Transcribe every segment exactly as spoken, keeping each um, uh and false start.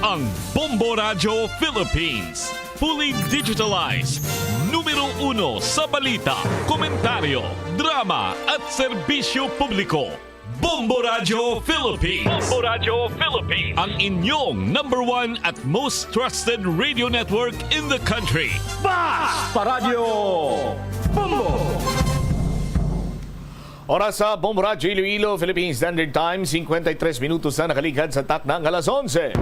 Ang Bombo Radyo Philippines, fully digitalized, numero uno sa balita, komentaryo, drama at serbisyo publiko. Bombo Radyo Philippines. Bombo Radyo Philippines. Ang inyong number one at most trusted radio network in the country. Bas Paradyo Bombo! Oras sa Bombo Radyo Iloilo, Philippine Standard Time, cincuenta y tres minutos na nakaligad sa takna nga alas onse.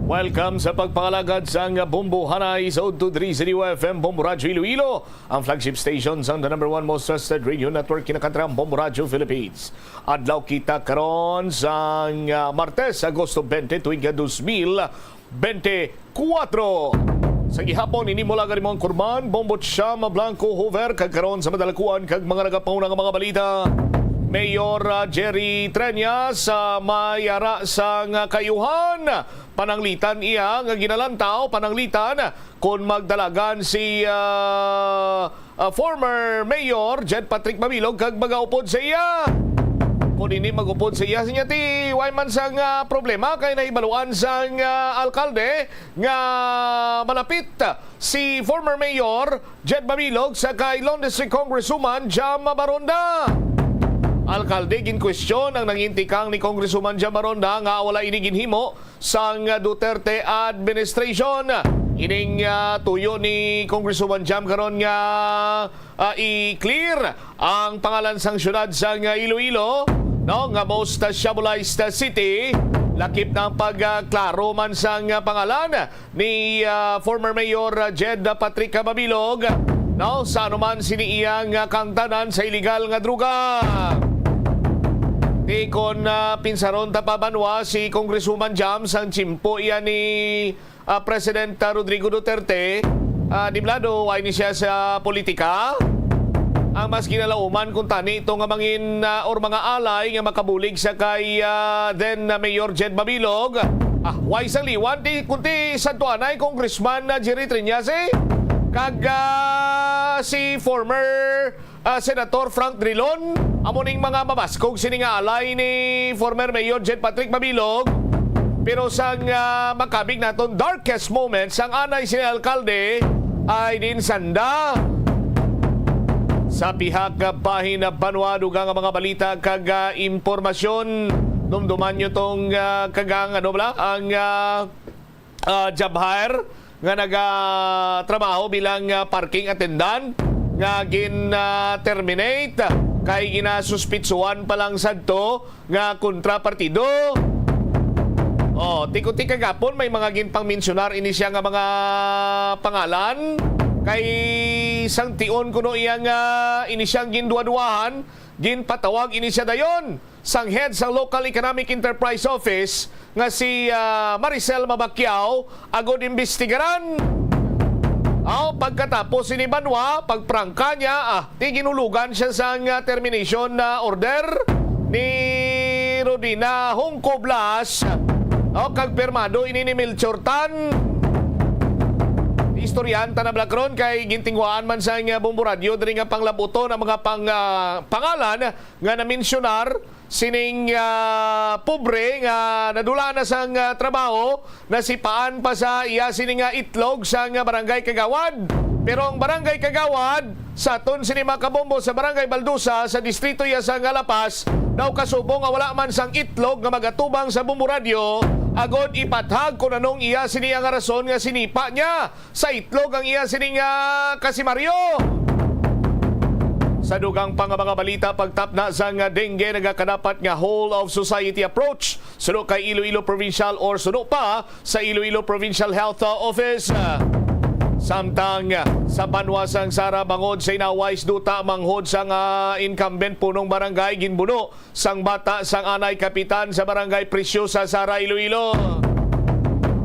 Welcome sa pagpangalagad sang Bombo Hanay sa Udto diri sa D Y F M Bombo Radyo Iloilo, ang flagship station sang the number one most trusted radio network, kinakantrang Bombo Radyo Philippines. Adlaw kita karon sang, ah, Martes, Agosto twenty, tuig nga dos mil bente kuwatro. Sa gihapon, ini mula kay Rimon Kurman, Bombot Siam Blanco Hoover, kag karon sa madalakuan kag mga nagapauna nga mga balita. Mayor, ah, Jerry Treñas, ah, may ara sang, ah, kayuhan. Pananglitan iya nga ginalantaw, pananglitan kon magdalagan si, ah, ah, former Mayor Jed Patrick Mabilog kag magaupod sa iya. Kon ini magupod sa iya, sinya ti way man sang, ah, problema kay nahibaluan sang, ah, alkalde nga malapit si former Mayor Jed Mabilog sa kay Lone District Congresswoman Jam Baronda. Alkalde, ginkwestiyon ang nangintikang ni Congresswoman Jam Baronda nga wala ini ginhimo sang Duterte administration. Ining, ah, tuyo ni Congresswoman Jam karon nga, ah, i-clear ang pangalan sang syudad sang Iloilo, no, nga most, ah, Shabolized, ah, city. Lakip na ang pagklaro man sang, ah, pangalan ni, ah, former Mayor, ah, Jed Patrick Mabilog, no, sa anuman sini iyang, ah, kahangtanan sa iligal nga droga. Ti kon, ah, pinsaron ta pa banwa si Congresswoman Jam sang tiyempo iya ni, ah, President, ah, Rodrigo Duterte, ah, diblado, way ni siya sa politika. Ang mas ginalauman kuntani ito nga mangin, ah, or mga alay nga makabulig sa kay, ah, then, ah, Mayor Jed Mabilog. Ah, way sang liwan ti, kunti sadto anay Congressman na Jerry Triñas, eh. Kag, ah, si former, ah, Senator Frank Drilon, amo ning mga mabaskog sini nga alay ni former Mayor Jed Patrick Mabilog. Pero sang, ah, makabig naton darkest moments, ang anay sini alkalde ay din sanda. Sa pihak nga bahin na banwa, dugang nga mga balita kag, ah, impormasyon. Dumduman nyo tong, ah, kagang, ano bala, ang, ah, ah, job hire nga nagatrabaho bilang, ah, parking attendant nga gin, ah, terminate kay ginasuspitsuhan pa lang sadto nga kontrapartido. Oh, ti kunti kagapon may mga ginpangmensyonar ini siya nga mga pangalan. Kay sang tion kuno iya nga ini siyang ginduwa-duwahan, ginpatawag ini siya dayon sang head sang Local Economic Enterprise Office nga si, ah, Maricel Mabacquiao agod imbestigaran. Aw, pagkatapos ini banwa, pagprangka niya, ah, ti ginhulugan siya sang, ah, termination na order ni Rodina Hongco Blas. Aw, kag pirmado ini ni Melchor Tan. Istoryahan ta na bala karon kay gintinguhaan man sa nga Bombo Radyo diri nga panglabuton ang mga pang-, ah, pangalan nga namensyonar sining, ah, pobre nga nadula na sang, ah, trabaho, nasipaan pa sa iya sini nga itlog sang, ah, barangay kagawad. Pero ang barangay kagawad, sa aton sini mga kabombo sa Barangay Baldusa sa distrito iya sang La Paz, daw kasubong nga wala man sang itlog nga magatubang sa Bombo Radyo agod ipathag kung anong iya sini nga rason nga sinipa niya sa itlog ang iya sining, ah, kasimaryo. Sa dugang pa nga mga balita, pagtapna sang dengue, nagakadapat nga whole of society approach suno kay Iloilo Provincial or suno pa sa Iloilo Provincial Health, ah, Office. Samtang, ah, sa banwa sang Sara, bangod sa inaway sa duta manghod sang, ah, incumbent punong barangay, ginbuno sang bata sang anay kapitan sa Barangay Preciosa, Sara, Iloilo.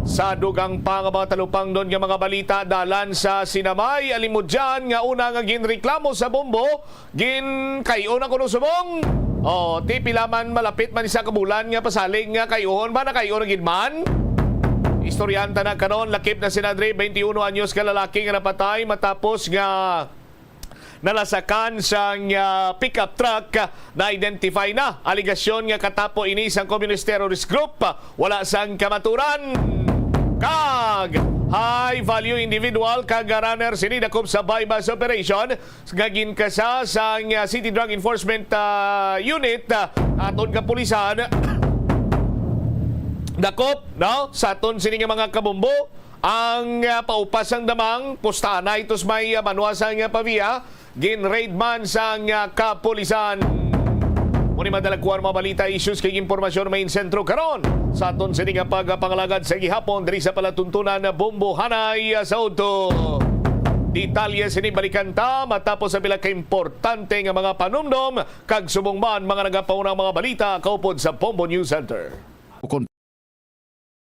Sa dugang pa nga mga talupangnon nga mga balita, dalan sa Sinamay, Alimodian, nga una nga ginreklamo sa bombo, ginkay-o na kuno subong. O, ti pila man, malapit man isa ka bulan nga pasalig nga kay-uhon ba, nakay-o na gid man. Istoryahan ta na karon, lakip na sina diri, twenty-uno anyos ka lalaki nga napatay matapos nga Nalasakan sang, ah, pickup truck, ah, na-identify na. Alegasyon nga katapo ini sang Communist Terrorist Group, ah, wala sang kamaturan. Kag high value individual kag runner sini dakop sa buy-bust operation nga ginkasa sang, ah, City Drug Enforcement, ah, Unit, ah, aton kapulisan. Dakop, no? Sa aton sini nga mga kabombo, ang, ah, paupas sang Damang, pustahan na itos may, ah, Manuasa nga Pavia, gin-raid man sang, ah, kapulisan. Muni madalagkuan mga balita, issues kag impormasyon may sentro karon sa aton sini nga pagpangalagad sa gihapon diri sa palatuntunan na Bombohanay, ah, sa udto. Detalye sini balikan ta matapos ang pila ka importante nga mga panumdom kag subong man mga nagapaunang mga balita kaupod sa Bombo News Center. Kon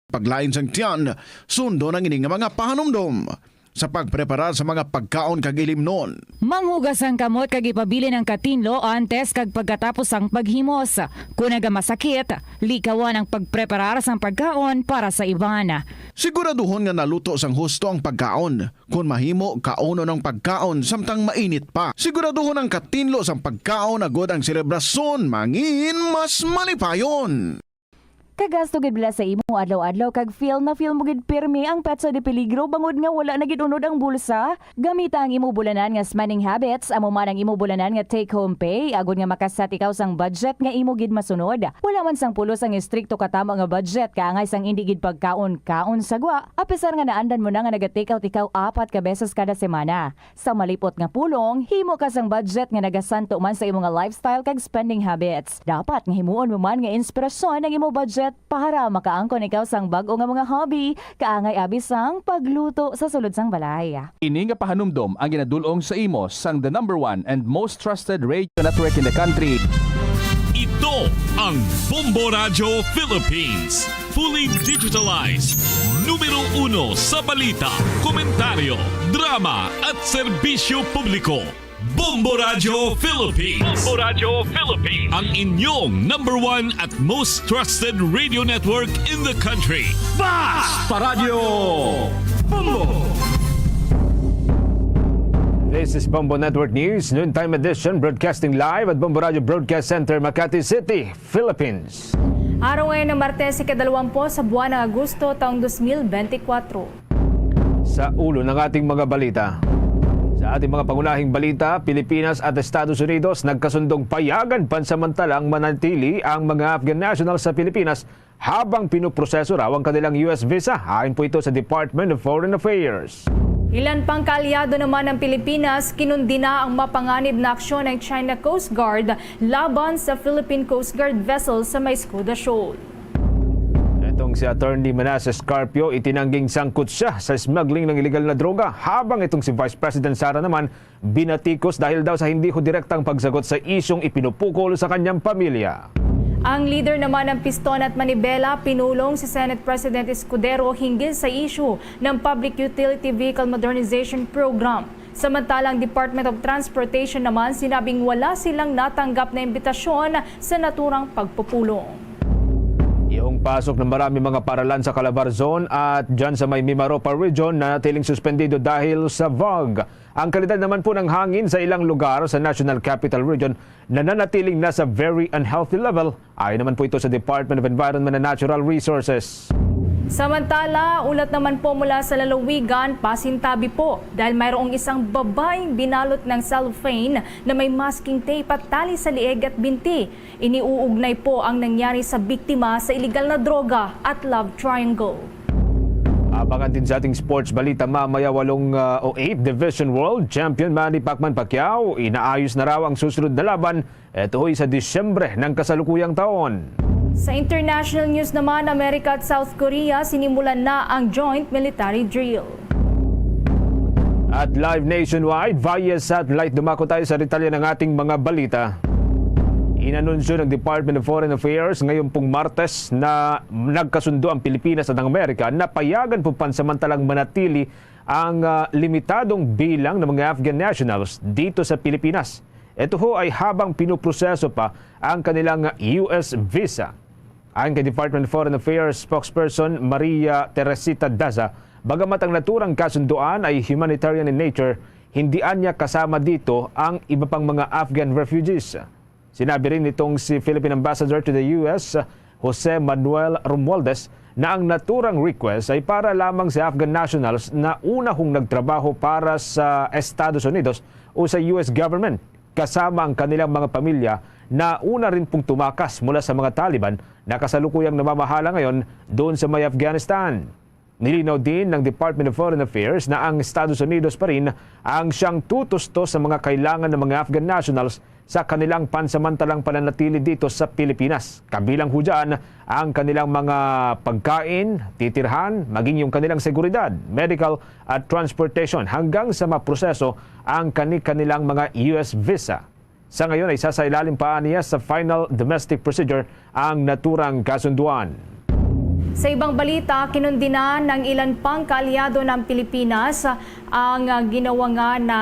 paglain sang tiyan, sundon ang ini nga mga pahanumdom sa pagpreparar sa mga pagkaon kag ilimnon. Manghugas ang kamot kag ipabilin ang katinlo antes kag pagkatapos sang paghimos. Kon nagamasakit, likawan ang pagpreparar sang pagkaon para sa iban. Siguraduhon nga naluto sang husto ang pagkaon. Kon mahimo, kaunon ang pagkaon samtang mainit pa. Siguraduhon ang katinlo sang pagkaon agod ang selebrasyon mangin mas malipayon. Kagasto gid bala sa imo adlaw-adlaw kag feel na feel mo gid pirmi ang petsa de peligro bangod nga wala na gid unod ang bulsa? Gamita ang imo bulanan nga spending habits, amo man ang imo bulanan nga take-home pay, agod nga makaset ikaw sang budget nga imo gid masunod. Wala man sang pulos ang estrikto katamo nga budget, kaangay sang indi gid pagkaon-kaon sa gwa, apisar nga naandan mo na nga naga-take out ikaw apat ka beses kada semana. Sa malipot nga pulong, himo ka sang budget nga nagasanto man sa imo nga lifestyle kag spending habits. Dapat nga himuon mo man nga inspirasyon ang imo budget para makaangkon ikaw sang bag-o nga mga hobby, kaangay abi sang pagluto sa sulod sang balay. Ini nga pahanumdom ang ginadul-ong sa imo sang the number one and most trusted radio network in the country. Ito ang Bombo Radyo Philippines. Fully digitalized. Numero uno sa balita, komentaryo, drama, at serbisyo publiko. Bombo Radyo Philippines. Bombo Radyo Philippines. Ang inyong number one at most trusted radio network in the country. Basta Radyo Bombo! This is Bombo Network News, noontime edition, broadcasting live at Bombo Radyo Broadcast Center, Makati City, Philippines. Araw ngayon na Martes, ikadalawampu sa buwan ng Agosto, taong dos mil bente kwatro. Sa ulo ng ating mga balita. Sa ating mga pangunahing balita, Pilipinas at Estados Unidos nagkasundong payagan pansamantalang manatili ang mga Afghan nationals sa Pilipinas habang pinoproseso raw ang kanilang U S visa. Ayon po ito sa Department of Foreign Affairs. Ilan pang kaalyado naman ng Pilipinas kinundina ang mapanganib na aksyon ng China Coast Guard laban sa Philippine Coast Guard vessel sa may Escuda Shoal. Itong si Attorney Manasseh Carpio, itinangging sangkot siya sa smuggling ng illegal na droga, habang itong si Vice President Sara naman binatikos dahil daw sa hindi ho direktang pagsagot sa isyung ipinupukol sa kanyang pamilya. Ang leader naman ng Piston at Manibela, pinulong si Senate President Escudero hinggil sa issue ng Public Utility Vehicle Modernization Program. Samantala, ang Department of Transportation naman sinabing wala silang natanggap na imbitasyon sa naturang pagpupulong. Yung pasok ng marami mga paralan sa Calabarzon at dyan sa may Mimaropa Region na natiling suspendido dahil sa fog. Ang kalidad naman po ng hangin sa ilang lugar sa National Capital Region nananatiling nasa very unhealthy level. Ayon naman po ito sa Department of Environment and Natural Resources. Samantala, ulat naman po mula sa lalawigan, pasintabi po dahil mayroong isang babaeng binalot ng cellophane na may masking tape at tali sa lieg at binti. Iniuugnay po ang nangyari sa biktima sa iligal na droga at love triangle. Abangan din sa ating sports balita mamaya, walong, ah, o eight Division World Champion Manny Pacman Pacquiao, inaayos na raw ang susunod na laban, eto hoy sa Disyembre ng kasalukuyang taon. Sa international news naman, Amerika at South Korea sinimulan na ang joint military drill. At live nationwide via satellite, dumako tayo sa detalye ng ating mga balita. Inanunsyo ng Department of Foreign Affairs ngayon pong Martes na nagkasundo ang Pilipinas at ang Amerika na payagan po pansamantalang manatili ang, ah, limitadong bilang ng mga Afghan nationals dito sa Pilipinas. Ito ho ay habang pinoproseso pa ang kanilang U S visa. Ayon kay Department of Foreign Affairs spokesperson Maria Teresita Daza, bagamat ang naturang kasunduan ay humanitarian in nature, Hindi anya kasama dito ang iba pang mga Afghan refugees. Sinabi rin nitong si Philippine Ambassador to the U S, Jose Manuel Romualdez, na ang naturang request ay para lamang sa Afghan nationals na unahong nagtrabaho para sa Estados Unidos o sa U S government, kasama ang kanilang mga pamilya na una rin pong tumakas mula sa mga Taliban na kasalukuyang namamahala ngayon doon sa may Afghanistan. Nilinaw din ng Department of Foreign Affairs na ang Estados Unidos pa rin ang siyang tutusto sa mga kailangan ng mga Afghan nationals sa kanilang pansamantalang pananatili dito sa Pilipinas, kabilang ho dyan ang kanilang mga pagkain, titirhan, maging yung kanilang seguridad, medical at transportation, hanggang sa maproseso ang kani-kanilang mga U S visa. Sa ngayon ay sasailalim pa niya sa final domestic procedure ang naturang kasunduan. Sa ibang balita, kinundinan ng ilan pang kaalyado ng Pilipinas ang, ah, ginawa nga na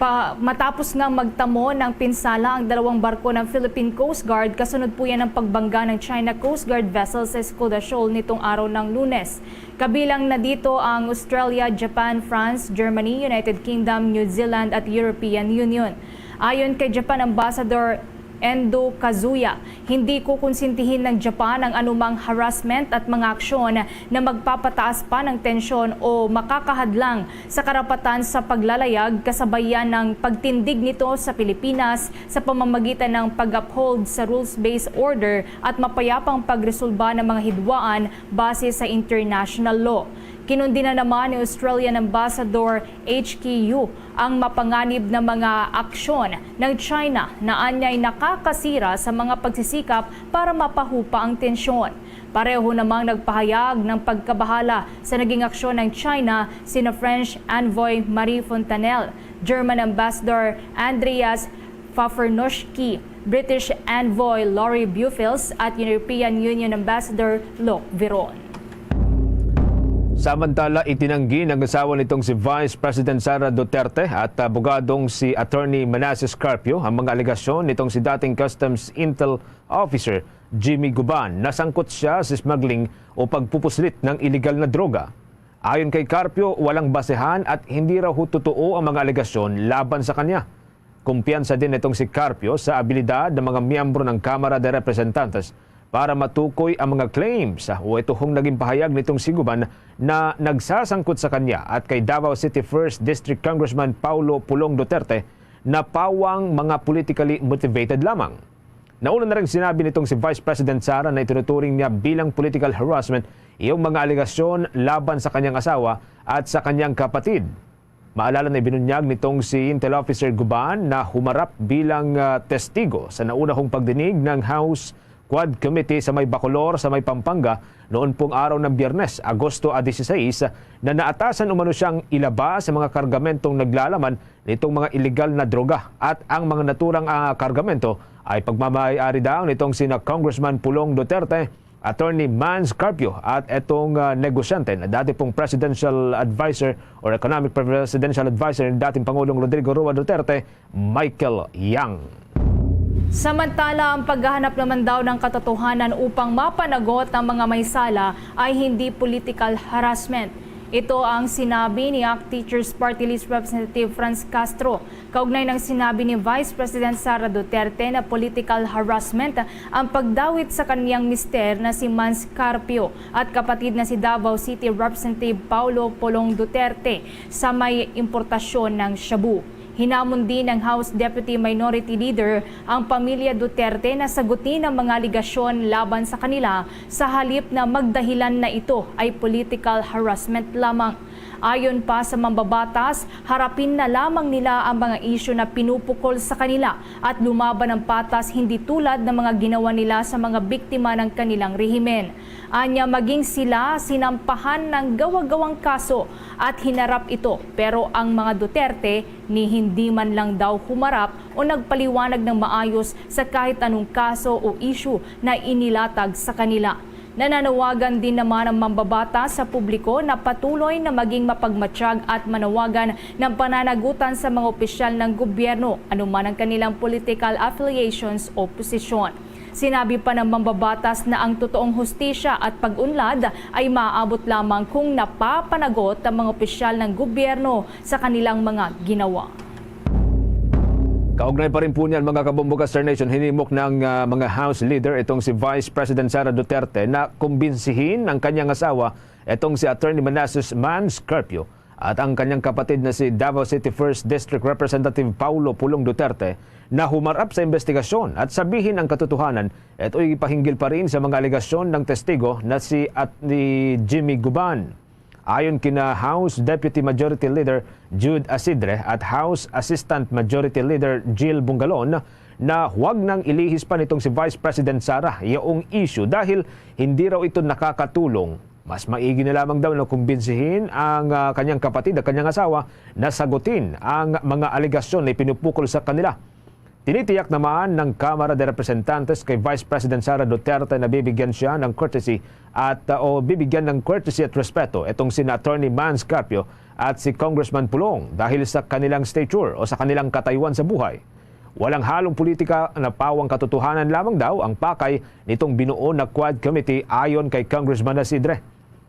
pa, matapos nga magtamo ng pinsala ang dalawang barko ng Philippine Coast Guard kasunod po yan ng pagbangga ng China Coast Guard vessel sa Escuda Shoal nitong araw ng Lunes. Kabilang na dito ang Australia, Japan, France, Germany, United Kingdom, New Zealand at European Union. Ayon kay Japan Ambassador Endo Kazuya, hindi kukonsintihin ng Japan ang anumang harassment at mga aksyon na magpapataas pa ng tensyon o makakahadlang sa karapatan sa paglalayag, kasabayan ng pagtindig nito sa Pilipinas sa pamamagitan ng pag-uphold sa rules-based order at mapayapang pagresolba ng mga hidwaan base sa international law. Kinundina naman ni Australian Ambassador H K Yu ang mapanganib na mga aksyon ng China na anyay nakakasira sa mga pagsisikap para mapahupa ang tensyon. Pareho namang nagpahayag ng pagkabahala sa naging aksyon ng China sina French Envoy Marie Fontanelle, German Ambassador Andreas Fafernoschki, British Envoy Laurie Bufils at European Union Ambassador Luc Veron. Samantala, itinanggi ng asawa nitong si Vice President Sara Duterte at abogadong si Attorney Manasseh Carpio ang mga alegasyon nitong si dating Customs Intel Officer Jimmy Guban na sangkot siya sa smuggling o pagpupuslit ng iligal na droga. Ayon kay Carpio, walang basehan at hindi raw totoo ang mga alegasyon laban sa kanya. Kumpiyansa din itong si Carpio sa abilidad ng mga miyembro ng Kamara de Representantes para matukoy ang mga claims o ito hong naging pahayag nitong si Guban na nagsasangkot sa kanya at kay Davao City First District Congressman Paulo Pulong Duterte na pawang mga politically motivated lamang. Nauna na rin sinabi nitong si Vice President Sara na itinuturing niya bilang political harassment iyong mga alegasyon laban sa kanyang asawa at sa kanyang kapatid. Maalala na ibinunyag nitong si Intel Officer Guban na humarap bilang, ah, testigo sa naunahong pagdinig ng House Quad Committee sa may Bacolor sa may Pampanga noon pong araw ng Biyernes, Agosto a dieciséis, na naatasan umano siyang ilaba sa mga kargamentong naglalaman nitong mga iligal na droga at ang mga naturang, ah, kargamento ay pagmamayari daw nitong sina Congressman Pulong Duterte, Attorney Mans Carpio at etong, ah, negosyante na dati pong presidential advisor or economic presidential advisor ni dating Pangulong Rodrigo Roa Duterte, Michael Yang. Samantala, ang paghahanap naman daw ng katotohanan upang mapanagot ang mga may sala ay hindi political harassment. Ito ang sinabi ni ACT Teachers Party List Representative Franz Castro kaugnay ng sinabi ni Vice President Sara Duterte na political harassment ang pagdawit sa kaniyang mister na si Mans Carpio at kapatid na si Davao City Representative Paulo Polong Duterte sa may importasyon ng shabu. Hinamon din ng House Deputy Minority Leader ang pamilya Duterte na sagutin ang mga aligasyon laban sa kanila sa halip na magdahilan na ito ay political harassment lamang. Ayon pa sa mambabatas, harapin na lamang nila ang mga isyu na pinupukol sa kanila at lumaban ng patas, hindi tulad ng mga ginawa nila sa mga biktima ng kanilang rehimen. Anya, maging sila sinampahan ng gawa-gawang kaso at hinarap ito, pero ang mga Duterte ni hindi man lang daw humarap o nagpaliwanag ng maayos sa kahit anong kaso o isyu na inilatag sa kanila. Nananawagan din naman ang mambabatas sa publiko na patuloy na maging mapagmatyag at manawagan ng pananagutan sa mga opisyal ng gobyerno, anuman ang kanilang political affiliations o posisyon. Sinabi pa ng mambabatas na ang totoong hustisya at pag-unlad ay maaabot lamang kung napapanagot ang mga opisyal ng gobyerno sa kanilang mga ginawa. Kaugnay pa rin po niyan, mga kabombo ka Star Nation, hinimok ng, ah, mga House leader itong si Vice President Sara Duterte na kumbinsihin ang kanyang asawa, itong si Attorney Manasseh Mans Carpio, at ang kanyang kapatid na si Davao City First District Representative Paulo Pulong Duterte na humarap sa investigasyon at sabihin ang katotohanan. Ito'y pahinggil pa rin sa mga alegasyon ng testigo na si at ni Jimmy Guban. Ayon kina House Deputy Majority Leader Jude Asidre at House Assistant Majority Leader Jill Bungalon, na huwag nang ilihis pa nitong si Vice President Sara yaong issue dahil hindi raw ito nakakatulong. Mas maigi na lamang daw na kumbinsihin ang, ah, kanyang kapatid at kanyang asawa na sagutin ang mga alegasyon na ipinupukol sa kanila. Tinitiyak naman ng Kamara de Representantes kay Vice President Sara Duterte na bibigyan siya ng courtesy at, uh, o bibigyan ng courtesy at respeto itong sina Attorney Mans Carpio at si Congressman Pulong dahil sa kanilang stature o sa kanilang katayuan sa buhay. Walang halong politika na pawang katotohanan lamang daw ang pakay nitong binuo na Quad Committee, ayon kay Congressman Asidre.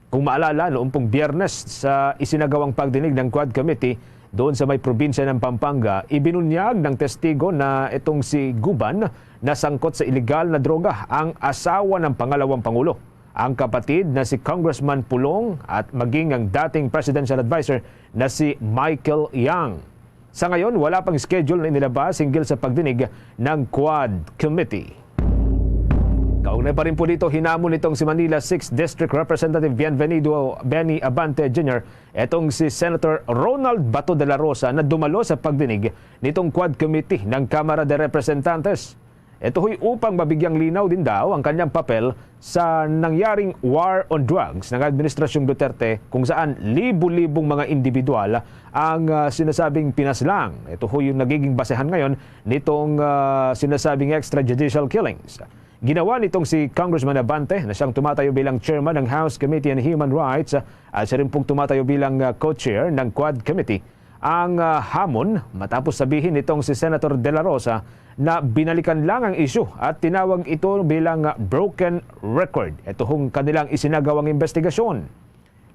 Kung maalala, noong pong Biyernes sa isinagawang pagdinig ng Quad Committee doon sa may probinsya ng Pampanga, ibinunyag ng testigo na itong si Guban na sangkot sa iligal na droga ang asawa ng pangalawang pangulo, ang kapatid na si Congressman Pulong at maging ang dating presidential adviser na si Michael Yang. Sa ngayon, wala pang schedule na inilabas hinggil sa pagdinig ng Quad Committee. Kaugnay pa rin po dito, hinamon nitong si Manila Sixth District Representative Bienvenido Benny Abante Junior itong si Senator Ronald Bato de la Rosa na dumalo sa pagdinig nitong Quad Committee ng Kamara de Representantes. Ito ho'y upang mabigyang linaw din daw ang kanyang papel sa nangyaring war on drugs ng Administrasyong Duterte, kung saan libo-libong mga individual ang, ah, sinasabing pinaslang. Ito ho yung nagiging basehan ngayon nitong, ah, sinasabing extrajudicial killings. Ginawa nitong si Congressman Abante, na siyang tumatayo bilang chairman ng House Committee on Human Rights, ah, at siya rin pong tumatayo bilang, ah, co-chair ng Quad Committee, ang, ah, hamon matapos sabihin nitong si Senator De La Rosa na binalikan lang ang isyu at tinawag ito bilang, ah, broken record. Ito hong kanilang isinagawang investigasyon.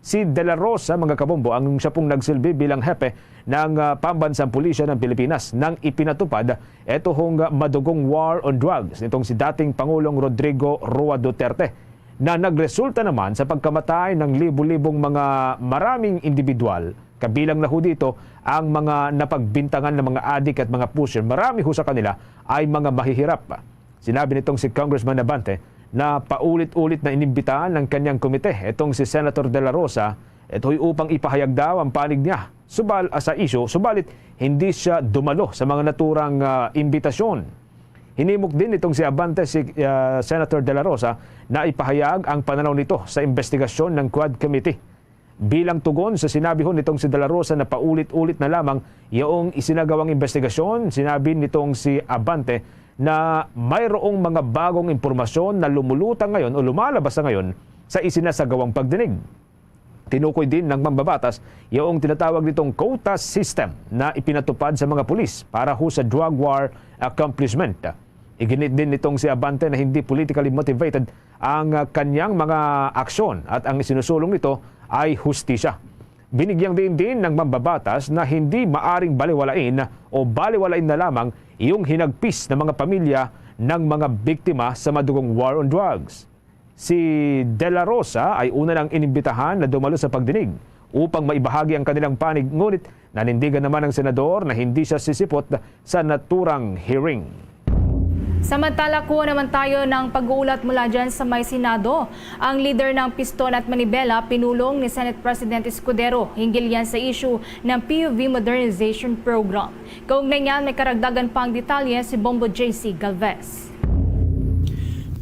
Si De La Rosa, mga kabombo, ang siya pong nagsilbi bilang hepe ng, ah, pambansang pulisya ng Pilipinas nang ipinatupad ito hong, ah, madugong war on drugs nitong si dating Pangulong Rodrigo Roa Duterte, na nagresulta naman sa pagkamatay ng libu-libong mga maraming individual, kabilang na ho dito ang mga napagbintangan ng mga adik at mga pusher. Marami ho sa kanila ay mga mahihirap. Sinabi nitong si Congressman Abante na paulit-ulit na inimbitahan ng kanyang komite itong si Senator De La Rosa, ito'y upang ipahayag daw ang panig niya subal, ah, sa isyu, subalit hindi siya dumalo sa mga naturang, ah, imbitasyon. Hinimok din nitong si Abante si, ah, Senator De La Rosa na ipahayag ang pananaw nito sa investigasyon ng Quad Committee. Bilang tugon sa sinabi ho nitong si De La Rosa na paulit-ulit na lamang yaong isinagawang investigasyon, sinabi nitong si Abante na mayroong mga bagong impormasyon na lumulutang ngayon o lumalabas na ngayon sa isinasagawang pagdinig. Tinukoy din ng mambabatas yaong tinatawag nitong quota system na ipinatupad sa mga pulis para ho sa drug war accomplishment. Iginit din nitong si Abante na hindi politically motivated ang, ah, kanyang mga aksyon at ang isinusulong nito ay hustisya. Binigyang diin din ng mambabatas na hindi maaring baliwalain o baliwalain na lamang yung hinagpis ng mga pamilya ng mga biktima sa madugong war on drugs. Si De La Rosa ay una nang inimbitahan na dumalo sa pagdinig upang maibahagi ang kanilang panig, ngunit nanindigan naman ang senador na hindi siya sisipot sa naturang hearing. Samantala, kuha naman tayo ng pag-uulat mula dyan sa may Senado. Ang leader ng Piston at Manibela, pinulong ni Senate President Escudero hinggil yan sa issue ng P U V Modernization Program. Kaugnay niyan, may karagdagan pang detalye si Bombo J C Galvez.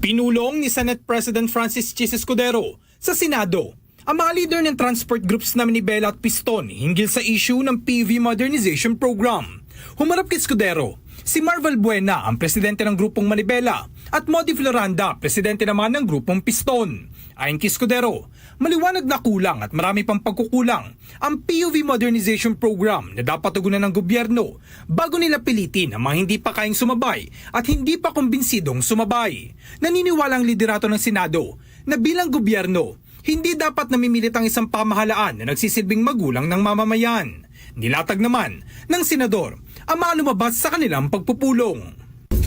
Pinulong ni Senate President Francis Chis Escudero sa Senado ang mga leader ng transport groups na Manibela at Piston hinggil sa issue ng P U V Modernization Program. Humarap kay Escudero, Si Marval Buena ang presidente ng Grupong Manibela at Modi Floranda, presidente naman ng Grupong Piston. Ayon kay Escudero, maliwanag na kulang at marami pang pagkukulang ang P U V Modernization Program na dapat tugunan ng gobyerno bago nila pilitin ang mga hindi pa kayang sumabay at hindi pa kumbinsidong sumabay. Naniniwala ang liderato ng Senado na bilang gobyerno, hindi dapat namimilit ang isang pamahalaan na nagsisilbing magulang ng mamamayan. Nilatag naman ng senador ang mga lumabas sa kanilang pagpupulong.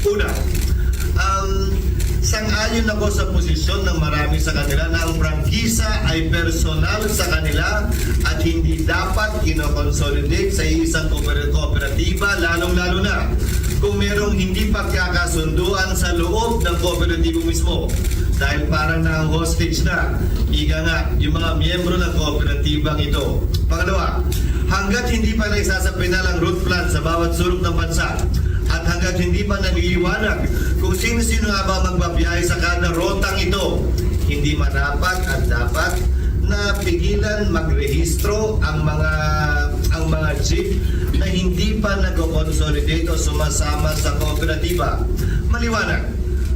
Una, um, sang-ayon ako sa posisyon ng marami sa kanila na ang prangkisa ay personal sa kanila at hindi dapat kinokonsolidate sa isang kooper- kooperatiba, lalong-lalo na kung merong hindi pagkakasunduan sa loob ng kooperatibo mismo. Dahil parang nang-hostage na, ika nga, yung mga miyembro ng kooperatibang ito. Pangalawa, hanggat hindi pa naisasapinal ang route plan sa bawat sulok ng bansa, at hanggat hindi pa naliliwanag kung sino-sino nga ba magbabiyahe sa kada rotang ito, hindi marapat at dapat na pigilan magrehistro ang mga ang mga jeep na hindi pa nagko-consolidate o sumasama sa kooperatiba. Maliwanag,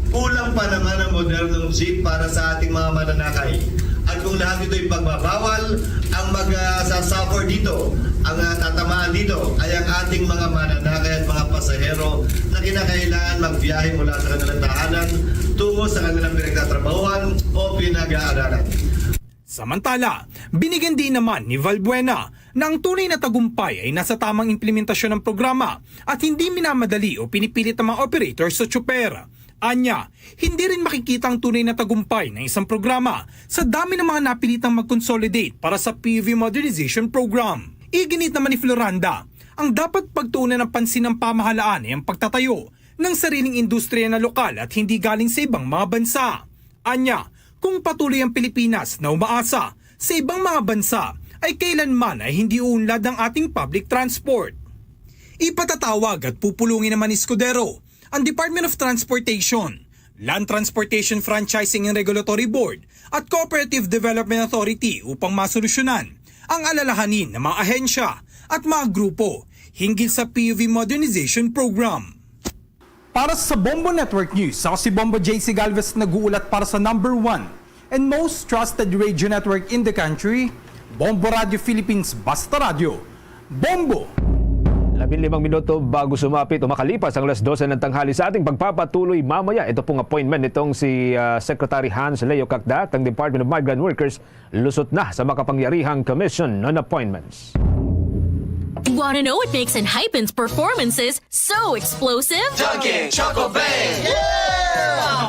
kulang pa naman ang modernong jeep para sa ating mga mananakay. At kung lahat ito'y pagbabawal, ang mag-suffer dito, ang ah, tatamaan dito ay ang ating mga mananakay at mga pasahero na kinakailangan magbiyahe mula sa kanilang tahanan tungo sa kanilang pinagtatrabahuan o pinag-aaralan. Samantala, binigyan din naman ni Valbuena na ang tunay na tagumpay ay nasa tamang implementasyon ng programa at hindi minamadali o pinipilit ang mga operator sa tsuper. Anya, hindi rin makikita ang tunay na tagumpay ng isang programa sa dami ng mga napilitang mag-consolidate para sa P U V Modernization Program. Iginit naman ni Floranda, ang dapat pagtuunan ng pansin ng pamahalaan ay ang pagtatayo ng sariling industriya na lokal at hindi galing sa ibang mga bansa. Anya, kung patuloy ang Pilipinas na umaasa sa ibang mga bansa, ay kailanman ay hindi uunlad ang ating public transport. Ipatatawag at pupulungin naman ni Escudero ang Department of Transportation, Land Transportation Franchising and Regulatory Board at Cooperative Development Authority upang masolusyonan ang alalahanin ng mga ahensya at mga grupo hinggil sa P U V Modernization Program. Para sa Bombo Network News, ako si Bombo J C Galvez, nag-uulat para sa number one and most trusted radio network in the country, Bombo Radio Philippines, Basta Radio, Bombo! Labing limang minuto bago sumapit o makalipas ang alas dose ng tanghali sa ating pagpapatuloy mamaya. Ito pong appointment nitong si ah, Secretary Hans Leo Cacdac ng Department of Migrant Workers lusot na sa makapangyarihang Commission on Appointments. Want to know what makes Enhypen's performances so explosive? Dunkin' Choco Bang!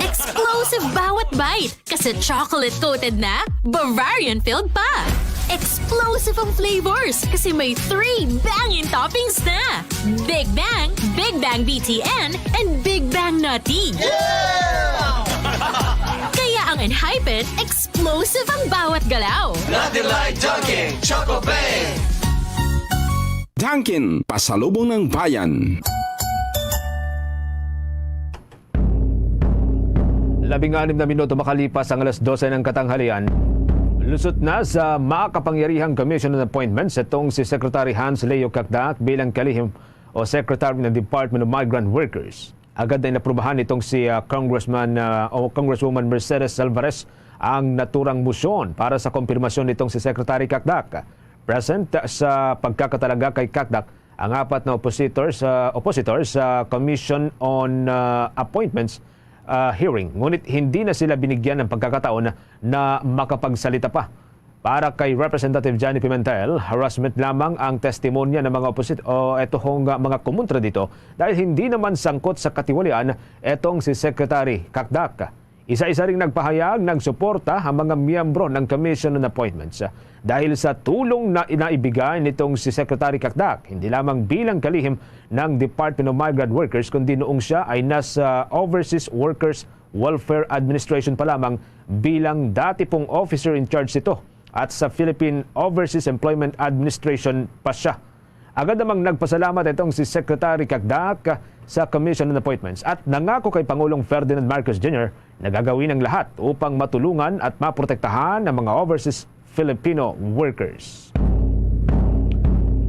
Explosive bawat bite kasi chocolate-coated na, Bavarian-filled pa. Explosive ang flavors kasi may three banging toppings na. Big Bang, Big Bang B T N, and Big Bang Nutty. Kaya ang Enhypen, explosive ang bawat galaw. Nothing like Dunkin' Choco Bang! Dunkin', pasalubong ng bayan. Labing anim na minuto makalipas ang alas dose ng katanghalian, lusot na sa makapangyarihang Commission on Appointments itong si Secretary Hans Leo Cacdac bilang kalihim o Secretary ng Department of Migrant Workers. Agad na inaprubahan nitong si ah, Congressman ah, o Congresswoman Mercedes Alvarez ang naturang motion para sa kompirmasyon nitong si Secretary Cacdac. Present sa pagkakatalaga kay Cacdac ang apat na oppositors, ah, oppositors sa Commission on ah, Appointments ah, hearing, ngunit hindi na sila binigyan ng pagkakataon na makapagsalita pa. Para kay Representative Johnny Pimentel, harassment lamang ang testimonya ng mga opposit o eto hong ah, mga kumontra dito dahil hindi naman sangkot sa katiwalian etong si Secretary Cacdac. Isa-isa ring nagpahayag ng suporta ang mga miyembro ng Commission on Appointments dahil sa tulong na inaibigay nitong si Secretary Cacdac, hindi lamang bilang kalihim ng Department of Migrant Workers kundi noong siya ay nasa Overseas Workers Welfare Administration pa lamang bilang dati pong officer in charge nito at sa Philippine Overseas Employment Administration pa siya. Agad namang nagpasalamat itong si Secretary Cacdac sa Commission on Appointments at nangako kay Pangulong Ferdinand Marcos Junior na gagawin ang lahat upang matulungan at maprotektahan ang mga overseas Filipino workers.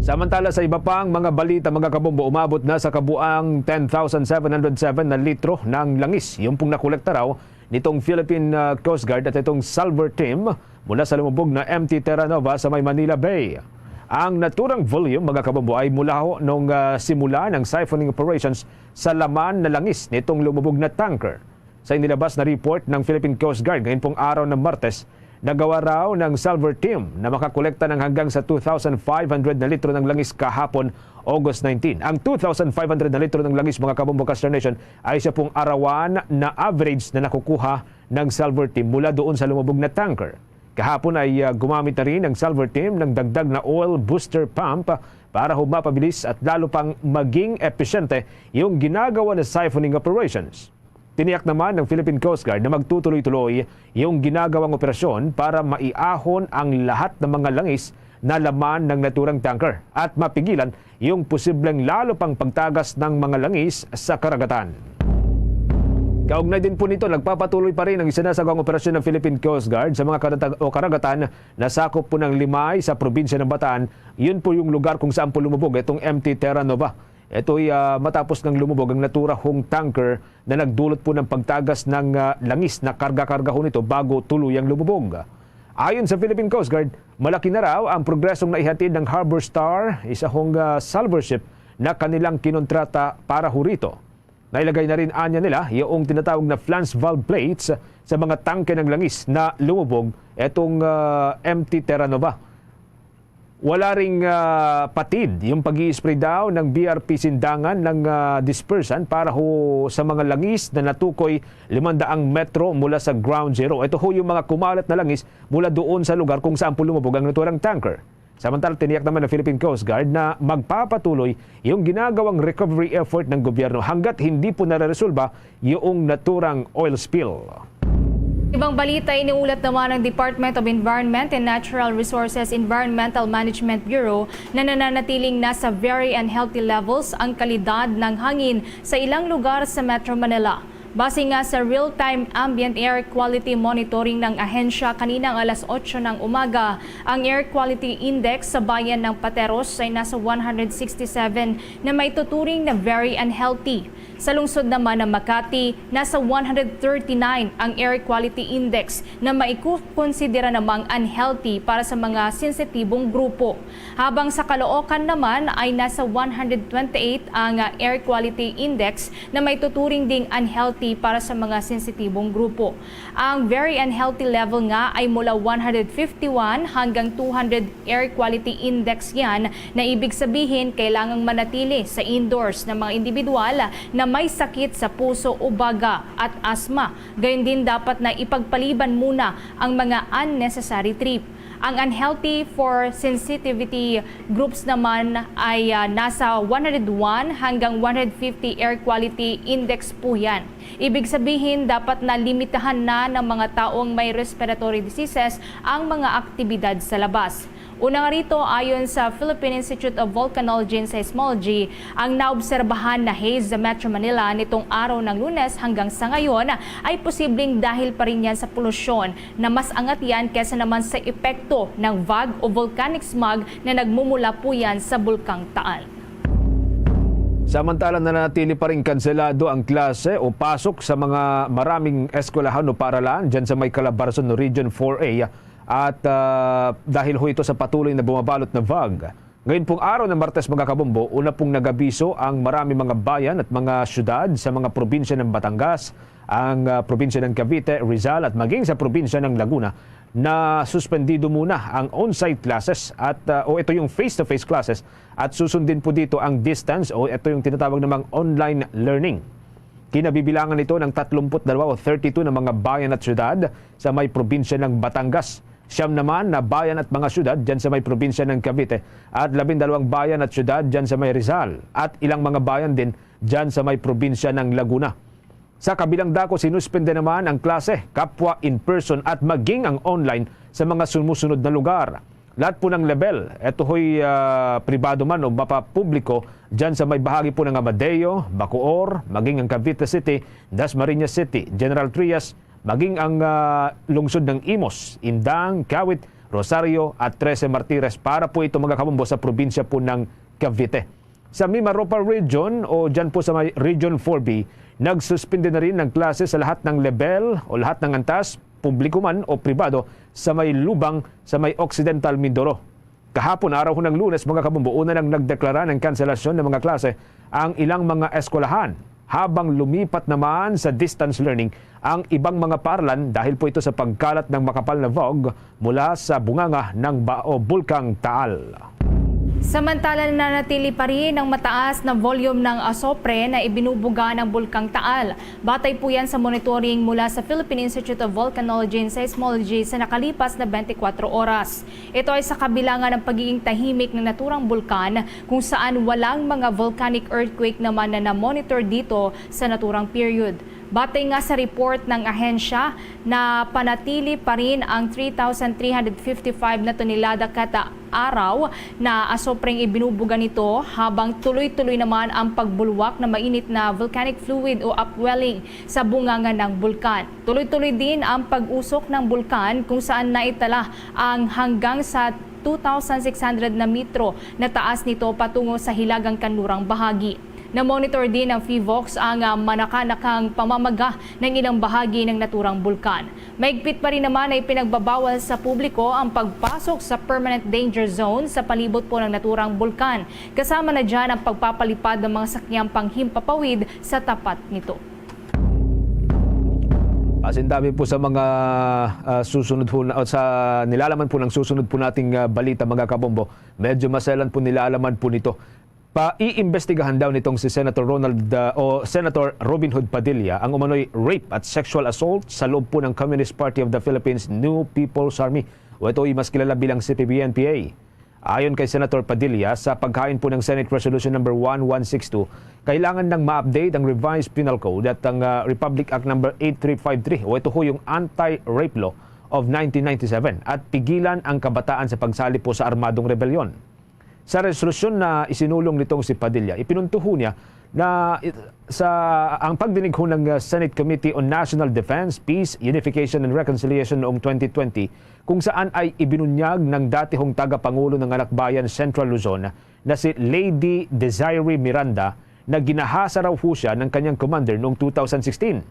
Samantala, sa iba pang mga balita, mga kabombo, umabot na sa kabuang ten thousand seven hundred seven na litro ng langis yung pong nakolekta raw nitong Philippine, ah, Coast Guard at itong Salvor Team mula sa lumubog na M T Terra Nova sa may Manila Bay. Ang naturang volume, mga kabombo, ay mula ho nung, ah, simula ng siphoning operations sa laman na langis nitong lumubog na tanker. Sa inilabas na report ng Philippine Coast Guard ngayon pong araw ng Martes, nagawa raw ng Salvor Team na makakolekta ng hanggang sa two thousand five hundred na litro ng langis kahapon, August nineteen. Ang two thousand five hundred na litro ng langis, mga kabombo, Star Nation, ay isa pong arawan na average na nakukuha ng Salvor Team mula doon sa lumubog na tanker. Kahapon ay, ah, gumamit na rin ang Salvor Team ng dagdag na oil booster pump para ho mapabilis at lalo pang maging epesyente yung ginagawa na siphoning operations. Tiniyak naman ng Philippine Coast Guard na magtutuloy-tuloy yung ginagawang operasyon para maiahon ang lahat ng mga langis na laman ng naturang tanker at mapigilan yung posibleng lalo pang pagtagas ng mga langis sa karagatan. Kaugnay din po nito, nagpapatuloy pa rin ang isinasagawang operasyon ng Philippine Coast Guard sa mga karata-, o karagatan na sakop po ng Limay sa probinsya ng Bataan. Yun po yung lugar kung saan po lumubog itong M T Terra Nova. Ito'y, ah, matapos ng lumubog ang naturahong tanker na nagdulot po ng pagtagas ng, ah, langis na karga-karga ho nito bago tuluyang lumubog. Ayon sa Philippine Coast Guard, malaki na raw ang progresong naihatid ng Harbor Star, isa hong, ah, salvor ship na kanilang kinontrata para ho rito. Nailagay na rin anya nila yung tinatawag na flange valve plates sa mga tangke ng langis na lumubog etong, ah, M T Terra Nova. Wala ring, ah, patid yung pag-i-spray daw ng B R P Sindangan ng, ah, dispersant para ho sa mga langis na natukoy limang daang metro mula sa ground zero. Ito ho yung mga kumalat na langis mula doon sa lugar kung saan po lumubog ang naturang tanker. Samantala, tiniyak naman ng Philippine Coast Guard na magpapatuloy yung ginagawang recovery effort ng gobyerno hanggat hindi po nararesolba yung naturang oil spill. Ibang balita, iniulat naman ng Department of Environment and Natural Resources Environmental Management Bureau na nananatiling nasa very unhealthy levels ang kalidad ng hangin sa ilang lugar sa Metro Manila. Base nga sa real-time ambient air quality monitoring ng ahensya kaninang alas otso ng umaga, ang air quality index sa bayan ng Pateros ay nasa one hundred sixty-seven, na maituturing na very unhealthy. Sa lungsod naman ng Makati, nasa one hundred thirty-nine ang air quality index, na maikukonsidera namang unhealthy para sa mga sensitibong grupo. Habang sa Caloocan naman ay nasa one hundred twenty-eight ang, ah, air quality index, na maituturing ding unhealthy para sa mga sensitibong grupo. Ang very unhealthy level nga ay mula one hundred fifty-one hanggang two hundred air quality index yan, na ibig sabihin kailangang manatili sa indoors ng mga individual na may sakit sa puso o baga at asma. Gayon din, dapat na ipagpaliban muna ang mga unnecessary trip. Ang unhealthy for sensitivity groups naman ay, ah, nasa one hundred one hanggang one hundred fifty air quality index po yan. Ibig sabihin, dapat na limitahan na ng mga taong may respiratory diseases ang mga aktibidad sa labas. Una nga rito, ayon sa Philippine Institute of Volcanology and Seismology, ang naobserbahan na haze sa Metro Manila nitong araw ng Lunes hanggang sa ngayon ay posibleng dahil pa rin yan sa polusyon na mas angat yan kesa naman sa epekto ng vag o volcanic smog na nagmumula po yan sa Bulkang Taal. Samantala, nanatili pa rin kanselado ang klase o pasok sa mga maraming eskwelahan o paaralan dyan sa may Calabarzon Region four A. At, ah, dahil ho ito sa patuloy na bumabalot na vag, ngayon pong araw ng Martes, mga kabombo, una pong nagabiso ang maraming mga bayan at mga syudad sa mga probinsya ng Batangas, ang, ah, probinsya ng Cavite, Rizal at maging sa probinsya ng Laguna na suspendido muna ang on-site classes at, ah, o ito yung face-to-face classes at susundin po dito ang distance o ito yung tinatawag namang online learning. Kinabibilangan ito ng tatlumpu't dalawa o thirty-two na mga bayan at syudad sa may probinsya ng Batangas. Siyam naman na bayan at mga syudad dyan sa may probinsya ng Cavite at labindalawang bayan at syudad dyan sa may Rizal at ilang mga bayan din dyan sa may probinsya ng Laguna. Sa kabilang dako, sinuspende naman ang klase, kapwa in-person at maging ang online sa mga sumusunod na lugar. Lahat po ng level, eto ho'y, ah, pribado man o mapapubliko, dyan sa may bahagi po ng Amadeo, Bacoor, maging ang Cavite City, Dasmariñas City, General Trias, maging ang, ah, lungsod ng Imus, Indang, Kawit, Rosario at Trece Martires para po ito, mga kabombo, sa probinsya po ng Cavite. Sa Mimaropa Region o dyan po sa may Region four B, nagsuspende na rin ng klase sa lahat ng lebel o lahat ng antas, publiko man o pribado, sa may Lubang, sa may Occidental Mindoro. Kahapon, araw ho ng Lunes, mga kabombo, una nang nagdeklara ng kanselasyon ng mga klase ang ilang mga eskwelahan, habang lumipat naman sa distance learning ang ibang mga paaralan dahil po ito sa pagkalat ng makapal na fog mula sa bunganga ng Bao Bulkang Taal. Samantala, nanatili pa rin ang mataas na volume ng asopre na ibinubuga ng Bulkang Taal. Batay po yan sa monitoring mula sa Philippine Institute of Volcanology and Seismology sa nakalipas na twenty-four oras. Ito ay sa kabilangan ng pagiging tahimik ng naturang bulkan, kung saan walang mga volcanic earthquake naman na na-monitor dito sa naturang period. Batay nga sa report ng ahensya, napanatili pa rin ang three thousand three hundred fifty-five na tonelada kada araw na asopreng ibinubuga nito, habang tuloy-tuloy naman ang pagbulwak na mainit na volcanic fluid o upwelling sa bunganga ng bulkan. Tuloy-tuloy din ang pag-usok ng bulkan, kung saan naitala ang hanggang sa two thousand six hundred na metro na taas nito patungo sa hilagang kanlurang bahagi. Na-monitor din ng PHIVOLCS ang, ah, manakanakang pamamaga ng ilang bahagi ng naturang bulkan. Mahigpit pa rin naman na ipinagbabawal sa publiko ang pagpasok sa permanent danger zone sa palibot po ng naturang bulkan, kasama na dyan ang pagpapalipad ng mga sakyang panghimpapawid sa tapat nito. Pasindami po sa mga, ah, susunod po na, o sa nilalaman po ng susunod po nating, ah, balita, mga kabombo. Medyo maselan po nilalaman po nito. Paiimbestigahan daw nitong si Senator Ronald, ah, o Senator Robin Hood Padilla ang umano'y rape at sexual assault sa loob po ng Communist Party of the Philippines New People's Army, o ito'y mas kilala bilang C P B N P A. Ayon kay Senator Padilla, sa paghain po ng Senate Resolution Number one one six two, kailangan nang ma-update ang Revised Penal Code at ang, ah, Republic Act Number eight three five three, o ito ho yung Anti-Rape Law of nineteen ninety-seven, at pigilan ang kabataan sa pagsali po sa armadong rebelyon. Sa resolusyon na isinulong nitong si Padilla, ipinunto ho niya na it-, sa ang pagdinig ho ng, uh, Senate Committee on National Defense, Peace, Unification and Reconciliation noong twenty twenty, kung saan ay ibinunyag ng dati hong tagapangulo ng Anak Bayan Central Luzon na si Lady Desiree Miranda na ginahasa raw ho siya ng kanyang commander noong two thousand sixteen.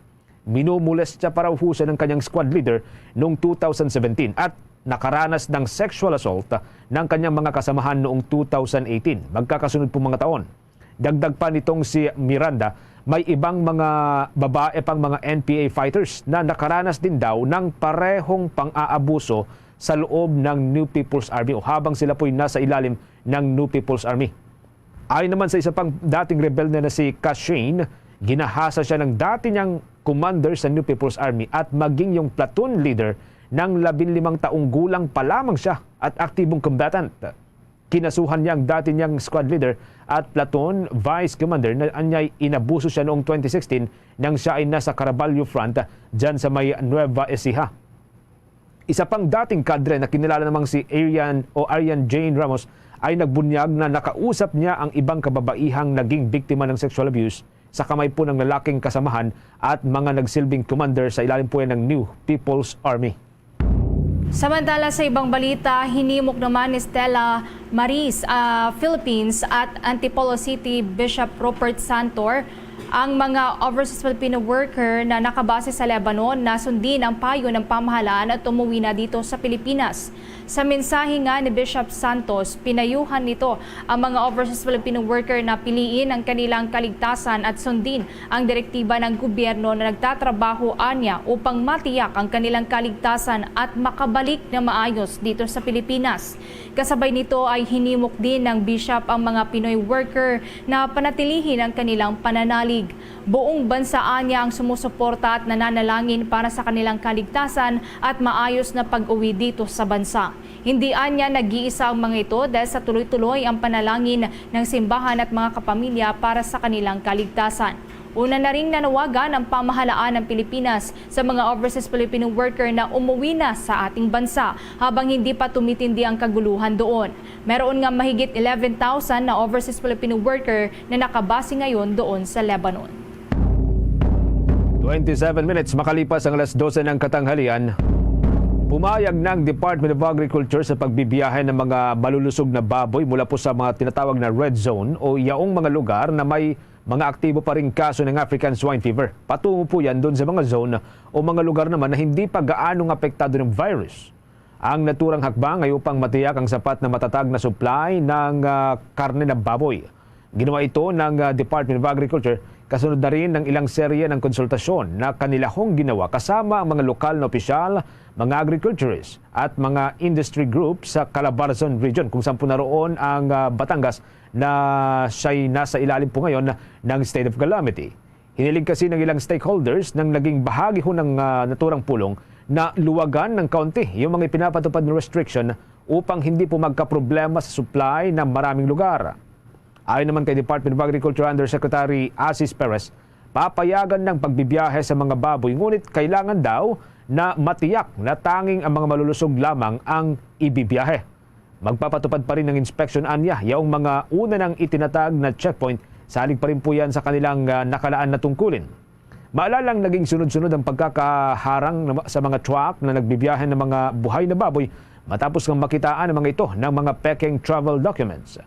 Minumulestya pa raw ho siya ng kanyang squad leader noong two thousand seventeen at nakaranas ng sexual assault ng kanyang mga kasamahan noong two thousand eighteen. Magkakasunod po mga taon. Dagdag pa nitong si Miranda, may ibang mga babae pang mga N P A fighters na nakaranas din daw ng parehong pang-aabuso sa loob ng New People's Army o habang sila po'y nasa ilalim ng New People's Army. Ayon naman sa isa pang dating rebelde na si Kashane, ginahasa siya ng dati niyang commander sa New People's Army at maging yung platoon leader ng labing limang taong gulang pa lamang siya at aktibong combatant. Kinasuhan niya ang dati niyang squad leader at platoon vice commander na anyay inabuso siya noong twenty sixteen nang siya ay nasa Caraballo Front dyan sa may Nueva Ecija. Isa pang dating kadre na kinilala namang si Arian o Arian Jane Ramos ay nagbunyag na nakausap niya ang ibang kababaihang naging biktima ng sexual abuse sa kamay po ng lalaking kasamahan at mga nagsilbing commander sa ilalim po yan ng New People's Army. Samantala, sa ibang balita, hinimok naman ni Stella Maris, ah, Philippines at Antipolo City Bishop Robert Santor ang mga overseas Filipino worker na nakabase sa Lebanon na sundin ang payo ng pamahalaan at umuwi na dito sa Pilipinas. Sa mensahe nga ni Bishop Santos, pinayuhan nito ang mga overseas Filipino worker na piliin ang kanilang kaligtasan at sundin ang direktiba ng gobyerno na nagtatrabaho anya upang matiyak ang kanilang kaligtasan at makabalik na maayos dito sa Pilipinas. Kasabay nito ay hinimok din ng Bishop ang mga Pinoy worker na panatilihin ang kanilang pananalig. Buong bansa anya ang sumusuporta at nananalangin para sa kanilang kaligtasan at maayos na pag-uwi dito sa bansa. Hindi anya nag-iisa ang mga ito dahil sa tuloy-tuloy ang panalangin ng simbahan at mga kapamilya para sa kanilang kaligtasan. Una na ring nanawagan ang pamahalaan ng Pilipinas sa mga overseas Filipino worker na umuwi na sa ating bansa habang hindi pa tumitindi ang kaguluhan doon. Meron nga mahigit eleven thousand na overseas Filipino worker na nakabase ngayon doon sa Lebanon. Twenty-seven minutes makalipas ang alas dose ng katanghalian. Pumayag na ang Department of Agriculture sa pagbibiyahe ng mga malulusog na baboy mula po sa mga tinatawag na red zone o yaong mga lugar na may mga aktibo pa ring kaso ng African Swine Fever. Patungo po yan doon sa mga zone o mga lugar naman na hindi pa gaanong apektado ng virus. Ang naturang hakbang ay upang matiyak ang sapat na matatag na supply ng, ah, karne ng baboy. Ginawa ito ng, ah, Department of Agriculture kasunod na rin ng ilang serye ng konsultasyon na kanilahong ginawa kasama ang mga lokal na opisyal, mga agriculturists at mga industry groups sa Calabarzon Region, kung saan po naroon ang, ah, Batangas na siya'y nasa ilalim po ngayon ng state of calamity. Hiniling kasi ng ilang stakeholders nang naging bahagi ho ng, ah, naturang pulong na luwagan ng kaunti yung mga ipinapatupad na restriction upang hindi po magkaproblema sa supply ng maraming lugar. Ayon naman kay Department of Agriculture Undersecretary Asis Perez, papayagan ng pagbibiyahe sa mga baboy, ngunit kailangan daw na matiyak na tanging ang mga malulusog lamang ang ibibiyahe. Magpapatupad pa rin ng inspection anya yaong mga una nang itinatag na checkpoint, salig pa rin po yan sa kanilang, ah, nakalaan na tungkulin. Maalalang naging sunod-sunod ang pagkakaharang na, sa mga truck na nagbibiyahe ng mga buhay na baboy matapos nga makitaan ang mga ito ng mga pekeng travel documents.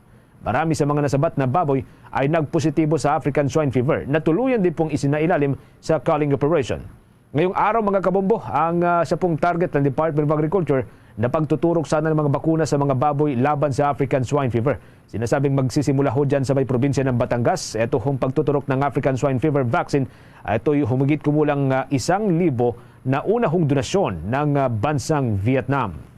Marami sa mga nasabat na baboy ay nagpositibo sa African Swine Fever na tuluyan din pong isinailalim sa culling operation. Ngayong araw, mga kabombo, ang, ah, siya pong target ng Department of Agriculture na pagtuturok sana ng mga bakuna sa mga baboy laban sa African Swine Fever. Sinasabing magsisimula ho dyan sa may probinsya ng Batangas. Ito hong pagtuturok ng African Swine Fever vaccine, ah, ito'y humigit kumulang, ah, isang libo na una hong donasyon ng, ah, bansang Vietnam.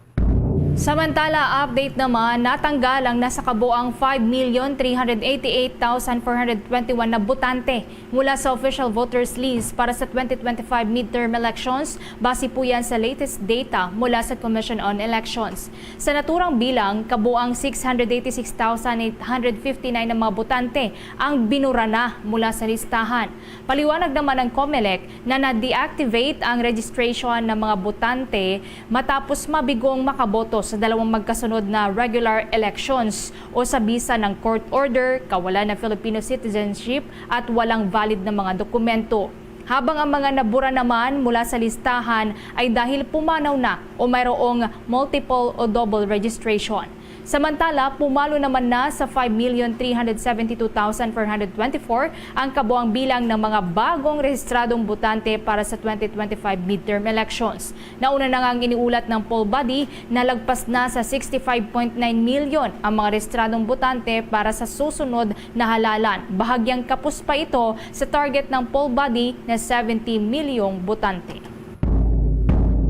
Samantala, update naman, natanggal ang nasa kabuang five million three hundred eighty-eight thousand four hundred twenty-one na botante mula sa official voters list para sa twenty twenty-five midterm elections, base po yan sa latest data mula sa Commission on Elections. Sa naturang bilang, kabuang six hundred eighty-six thousand eight hundred fifty-nine na mga botante ang binura na mula sa listahan. Paliwanag naman ng Comelec na na-deactivate ang registration ng mga botante matapos mabigong makaboto sa dalawang magkasunod na regular elections o sa bisa ng court order, kawalan ng Filipino citizenship at walang valid na mga dokumento. Habang ang mga nabura naman mula sa listahan ay dahil pumanaw na o mayroong multiple o double registration. Samantala, pumalo naman na sa five million three hundred seventy-two thousand four hundred twenty-four ang kabuang bilang ng mga bagong rehistradong botante para sa twenty twenty-five midterm elections. Nauna na nga ang iniulat ng poll body na lagpas na sa sixty-five point nine million ang mga rehistradong botante para sa susunod na halalan. Bahagyang kapos pa ito sa target ng poll body na seventy milyong botante.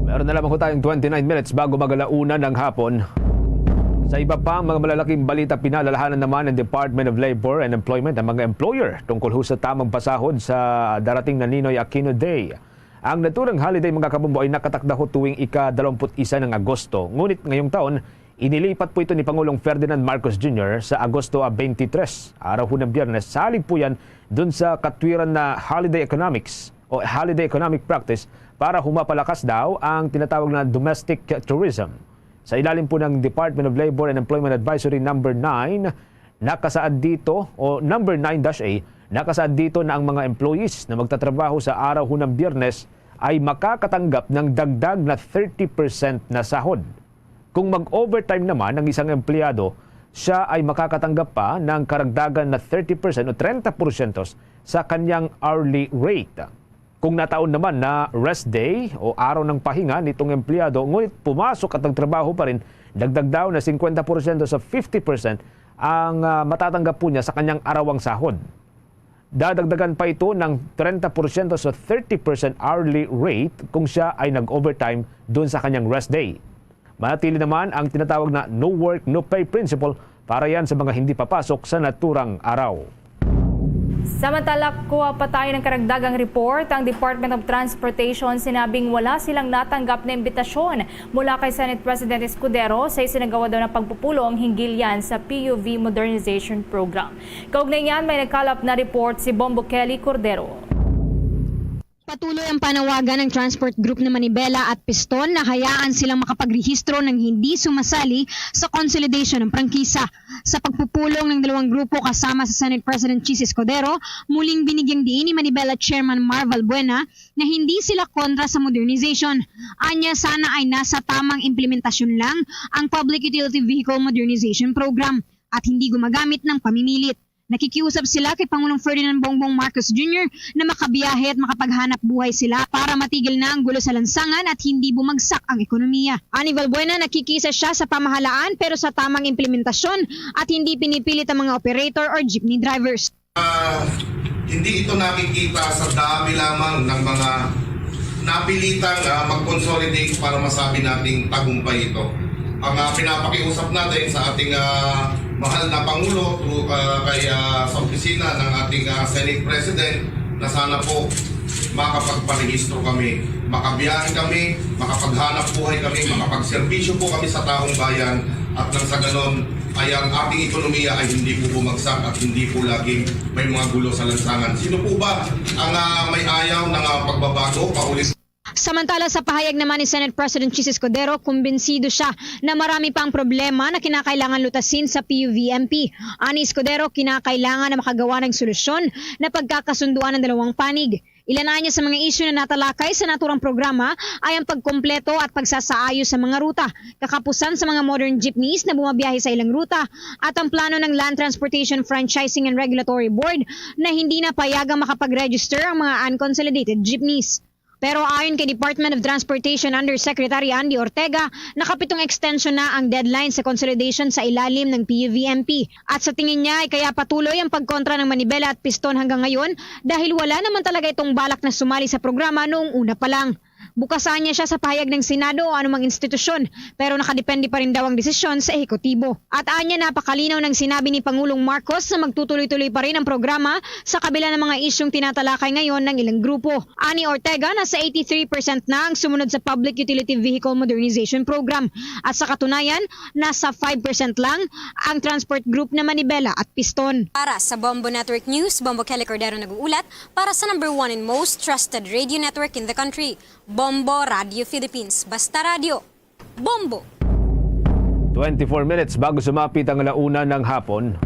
Meron na lamang po tayong twenty-nine minutes bago mag-alauna ng hapon. Sa iba pang mga malalaking balita, pinalalahanan naman ng Department of Labor and Employment ang mga employer tungkol ho sa tamang pasahod sa darating na Ninoy Aquino Day. Ang naturang holiday, mga kabombo, ay nakatakda ho tuwing ika-dalawampu't-isa ng Agosto. Ngunit ngayong taon, inilipat po ito ni Pangulong Ferdinand Marcos Junior sa Agosto, ah, twenty-three, araw ho ng Biyernes. Salig po yan dun sa katwiran na holiday economics o holiday economic practice para humapalakas daw ang tinatawag na domestic tourism. Sa ilalim po ng Department of Labor and Employment Advisory number nine, nakasaad dito, o number nine dash A, nakasaad dito na ang mga employees na magtatrabaho sa araw ho ng Biyernes ay makakatanggap ng dagdag na thirty percent na sahod. Kung mag-overtime naman ang isang empleyado, siya ay makakatanggap pa ng karagdagan na thirty percent o treinta porsyento sa kanyang hourly rate. Kung nataon naman na rest day o araw ng pahinga nitong empleyado, ngunit pumasok at nagtrabaho pa rin, dagdag daw na fifty percent sa fifty percent ang, ah, matatanggap po niya sa kanyang arawang sahod. Dadagdagan pa ito ng treinta porsyento sa thirty percent hourly rate kung siya ay nag-overtime doon sa kanyang rest day. Manatili naman ang tinatawag na no work, no pay principle para yan sa mga hindi papasok sa naturang araw. Samantala, kuha pa tayo ng karagdagang report. Ang Department of Transportation sinabing wala silang natanggap na imbitasyon mula kay Senate President Escudero sa isinagawa daw na pagpupulong hinggil yan sa P U V Modernization Program. Kaugnay niyan, may nagkalap na report si Bombo Kelly Cordero. Patuloy ang panawagan ng Transport Group na Manibela at Piston na hayaan silang makapagrehistro ng hindi sumasali sa consolidation ng prangkisa. Sa pagpupulong ng dalawang grupo kasama sa Senate President Chiz Escudero, muling binigyang diin ni Manibela Chairman Mar Valbuena na hindi sila kontra sa modernization. Anya, sana ay nasa tamang implementasyon lang ang Public Utility Vehicle Modernization Program at hindi gumagamit ng pamimilit. Nakikiusap sila kay Pangulong Ferdinand Bongbong Marcos Junior na makabiyahe at makapaghanap buhay sila para matigil na ang gulo sa lansangan at hindi bumagsak ang ekonomiya. Ani Valbuena, nakikisa siya sa pamahalaan pero sa tamang implementasyon at hindi pinipilit ang mga operator or jeepney drivers. Ah, hindi ito nakikita sa dami lamang ng mga napilitang, ah, mag-consolidate para masabi nating tagumpay ito. Ang, ah, pinapakiusap natin sa ating, ah, mahal na Pangulo, through, ah, kay, ah, sa opisina ng ating, ah, Senate President, na sana po makapagparehistro kami, makabiyahe kami, makapaghanap buhay kami, makapagserbisyo po kami sa taong bayan, at nang sa ganon ay ang ating ekonomiya ay hindi po bumagsak at hindi po laging may mga gulo sa lansangan. Sino po ba ang, ah, may ayaw ng, ah, pagbabago? Paulit Samantala, sa pahayag naman ni Senate President Chiz Escudero, kumbinsido siya na marami pa ang problema na kinakailangan lutasin sa P U V M P. Ani Escudero, kinakailangan na makagawa ng solusyon na pagkakasunduan ng dalawang panig. Ilanaya sa mga isyu na natalakay sa naturang programa ay ang pagkompleto at pagsasaayos sa mga ruta, kakapusan sa mga modern jeepneys na bumabiyahe sa ilang ruta, at ang plano ng Land Transportation Franchising and Regulatory Board na hindi na payagang makapag-register ang mga unconsolidated jeepneys. Pero ayon kay Department of Transportation Undersecretary Andy Ortega, nakapitong extension na ang deadline sa consolidation sa ilalim ng P U V M P. At sa tingin niya ay kaya patuloy ang pagkontra ng Manibela at Piston hanggang ngayon dahil wala naman talaga itong balak na sumali sa programa noong una pa lang. Bukas anya siya sa pahayag ng Senado o anumang institusyon, pero nakadepende pa rin daw ang desisyon sa ehekutibo. At anya, napakalinaw ng sinabi ni Pangulong Marcos na magtutuloy-tuloy pa rin ang programa sa kabila ng mga isyung tinatalakay ngayon ng ilang grupo. Ani Ortega, nasa eighty-three percent na ang sumunod sa Public Utility Vehicle Modernization Program. At sa katunayan, nasa five percent lang ang transport group na Manibela at Piston. Para sa Bombo Network News, Bombo Kelly Cordero nag-uulat para sa number one and most trusted radio network in the country, Bombo Radio Philippines. Basta radyo, Bombo! Twenty-four minutes bago sumapit ang alauna ng hapon.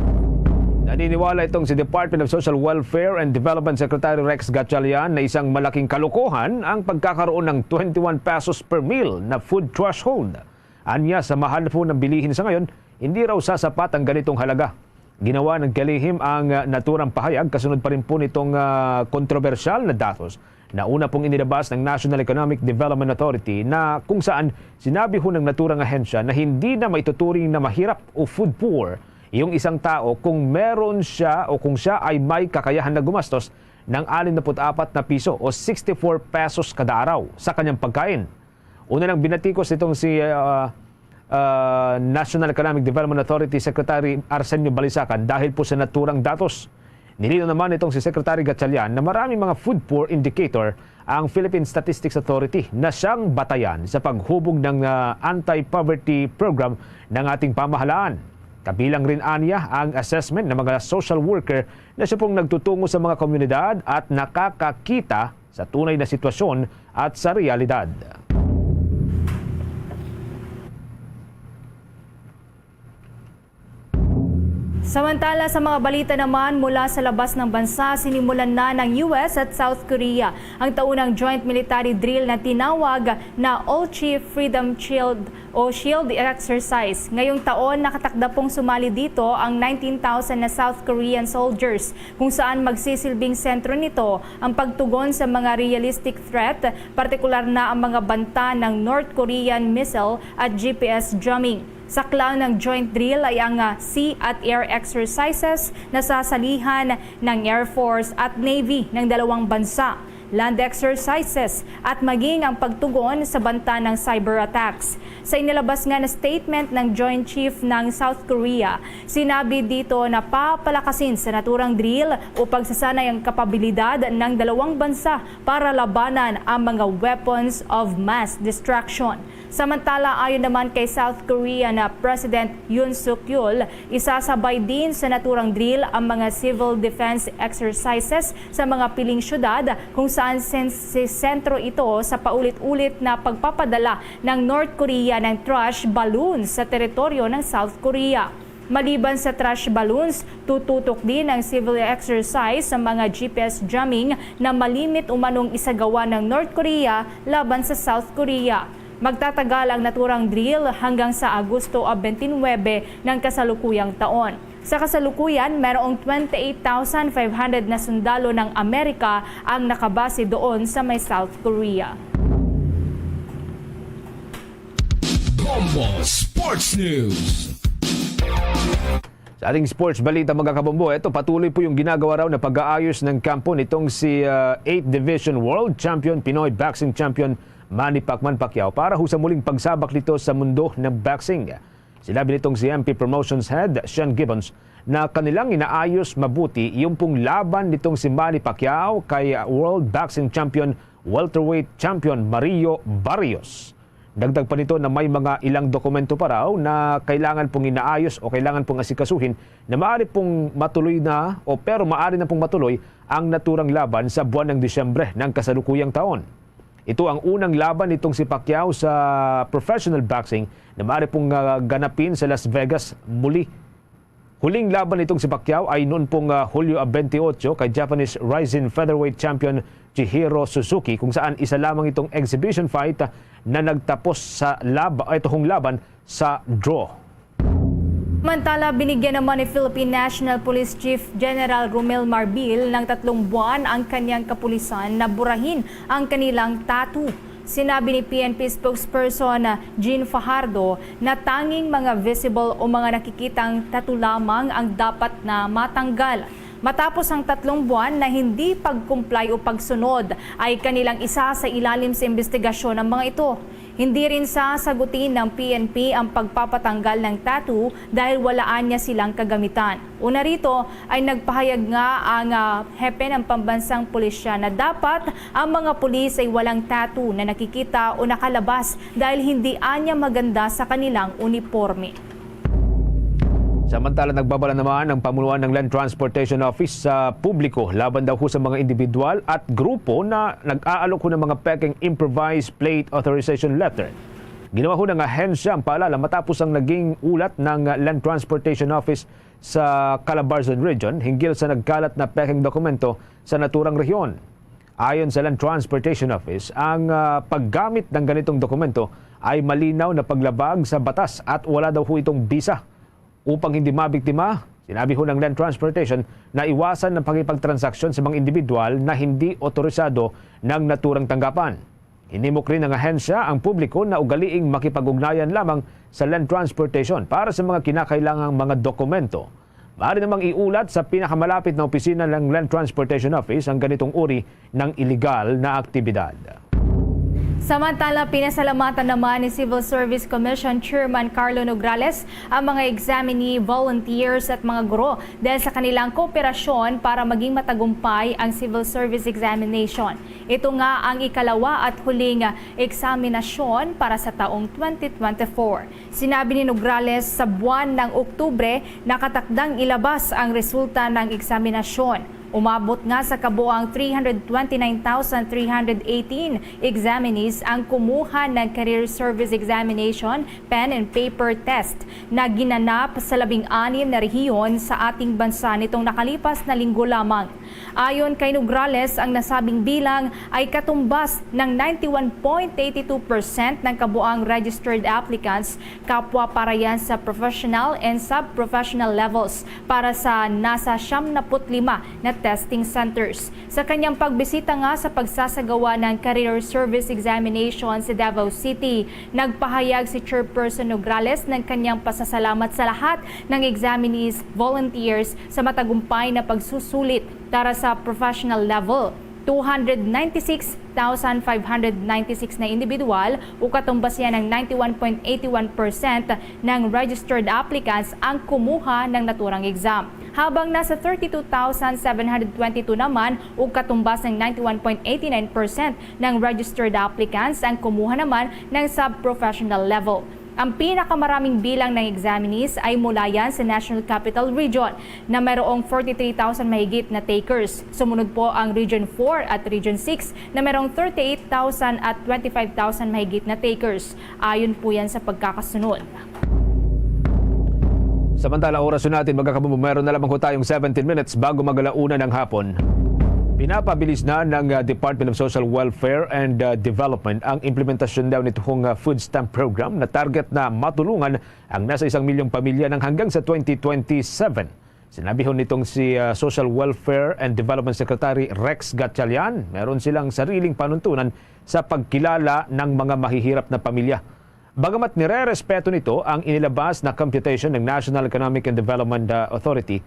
Naniniwala itong si Department of Social Welfare and Development Secretary Rex Gatchalian na isang malaking kalokohan ang pagkakaroon ng twenty-one pesos per meal na food threshold. Anya, sa mahal po ng bilihin sa ngayon, hindi raw sasapat ang ganitong halaga. Ginawa ng kalihim ang, ah, naturang pahayag kasunod pa rin po nitong, ah, kontrobersyal na datos na una pong inilabas ng National Economic Development Authority, na kung saan sinabi ho ng naturang ahensya na hindi na maituturing na mahirap o food poor yung isang tao kung meron siya o kung siya ay may kakayahan na gumastos ng anim na put apat na piso o sixty-four pesos kada araw sa kanyang pagkain. Una nang binatikos nitong si, ah, ah, National Economic Development Authority Secretary Arsenio Balisacan dahil po sa naturang datos. Nilinaw naman nitong si Secretary Gatchalian na maraming mga food poor indicator ang Philippine Statistics Authority na siyang batayan sa paghubog ng, ah, anti-poverty program ng ating pamahalaan. Kabilang rin anya ang assessment ng mga social worker na siya pong nagtutungo sa mga komunidad at nakakakita sa tunay na sitwasyon at sa realidad. Samantala, sa mga balita naman mula sa labas ng bansa, sinimulan na ng U S at South Korea ang taunang joint military drill na tinawag na All Chief Freedom Shield o SHIELD exercise. Ngayong taon, nakatakda pong sumali dito ang nineteen thousand na South Korean soldiers, kung saan magsisilbing sentro nito ang pagtugon sa mga realistic threat, partikular na ang mga banta ng North Korean missile at G P S jamming. Saklaw ng joint drill ay ang, ah, sea at air exercises na sasalihan ng Air Force at Navy ng dalawang bansa, land exercises, at maging ang pagtugon sa banta ng cyber attacks. Sa inilabas nga na statement ng Joint Chief ng South Korea, sinabi dito na papalakasin sa naturang drill o pagsasanay ang kapabilidad ng dalawang bansa para labanan ang mga weapons of mass destruction. Samantala, ayon naman kay South Korea na President Yoon Suk Yeol, isasabay din sa naturang drill ang mga civil defense exercises sa mga piling syudad kung Tan, sen-, si sentro ito sa paulit-ulit na pagpapadala ng North Korea ng trash balloons sa teritoryo ng South Korea. Maliban sa trash balloons, tututok din ang civil exercise sa mga G P S jamming na malimit umanong isagawa ng North Korea laban sa South Korea. Magtatagal ang naturang drill hanggang sa Agosto a twenty-nine ng kasalukuyang taon. Sa kasalukuyan, mayroong twenty-eight thousand five hundred na sundalo ng Amerika ang nakabase doon sa may South Korea. Bombo Sports News. Sa ating sports balita, mga kabombo, eto, patuloy po yung ginagawa raw na pag-aayos ng kampo nitong si, ah, eighth Division World Champion, Pinoy Boxing Champion Manny Pacman Pacquiao para ho sa muling pagsabak nito sa mundo ng boxing. Sinabi nitong si M P Promotions Head Sean Gibbons na kanilang inaayos mabuti yung pong laban nitong si Manny Pacquiao kay World Boxing Champion, Welterweight Champion Mario Barrios. Dagdag pa nito na may mga ilang dokumento pa raw na kailangan pong inaayos o kailangan pong asikasuhin na maaari pong matuloy na o pero maaari na pong matuloy ang naturang laban sa buwan ng Disyembre ng kasalukuyang taon. Ito ang unang laban nitong si Pacquiao sa professional boxing na maaari pong, ah, ganapin sa Las Vegas muli. Huling laban nitong si Pacquiao ay noon pong, ah, Hulyo a twenty-eight kay Japanese Rising Featherweight Champion Chihiro Suzuki, kung saan isa lamang itong exhibition fight na nagtapos sa lab-, ito hong laban sa draw. Samantala, binigyan naman ni Philippine National Police Chief General Romel Marbil ng tatlong buwan ang kanyang kapulisan na burahin ang kanilang tattoo. Sinabi ni P N P spokesperson Jean Fajardo na tanging mga visible o mga nakikitang tattoo lamang ang dapat na matanggal. Matapos ang tatlong buwan na hindi pag-comply o pagsunod, ay kanilang isa sa ilalim sa imbestigasyon ang mga ito. Hindi rin sasagutin ng P N P ang pagpapatanggal ng tattoo dahil wala anya silang kagamitan. Una rito ay nagpahayag nga ang, ah, hepe ng pambansang pulisya na dapat ang mga pulis ay walang tattoo na nakikita o nakalabas dahil hindi anya maganda sa kanilang uniporme. Samantala, nagbabala naman ang pamunuan ng Land Transportation Office sa publiko laban daw ho sa mga individual at grupo na nag-aalok ho ng mga pekeng improvised plate authorization letter. Ginawa ho ng ahensya ang paalala matapos ang naging ulat ng Land Transportation Office sa Calabarzon Region hinggil sa nagkalat na pekeng dokumento sa naturang rehiyon. Ayon sa Land Transportation Office, ang, ah, paggamit ng ganitong dokumento ay malinaw na paglabag sa batas at wala daw ho itong bisa. Upang hindi mabiktima, sinabi ho ng Land Transportation na iwasan ang pakipagtransaksyon sa mga individual na hindi otorisado ng naturang tanggapan. Hinimok rin ng ahensya ang publiko na ugaliing makipag-ugnayan lamang sa Land Transportation para sa mga kinakailangang mga dokumento. Maaari namang iulat sa pinakamalapit na opisina ng Land Transportation Office ang ganitong uri ng iligal na aktibidad. Samantala, pinasalamatan naman ni Civil Service Commission Chairman Carlo Nograles ang mga examinee, volunteers at mga guro dahil sa kanilang kooperasyon para maging matagumpay ang Civil Service Examination. Ito nga ang ikalawa at huling eksaminasyon para sa taong twenty twenty-four. Sinabi ni Nograles, sa buwan ng Oktubre, nakatakdang ilabas ang resulta ng eksaminasyon. Umabot nga sa kabuang three hundred twenty-nine thousand three hundred eighteen examinees ang kumuha ng Career Service Examination Pen and Paper Test na ginanap sa labing-anim na rehiyon sa ating bansa nitong nakalipas na linggo lamang. Ayon kay Nograles, ang nasabing bilang ay katumbas ng ninety-one point eighty-two percent ng kabuang registered applicants, kapwa para yan sa professional and sub-professional levels para sa nasa siyam na put lima na testing centers. Sa kanyang pagbisita nga sa pagsasagawa ng Career Service Examination sa Davao City, nagpahayag si Chairperson Nograles ng kanyang pasasalamat sa lahat ng examinees, volunteers sa matagumpay na pagsusulit para sa professional level. Two hundred ninety-six thousand five hundred ninety-six na individual o katumbas yan ng ninety-one point eighty-one percent ng registered applicants ang kumuha ng naturang exam. Habang nasa thirty-two thousand seven hundred twenty-two naman o katumbas ng ninety-one point eighty-nine percent ng registered applicants ang kumuha naman ng sub-professional level. Ang pinakamaraming bilang ng examinees ay mula yan sa National Capital Region na mayroong forty-three thousand mahigit na takers. Sumunod po ang Region four at Region six na mayroong thirty-eight thousand at twenty-five thousand mahigit na takers. Ayon po yan sa pagkakasunod. Samantala, oras na natin, mga kabumbong, meron na lamang ho tayong seventeen minutes bago mag-alauna ng hapon. Pinapabilis na ng uh, Department of Social Welfare and uh, Development ang implementasyon daw nitong uh, food stamp program na target na matulungan ang nasa isang milyong pamilya nang hanggang sa twenty twenty-seven. Sinabi ho nitong si uh, Social Welfare and Development Secretary Rex Gatchalian, meron silang sariling panuntunan sa pagkilala ng mga mahihirap na pamilya. Bagamat nirerespeto nito ang inilabas na computation ng National Economic and Development uh, Authority,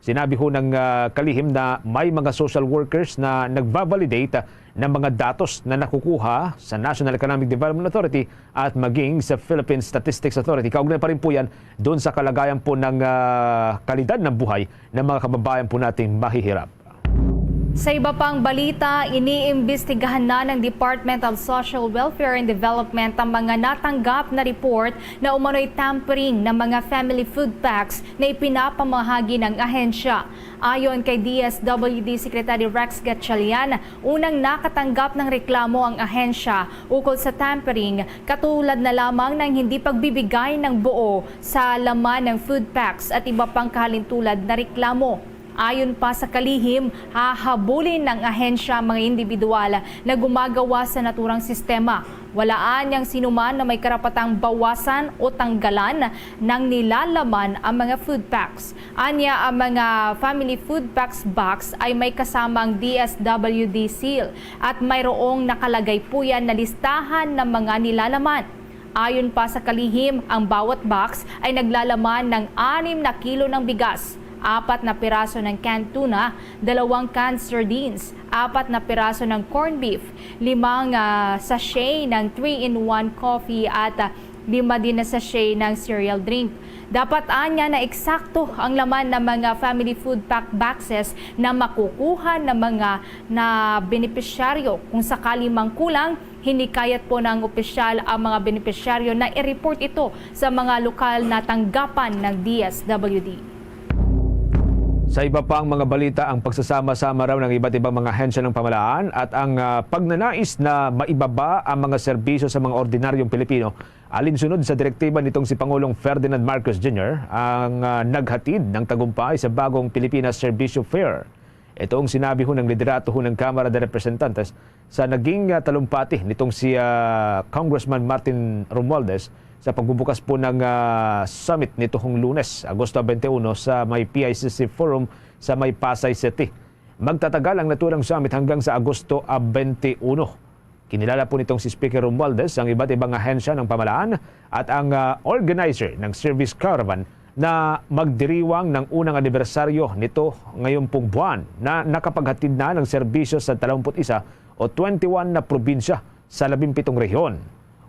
sinabi ho ng uh, kalihim na may mga social workers na nagbabalidate ng mga datos na nakukuha sa National Economic Development Authority at maging sa Philippine Statistics Authority. Kaugnay pa rin po yan doon sa kalagayan po ng uh, kalidad ng buhay ng mga kababayan po nating mahihirap. Sa iba pang balita, iniimbestigahan na ng Department of Social Welfare and Development ang mga natanggap na report na umano'y tampering ng mga family food packs na ipinapamahagi ng ahensya. Ayon kay D S W D Secretary Rex Gatchalian, unang nakatanggap ng reklamo ang ahensya ukol sa tampering, katulad na lamang ng hindi pagbibigay ng buo sa laman ng food packs at iba pang kahalintulad na reklamo. Ayon pa sa kalihim, hahabulin ng ahensya ang mga individual na gumagawa sa naturang sistema. Walaan niyang sinuman na may karapatang bawasan o tanggalan ng nilalaman ang mga food packs. Anya, ang mga family food packs box ay may kasamang D S W D seal at mayroong nakalagay po yan na listahan ng mga nilalaman. Ayon pa sa kalihim, ang bawat box ay naglalaman ng anim na kilo ng bigas, apat na piraso ng canned tuna, dalawang canned sardines, apat na piraso ng corned beef, limang ah, sachet ng three-in-one coffee at ah, lima din na sachet ng cereal drink. Dapat anya na eksakto ang laman ng mga family food pack boxes na makukuha ng mga na benepisyaryo. Kung sakali mang kulang, hinikayat po ng opisyal ang mga benepisyaryo na i-report ito sa mga lokal na tanggapan ng D S W D. Sa iba pang mga balita, ang pagsasama-sama raw ng iba't ibang mga ahensya ng pamahalaan at ang ah, pagnanais na maibaba ang mga serbisyo sa mga ordinaryong Pilipino alinsunod sa direktiba nitong si Pangulong Ferdinand Marcos Junior ang ah, naghatid ng tagumpay sa bagong Pilipinas Serbisyo Fair. Ito ang sinabi ho ng liderato ho ng Kamara de Representantes sa naging ah, talumpati nitong si ah, Congressman Martin Romualdez sa pagbubukas po ng ah, summit nitong Lunes, Agosto twenty-one, sa may P I C C Forum sa may Pasay City. Magtatagal ang naturang summit hanggang sa Agosto ah, twenty-one. Kinilala po nitong si Speaker Romualdez ang iba't ibang ahensya ng pamahalaan at ang ah, organizer ng service caravan na magdiriwang ng unang anibersaryo nito ngayon pong buwan na nakapaghatid na ng serbisyo sa dalawampu't isa o twenty-one na probinsya sa labimpitong rehiyon.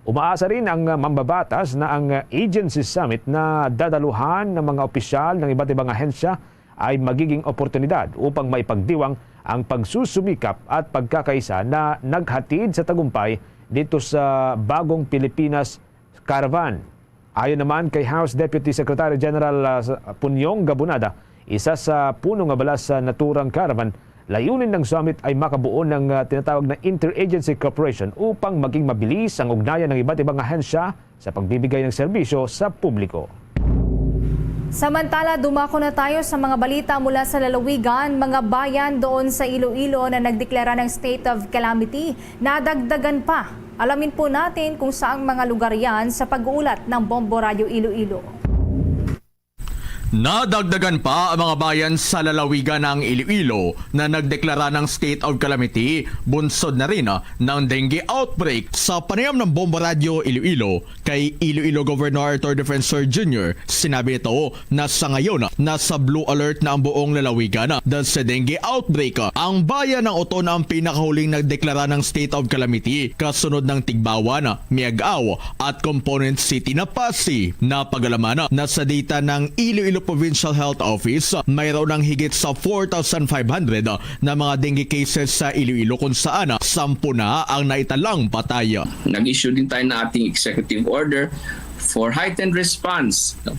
Umaasa rin ang ah, mambabatas na ang ah, Agency Summit na dadaluhan ng mga opisyal ng iba't ibang ahensya ay magiging oportunidad upang maipagdiwang ang pagsusumikap at pagkakaisa na naghatid sa tagumpay dito sa bagong Pilipinas Caravan. Ayon naman kay House Deputy Secretary General ah, Punyong Gabunada, isa sa puno nga balas sa naturang caravan, layunin ng summit ay makabuo ng ah, tinatawag na interagency cooperation upang maging mabilis ang ugnayan ng iba't ibang ahensya sa pagbibigay ng serbisyo sa publiko. Samantala, dumako na tayo sa mga balita mula sa lalawigan. Mga bayan doon sa Iloilo na nagdeklara ng state of calamity, nadagdagan pa. Alamin po natin kung saang mga lugar yan sa pag-uulat ng Bombo Radyo Iloilo. Nadagdagan pa ang mga bayan sa lalawigan ng Iloilo na nagdeklara ng state of calamity, bunsod na rin ng dengue outbreak. Sa panayam ng Bombo Radyo Iloilo kay Iloilo Governor Arthur Defensor Junior, sinabi nito na sa ngayon nasa blue alert na ang buong lalawigan dahil sa dengue outbreak. Ang bayan ng Oton ang pinakahuling nagdeklara ng state of calamity, kasunod ng Tigbauan, Miag-ao at Component City na Passi. Napag-alaman na sa data ng Iloilo Provincial Health Office, mayroon ng higit sa four thousand five hundred na mga dengue cases sa Iloilo, kung saan sampu na ang naitalang patay. Nag-issue din tayo ng ating executive order for heightened response, no,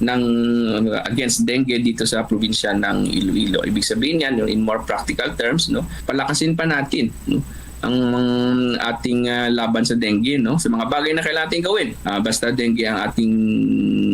ng, uh, against dengue dito sa probinsya ng Iloilo. Ibig sabihin niyan, no, in more practical terms, no, palakasin pa natin, no, ang ating, uh, laban sa dengue, no, sa mga bagay na kailangan natin gawin. Uh, basta dengue ang ating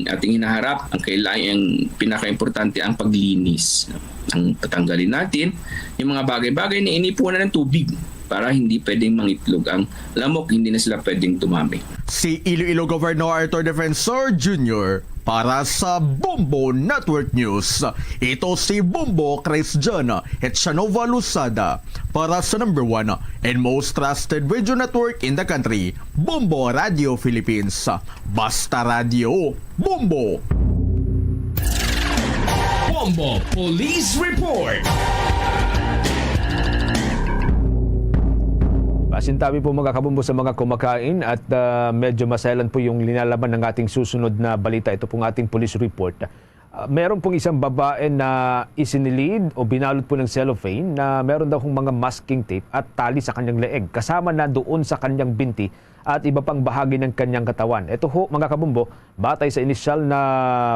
ating hinaharap, ang kailangan, ang pinakaimportante ang paglinis, no? Ang patanggalin natin yung mga bagay-bagay na inipunan ng tubig para hindi pwedeng mangitlog ang lamok, hindi na sila pwedeng dumami. Si Iloilo Governor Arthur Defensor Junior para sa Bombo Network News. Ito si Bombo Christian Echanova Losada para sa number one and most trusted radio network in the country, Bombo Radio Philippines. Basta Radio, Bombo! Bombo Police Report. Pasintabi po, mga kabombo, sa mga kumakain at, ah, medyo maselan po yung linalaman ng ating susunod na balita. Ito pong ating police report. Ah, meron pong isang babae na isinilid o binalot po ng cellophane na meron daw hong mga masking tape at tali sa kanyang leeg, kasama na doon sa kanyang binti at iba pang bahagi ng kanyang katawan. Ito ho, mga kabombo, batay sa inisyal na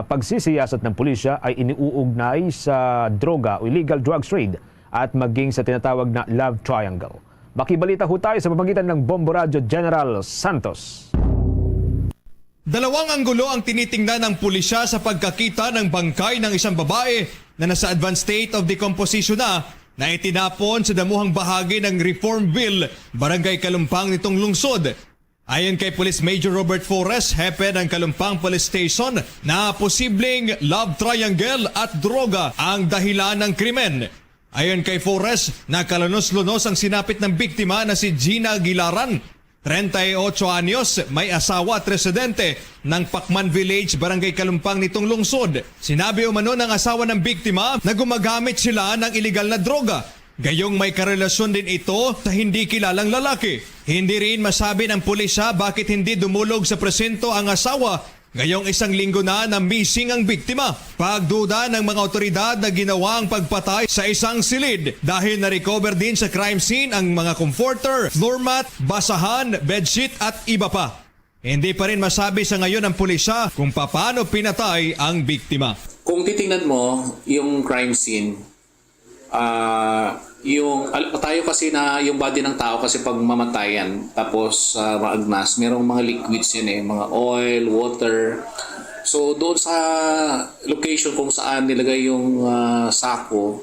pagsisiyasat ng pulisya, ay iniuugnay sa droga o illegal drugs trade at maging sa tinatawag na love triangle. Makibalita ho tayo sa pamagitan ng Bombo Radyo General Santos. Dalawang anggulo ang tinitingnan ng pulisya sa pagkakita ng bangkay ng isang babae na nasa advanced state of decomposition na, na itinapon sa damuhang bahagi ng Reformville, Barangay Kalumpang nitong lungsod. Ayon kay Police Major Robert Flores, hepe ng Kalumpang Police Station, na posibleng love triangle at droga ang dahilan ng krimen. Ayon kay Flores, nakalunos-lunos ang sinapit ng biktima na si Gina Gilaran, treinta y ocho anyos, may asawa at residente ng Pacman Village, Barangay Kalumpang nitong lungsod. Sinabi umano ng asawa ng biktima na gumagamit sila ng iligal na droga. Gayong may karelasyon din ito sa hindi kilalang lalaki. Hindi rin masabi ng pulisya bakit hindi dumulog sa presinto ang asawa. Ngayong isang linggo na na missing ang biktima. Pagduda ng mga otoridad na ginawa ang pagpatay sa isang silid dahil na-recover din sa crime scene ang mga comforter, floor mat, basahan, bedsheet at iba pa. Hindi pa rin masabi sa ngayon ng pulisya kung paano pinatay ang biktima. Kung titingnan mo yung crime scene, ah, yung al-, tayo kasi na yung body ng tao kasi pag mamatayan, tapos, ah, maagnas, merong mga liquids yan eh, mga oil, water. So, doon sa location kung saan nilagay yung, ah, sako,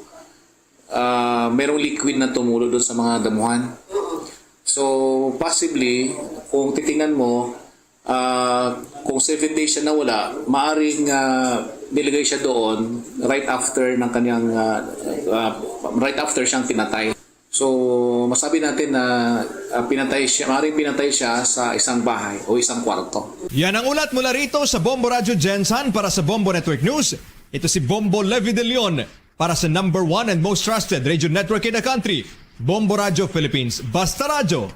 ah, merong liquid na tumulo doon sa mga damuhan. So, possibly, kung titingnan mo, ah, kung seven days siya nawala, maaring, ah, nilagay siya doon right after ng kanyang, ah, ah, right after siyang pinatay. So, masabi natin na, ah, pinatay siya, maaring pinatay siya sa isang bahay o isang kwarto. Yan ang ulat mula rito sa Bombo Radyo Gensan para sa Bombo Network News. Ito si Bombo Levi De Leon para sa number one and most trusted radio network in the country, Bombo Radyo Philippines. Basta Radyo,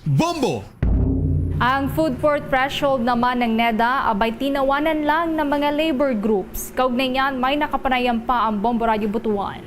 Bombo! Ang food poor threshold naman ng neda abay tinawanan lang ng mga labor groups. Kaugnay niyan, may nakapanayam pa ang Bombo Radyo Butuan.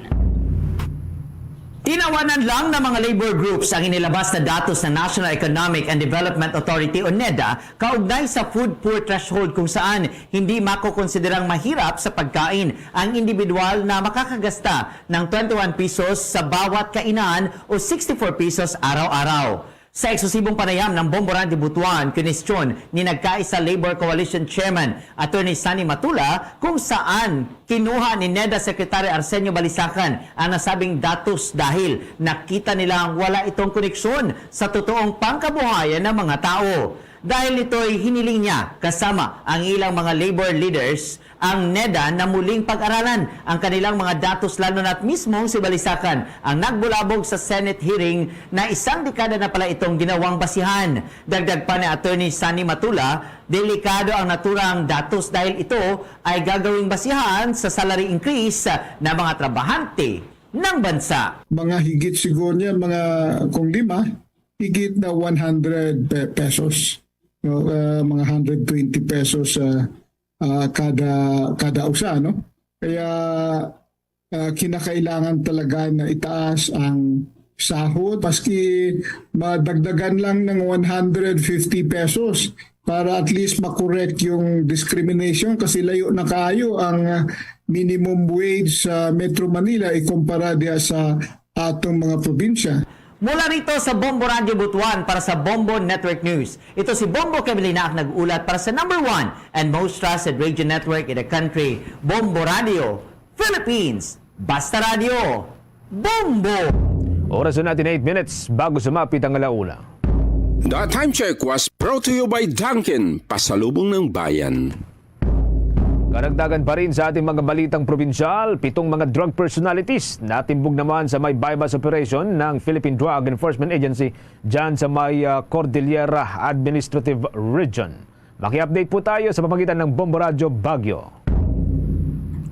Tinawanan lang ng mga labor groups ang inilabas na datos ng National Economic and Development Authority o neda kaugnay sa food poor threshold, kung saan hindi makokonsiderang mahirap sa pagkain ang individual na makakagasta ng twenty-one pesos sa bawat kainan o sixty-four pesos araw-araw. Sa eksklusibong panayam ng Bombo Radyo Butuan, kinwestiyon ni nagkaisa Labor Coalition Chairman Attorney Sonny Matula kung saan kinuha ni neda Secretary Arsenio Balisacan ang nasabing datos dahil nakita nilang wala itong koneksyon sa totoong pangkabuhayan ng mga tao. Dahil nito'y hiniling niya kasama ang ilang mga labor leaders ang neda na muling pag-aralan ang kanilang mga datos, lalo na't mismong si Balisacan ang nagbulabog sa Senate hearing na isang dekada na pala itong ginawang basihan. Dagdag pa ni Attorney Sonny Matula, delikado ang naturang datos dahil ito ay gagawing basihan sa salary increase ng mga trabahante ng bansa. Mga higit siguro niya, mga kung lima, higit na one hundred pe-, pesos. No, ah, mga hundred twenty pesos, ah, ah, kada, kada usa, no? Kaya, ah, kinakailangan talaga na itaas ang sahod. Maski madagdagan lang ng one hundred fifty pesos, para at least makorek yung discrimination kasi layo na kaayo ang, ah, minimum wage sa Metro Manila ikumpara diha sa atong mga probinsya. Mula rito sa Bombo Radio Butuan para sa Bombo Network News, ito si Bombo Kevin Linac nag-ulat para sa number one and most trusted radio network in the country, Bombo Radio Philippines. Basta Radio, Bombo! Oras na natin eight minutes bago sumapit ang alauna. The time check was brought to you by Dunkin, pasalubong ng bayan. Karagdagan pa rin sa ating mga balitang probinsyal, pitong mga drug personalities natimbog naman sa may buy-bust operation ng Philippine Drug Enforcement Agency dyan sa may ah, Cordillera Administrative Region. Maki-update po tayo sa pamagitan ng Bombo Radyo Baguio.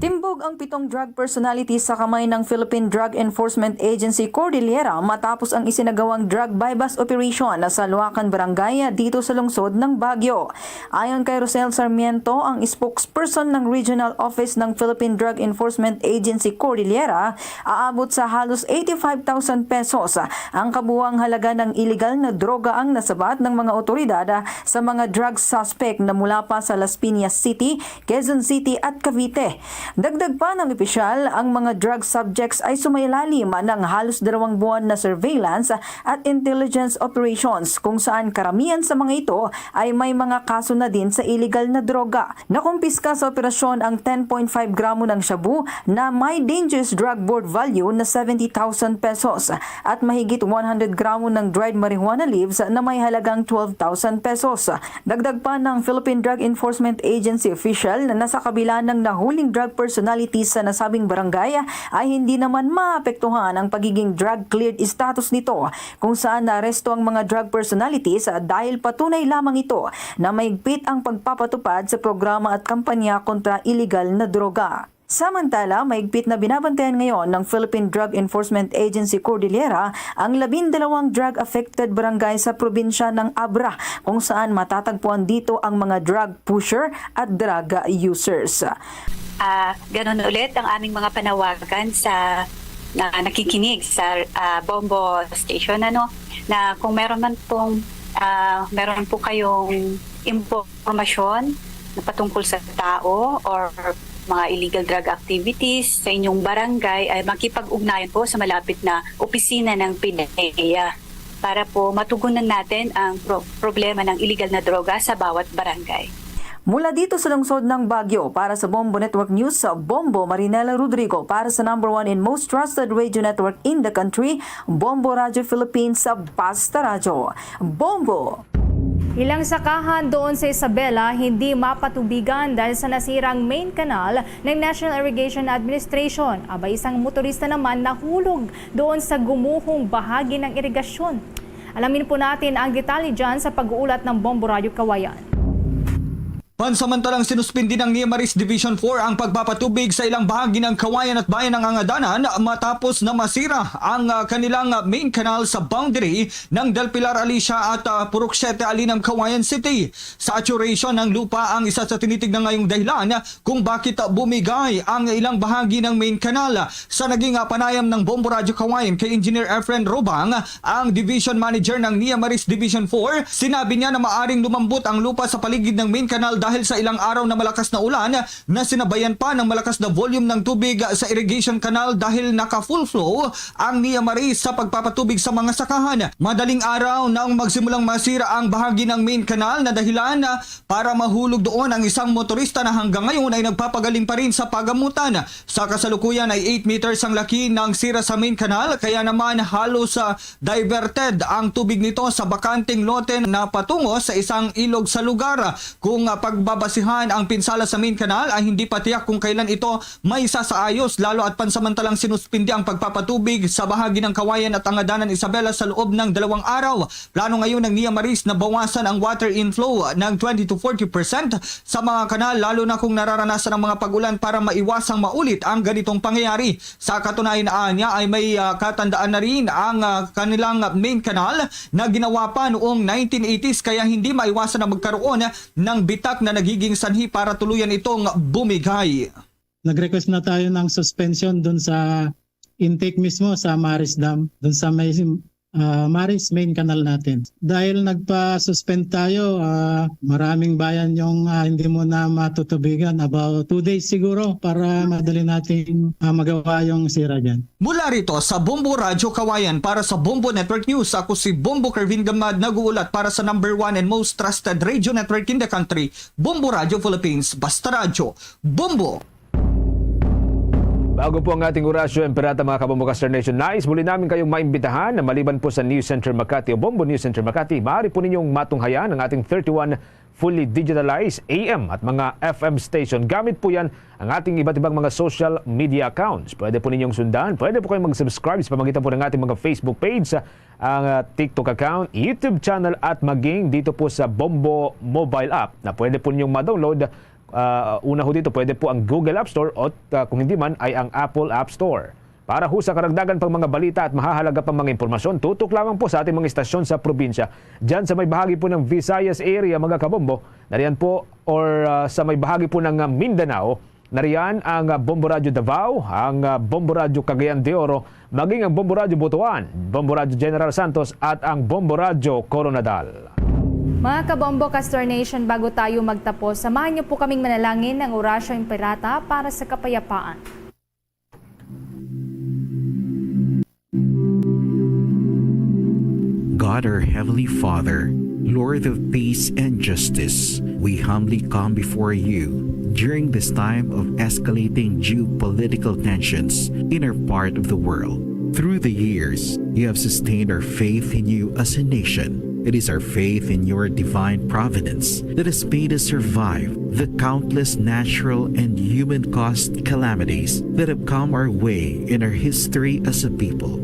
Timbog ang pitong drug personalities sa kamay ng Philippine Drug Enforcement Agency Cordillera matapos ang isinagawang drug buy-bust operation sa Luacan Barangay dito sa lungsod ng Baguio. Ayon kay Rosel Sarmiento, ang spokesperson ng Regional Office ng Philippine Drug Enforcement Agency Cordillera, aabot sa halos eighty-five thousand pesos ang kabuang halaga ng iligal na droga ang nasabat ng mga otoridad sa mga drug suspect na mula pa sa Las Piñas City, Quezon City at Cavite. Dagdag pa ng opisyal, ang mga drug subjects ay sumailalim ng halos dalawang buwan na surveillance at intelligence operations, kung saan karamihan sa mga ito ay may mga kaso na din sa iligal na droga. Nakumpiska sa operasyon ang ten point five gramo ng shabu na may dangerous drug board value na seventy thousand pesos at mahigit one hundred gramo ng dried marijuana leaves na may halagang twelve thousand pesos. Dagdag pa ng Philippine Drug Enforcement Agency official na sa kabila ng nahuling drug personalities sa nasabing barangay, ay hindi naman maapektuhan ang pagiging drug cleared status nito, kung saan naaresto ang mga drug personalities dahil patunay lamang ito na mahigpit ang pagpapatupad sa programa at kampanya kontra iligal na droga. Samantala, mahigpit na binabantayan ngayon ng Philippine Drug Enforcement Agency Cordillera ang labindalawang drug-affected barangay sa probinsya ng Abra, kung saan matatagpuan dito ang mga drug pusher at drug users. Ah, ganun ulit ang aming mga panawagan sa na nakikinig sa ah, Bombo Station, ano, na kung meron man pong ah, meron po kayong impormasyon na patungkol sa tao or mga illegal drug activities sa inyong barangay, ay makipag-ugnayan po sa malapit na opisina ng PDEA para po matugunan natin ang pro- problema ng illegal na droga sa bawat barangay. Mula dito sa lungsod ng Baguio, para sa Bombo Network News, Bombo Marinela Rodrigo para sa number one and most trusted radio network in the country, Bombo Radyo Philippines, sa Basta Radyo. Bombo! Ilang sakahan doon sa Isabela hindi mapatubigan dahil sa nasirang main canal ng National Irrigation Administration. Abay, isang motorista naman nahulog doon sa gumuhong bahagi ng irigasyon. Alamin po natin ang detalye dyan sa pag-uulat ng Bombo Radyo Kawayan. Pansamantalang sinuspindi ng Niamaris Division four ang pagpapatubig sa ilang bahagi ng Kawayan at Bayan ng Angadanan matapos na masira ang ah, kanilang ah, main canal sa boundary ng Del Pilar, Alicia at ah, Purok siete, Alinang, Kawayan City. Saturation ng lupa ang isa sa tinitignan ngayong dahilan kung bakit bumigay ang ilang bahagi ng main canal. Sa naging ah, panayam ng Bombo Radyo Kawayan kay Engineer Efren Robang, ang Division Manager ng Niamaris Division four, sinabi niya na maaring lumambot ang lupa sa paligid ng main canal dahil sa ilang araw na malakas na ulan na sinabayan pa ng malakas na volume ng tubig sa irrigation canal dahil naka full flow ang Niamaris sa pagpapatubig sa mga sakahan. Madaling araw nang magsimulang masira ang bahagi ng main canal na dahilan para mahulog doon ang isang motorista na hanggang ngayon ay nagpapagaling pa rin sa pagamutan. Sa kasalukuyan ay eight meters ang laki ng sira sa main canal, kaya naman halos ah, diverted ang tubig nito sa bakanteng lote na patungo sa isang ilog sa lugar. Kung ah, pagbabasihan ang pinsala sa main canal ay hindi pa tiyak kung kailan ito may sasaayos, lalo at pansamantalang sinuspindi ang pagpapatubig sa bahagi ng Kawayan at Angadanan, Isabela sa loob ng dalawang araw. Plano ngayon ng Niamaris na bawasan ang water inflow ng twenty to forty percent sa mga kanal, lalo na kung nararanasan ang mga pag-ulan, para maiwasang maulit ang ganitong pangyayari. Sa katunayan, anya ay may ah, katandaan na rin ang ah, kanilang main canal na ginawa pa noong nineteen eighties, kaya hindi maiwasan na magkaroon ng bitak na nagiging sanhi para tuluyan itong bumigay. Nag-request na tayo ng suspension dun sa intake mismo sa Maris Dam, dun sa may ah, Maris, main kanal natin. Dahil nagpa-suspend tayo, ah, maraming bayan yung, ah, hindi mo na matutubigan. About two days siguro para madali nating, ah, magawa yung sira dyan. Mula rito sa Bombo Radyo Kawayan para sa Bombo Network News, ako si Bombo Kervin Gamad, nag-uulat para sa number one and most trusted radio network in the country, Bombo Radyo Philippines. Basta radyo, Bombo! Bago po ang ating Orasyo Imperata, mga Kabombo Caster Nation, nais muli namin kayong maimbitahan na maliban po sa News Center Makati o Bombo News Center Makati, maaari po ninyong matunghayan ang ating thirty-one fully digitalized A M at mga F M station. Gamit po yan ang ating iba't ibang mga social media accounts. Pwede po ninyong sundan, pwede po kayong mag-subscribe sa pamagitan po ng ating mga Facebook page, ang, ah, TikTok account, YouTube channel, at maging dito po sa Bombo mobile app na pwede po ninyong ma-download. Ah, una ho dito, pwede po ang Google App Store o, ah, kung hindi man, ay ang Apple App Store. Para ho sa karagdagan pang mga balita at mahahalaga pang mga impormasyon, tutok lamang po sa ating mga istasyon sa probinsya. Diyan sa may bahagi po ng Visayas area, mga Kabombo, nariyan po, or, ah, sa may bahagi po ng, ah, Mindanao, nariyan ang, ah, Bombo Radyo Davao, ang, ah, Bombo Radyo Cagayan de Oro, maging ang Bombo Radyo Butuan, Bombo Radyo General Santos, at ang Bombo Radyo Koronadal. Mga Kabombo Caster Nation, bago tayo magtapos, samahan niyo po kaming manalangin ng Orasyo Imperata para sa kapayapaan. God, our Heavenly Father, Lord of peace and justice, we humbly come before you during this time of escalating geopolitical tensions in our part of the world. Through the years, you have sustained our faith in you as a nation. It is our faith in your divine providence that has made us survive the countless natural and human-caused calamities that have come our way in our history as a people.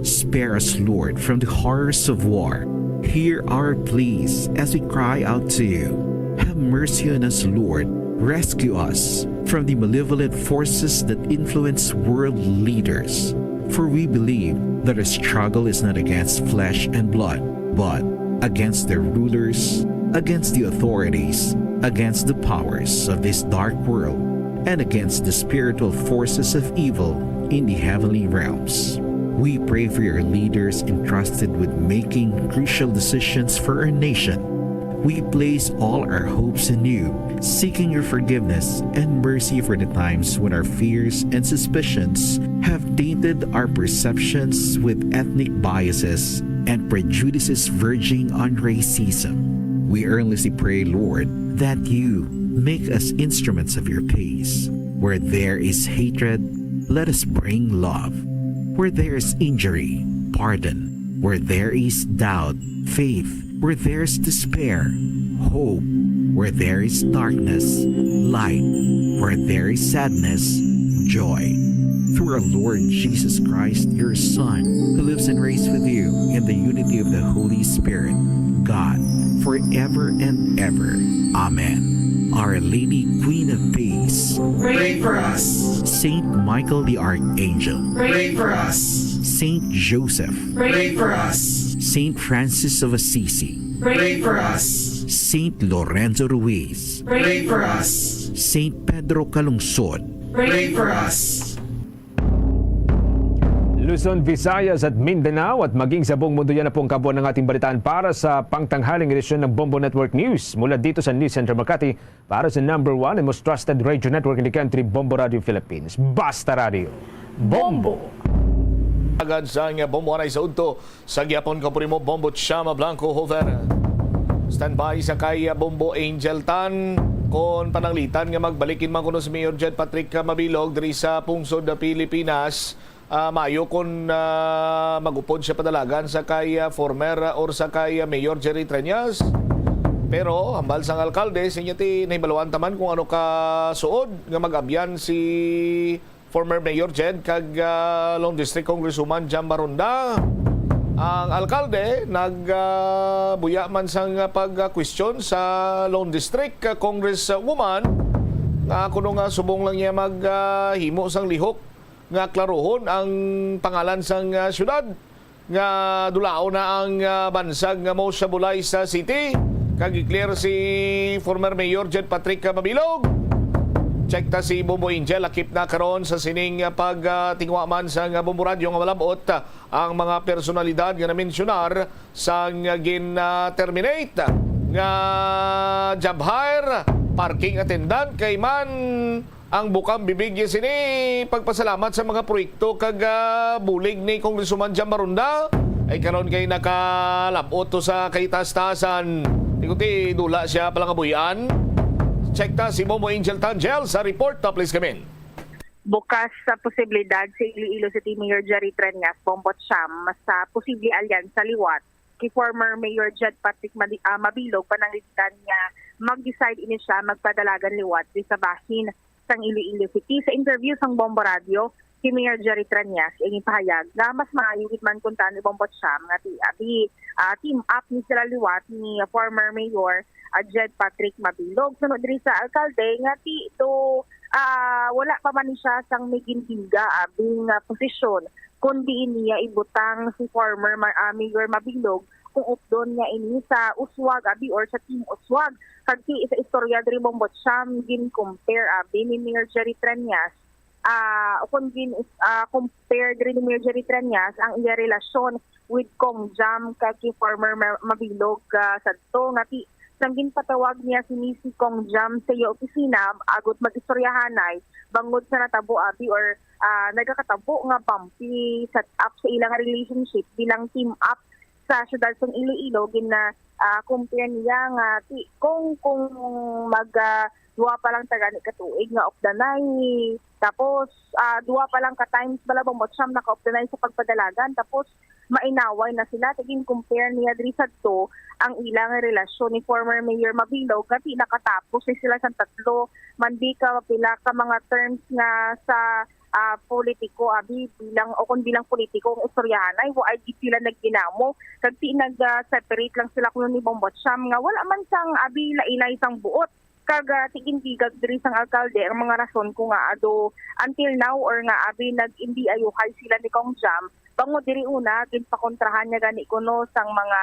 Spare us, Lord, from the horrors of war. Hear our pleas as we cry out to you. Have mercy on us, Lord. Rescue us from the malevolent forces that influence world leaders. For we believe that our struggle is not against flesh and blood, but against their rulers, against the authorities, against the powers of this dark world, and against the spiritual forces of evil in the heavenly realms. We pray for your leaders entrusted with making crucial decisions for our nation. We place all our hopes in you, seeking your forgiveness and mercy for the times when our fears and suspicions have tainted our perceptions with ethnic biases and prejudices verging on racism. We earnestly pray, Lord, that you make us instruments of your peace. Where there is hatred, let us bring love. Where there is injury, pardon. Where there is doubt, faith. Where there is despair, hope. Where there is darkness, light. Where there is sadness, joy. Through our Lord Jesus Christ, your Son, who lives and reigns with you in the unity of the Holy Spirit, God, forever and ever. Amen. Our Lady, Queen of Peace, pray for us. Saint Michael the Archangel, pray for us. Saint Joseph, pray for us. Saint Francis of Assisi, pray for us. Saint Lorenzo Ruiz, pray for us. Saint Pedro Calungsod, pray for us. Luzon, Visayas at Mindanao at maging sa buong mundo, yan na po ang kabuuan ng ating balitaan para sa pangtanghaling edisyon ng Bombo Network News. Mula dito sa News Center Makati, para sa number one and most trusted radio network in the country, Bombo Radio Philippines. Basta Radio, Bombo! Agad sa nga Bombo anay sa udto sa gihapon, kapuri mo, Bombo Chama Blanco Hover. Standby sa kay Bombo Angel Tan. Kon pananglitan nga magbalik in man kuno si Mayor Jed Patrick Mabilog diri sa pungsod Pilipinas, ah, maayo kon, ah, mag-upod siya padalagan sa kay, ah, former, ah, or sa kay, ah, Mayor Jerry Treñas. Pero hambal sang alkalde, sa inyo ti nahibaluan ta man kung ano ka suod nga mag-abyan si former Mayor Jed kag, ah, Lone District Congresswoman Jam Maronda. Ang alkalde nag, ah, buya man sang pag-question sa Lone District, ah, Congresswoman nga kuno nga subong lang niya mag, ah, himo sang lihok nga klarohon ang pangalan sang, ah, syudad nga dulaon na ang, ah, bansag nga Moshe Bulay sa City, kag i-clear si former Mayor Jed Patrick Mabilog. Check ta si Bombo Angel, lakip na karon sa sining, ah, pag, ah, tingwa man sang, ah, Bombo Radyo nga malab-ot, ah, ang mga personalidad nga namensyonar sang, ah, gin-terminate nga job hire, parking attendant, kay man ang bukang bibig sini pagpasalamat sa mga proyekto kag, ah, bulig ni Congresswoman Jam Maronda. Ay karon kay nakalab-ot to sa kaitas-tasan. Ikuti, dula siya palangabuy-an. Check ta si Bombo Angel Tangel sa report. Ta, please come in. Bukas sa posibilidad si Iloilo City Mayor Jerry Treñas, Bombo Cham, sa posible alyansa liwat kay former Mayor Jed Patrick Madi-, ah, Mabilog, pananglitan nga mag-decide ini siya magpadalagan liwat di sa bahin sang Iloilo City. Sa interview sang Bombo Radio, si Mayor Jerry Treñas ang ipahayag nga mas maayo gid man kung tani Bombo Cham nga ti abi, ah, team up ni sila liwat ni former Mayor, ah, Jed Patrick Mabilog. Sunod diri sa alkalde nga ti do, ah, wala pa man ni siya sang may gintingga abi nga posisyon, kundi niya ibutang si former ma-, ah, Mayor Mabilog kung updon niya ini sa uswag abi or sa Team Uswag. Kag ti sa istorya diri, Bombo Cham, gin-compare abi ni Mayor Jerry Treñas, ah, o kung gin-, ah, compare diri ni Mayor Jerry Treñas ang iya relasyon with Cong Jam kag kay former Ma-, Mabilog, ah, sadto nga ti sang ginpatawag niya sini si Cong Jam sa iya opisina agod mag-istoryahanay bangod sa natabo abi or, ah, nagakatabo nga bumpy set up sa ilang relationship bilang team up sa siyudad sang Iloilo. Gina-, ah, compare niya nga ti-, kung, kung mag, ah, duha pa lang ta gani ka tuig nga updanay, tapos, ah, duha pa lang ka times bala, Bombo Cham, nakaupdanay sa pagpadalagan, tapos mainaway na sila. Ti gin-compare niya diri sadto ang ilang relasyon ni former Mayor Mabilog nga ti nakatapos ni sila sang tatlo man di ka pila ka mga terms nga sa, ah, politiko, abi, bilang, o kung bilang politiko ang istoryahanay, wa ay gid sila nagginamo. Kag ti nag, ah, separate lang sila kuno ni Bombo Cham nga wala man sang abi lainay sang buot. Kag, ah, ti gindigag diri sang alkalde ang mga rason kung nga ado until now or nga abi nag-indi ayuhay sila ni Cong Jam. Bangod diri una, ginpakontrahan niya gani kuno sang mga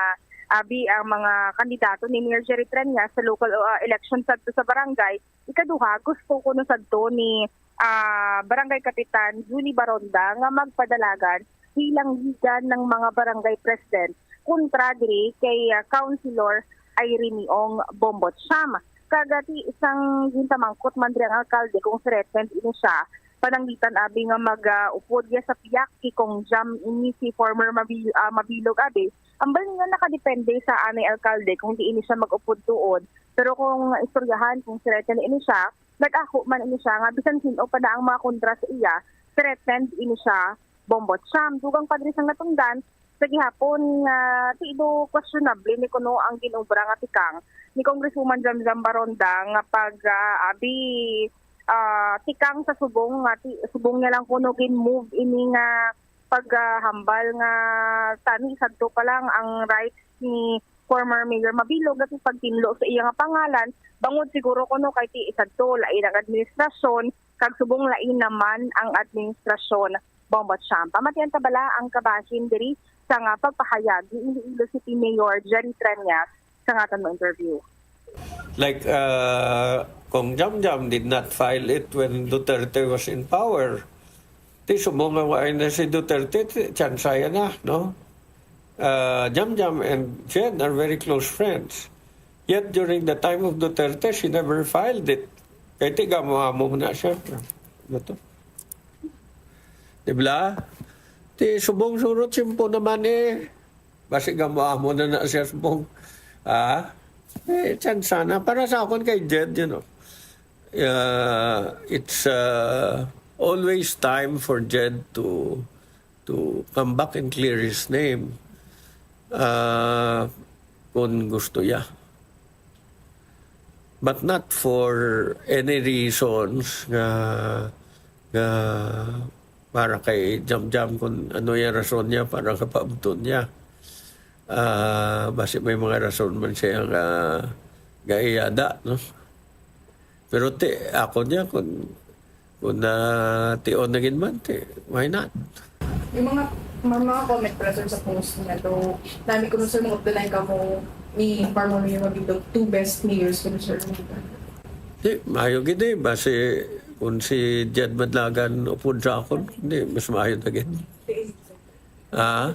abi ang mga kandidato ni Mayor Jerry Treñas sa local, ah, election sadto sa barangay. Ikaduha, gusto kuno sadto ni, ah, Barangay Kapitan Julie Baronda nga magpadalagan bilang ligan ng mga barangay president kontra diri kay, ah, Councilor Irene Ong Bombo Cham. Kag ti sang gintamangkot man diri ang alkalde kung threatened ini siya, pananglitan abi nga mag, ah, upod iya sa piyak kay Cong Jam ini si former Mabi-, ah, Mabilog abi. Ambal niya nakadepende sa anay alkalde kung diin siya mag-upod tuod. Pero kung istoryahan kung threatened ini siya, nag-ako man ini siya nga bisan sin-o pa na ang mga kontra sa iya, threatened ini siya, Bombo Cham. Dugang pa diri sang natungdan, sa gihapon nga ti do questionable ni kuno ang ginobra nga tikang ni Congresswoman Jamjam Baronda nga pag, ah, abi, ah, tikang sa subong nga ti-, subong niya lang kuno gin-move ini nga paghambal nga tani sadto pa lang ang rights ni former Mayor Mabilog nga pagtinlo sa iya nga pangalan, bangod siguro kuno kay ti sadto lain ang administrasyon, kag subong lain naman ang administrasyon, Bombo Cham. Pamatian ta bala ang kabahin diri sa nga pagpahayag ni Iloilo City Mayor Jerry Treñas sa nga aton interview. Like, uh, Cong Jamjam did not file it when Duterte was in power. Ti subong nga wa na si Duterte, ti, tsansa yan na, no? Uh, Jamjam and Jed are very close friends. Yet during the time of Duterte, she never filed it. Kay ti gamo-amo na siya. Ano to? Di ba? Ti subong surot simpo naman eh. Basi gamo-amo na na siya subong. Ah? Eh, tsansa na. Para sa akon kay Jed, you know, uh, it's, uh, always time for Jed to to come back and clear his name, ah, kung gusto niya. But not for any reasons nga, nga para kay Jamjam, kung ano yung rason niya para kapaabton niya. Ah, basi may mga rason man siya nga gaiyada, no? Pero ti, ako niya, kung, kung na tion na gid man, ti, why not? Yung mga, mga, mga comment pala, sir, sa post niya, though, nami ko, sir, mga updanay kamo ni former Mayor Mabilog, two best mayors ko, sir. Di, maayo gid eh. Basi kung si Jed Madlagan upod sa akon, di, mas maayo na gid. Ah?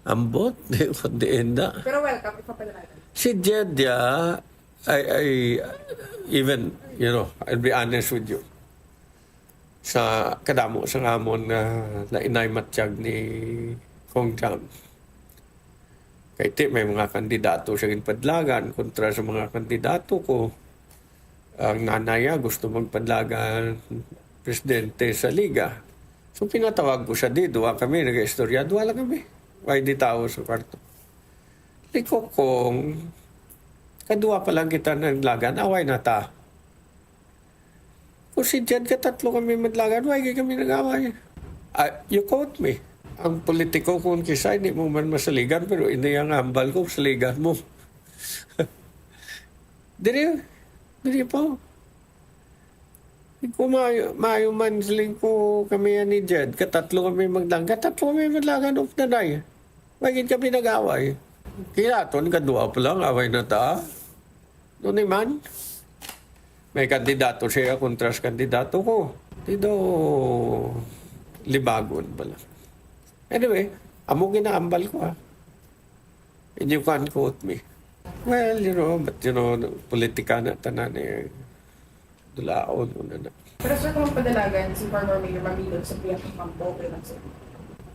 Ambot, di, kundi inda. Pero welcome, ipapadala. Si Jed, ya, I, I, even, you know, I'll be honest with you. Sa kadamo sa amon nga nainay matyag ni Kong Jam. Kay ti, may mga kandidato siya ginpadlagan kontra sa mga kandidato ko. Ang nanay niya gusto magpadlagan presidente sa liga. So, pinatawag ko siya di, duwa kami, nag-istorya, duwa lang kami. Way di tao sa kwarto. Liko kong, kadua pa lang kita naglagan, away na ta. Kung si Jed, katatlo kami madlagan, way gid kami nag-away. Ah, you quote me. Ang politiko kung kisa, hindi mo man masaligan, pero hindi ang hambal ko, saligan mo. Diri, diri po. Kung maayo, maayo man, siling ko kami yan ni Jed, katatlo kami maglang, katatlo kami maglangan of the day. Way gid kami nag-away. Kaya to, kadua pa lang, away na ta. Doon man, may kandidato siya, kontra sa kandidato ko. Di daw libagon pala. Anyway, amo ginaambal ko, ha. And you can't quote me. Well, you know, but you know, politika na tanan eh. Dulaon mo na na. Pero sir, kung magpadalagan si former Mayor Mabilog sa pihak ng kampo, okay lang, sir?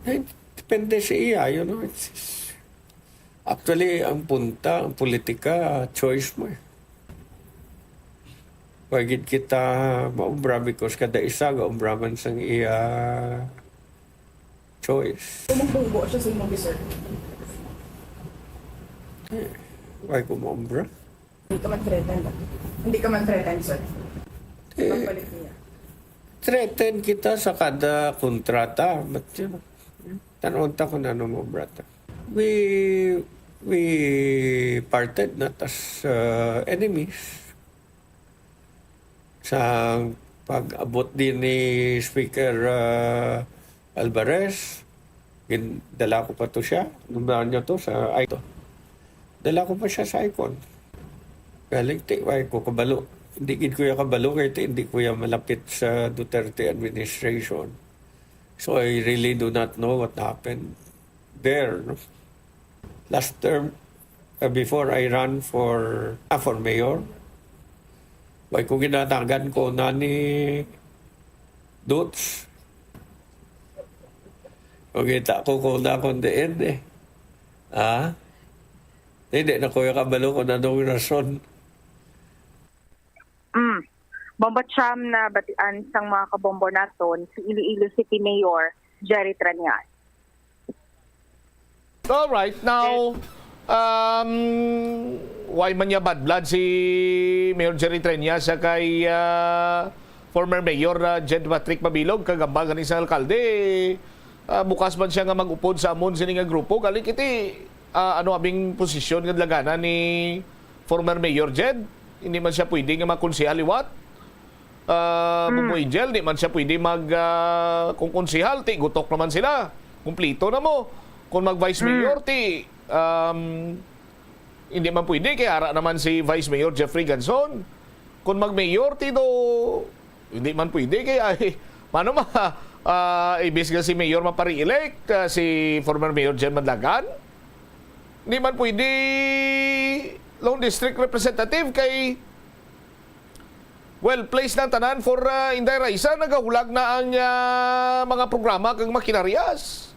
Eh, depende sa iya, you know. It's, it's, actually, ang punta, ang politika, choice mo eh. Way gid kita maubra because kada isa gaubra man sang iya choice. Kung magbubo siya sa imong, sir? Eh, way ko maubra. Hindi ka man threatened. Hindi ka man threatened, sir. Eh, Pagbalik niya. Threaten kita sa kada kontrata. But, you know, tan-on ta kung ano mo, brata. We, we parted not as uh, enemies. Sa pag-abot din ni Speaker uh, Alvarez, gin-, dala ko pa to siya. Numbahan niyo to sa icon. Dala ko pa siya sa icon. Galing ti, way ko kabalo. Hindi gid ko ya kabalo kay ti, hindi ko ya malapit sa Duterte administration. So I really do not know what happened there, no? Last term, uh, before I ran for, ah, for mayor, way ko ginatagan ko na ni Dutch. Pagkita ko kung na kung diin eh. Ah? Hindi na ko yung kabalo kung anong rason. Mm. Bombo Cham na batian sang mga kabombo naton, si Iloilo City Mayor Jerry Treñas. All right, now, um, why man niya bad blood si Mayor Jerry Treñas sa kay uh, former Mayor uh, Jed Patrick Mabilog, kagambal gani sa alkalde? Uh, bukas man siya nga mag-upod sa amon sini nga grupo. Galing kiti, uh, ano abing posisyon nga dlagana ni former Mayor Jed? Hindi man siya pwede nga makonsehal liwat. Uh, Bubo Angel, di man siya pwede mag uh, kung konsehal, ti gutok naman sila. Kumplito na mo. Kung mag vice mayor, ti um, hindi man pwede kay ara naman si Vice Mayor Jeffrey Ganson. Kung mag mayor, ti do hindi man pwede kay ay mano ma uh, ibis nga si mayor mapare-elect uh, si former mayor Jen Madlagan. Hindi man pwede lone district representative kay well placed na tanan for uh, Inday Raisa nagahulag na ang uh, mga programa kag makinaryas.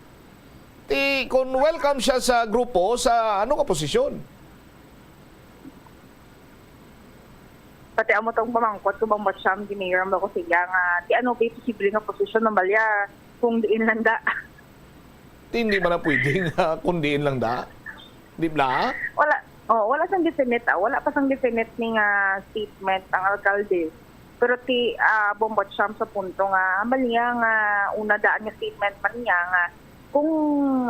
Ti kun welcome siya sa grupo sa ano nga posisyon? Pati amo tong pamangkot ko bang Batsyam, di mayor ang bako siya nga ti ano ba posible nga posisyon ng balya kung diin lang da. Ti hindi man na pwede nga kung diin lang da. Di ba? Wala. Oh, wala sang definite ah. Wala pa sang definite ni nga statement ang alkalde. Pero ti uh, Bombo Champ sa punto nga ambal niya nga una daan nga statement man niya nga kung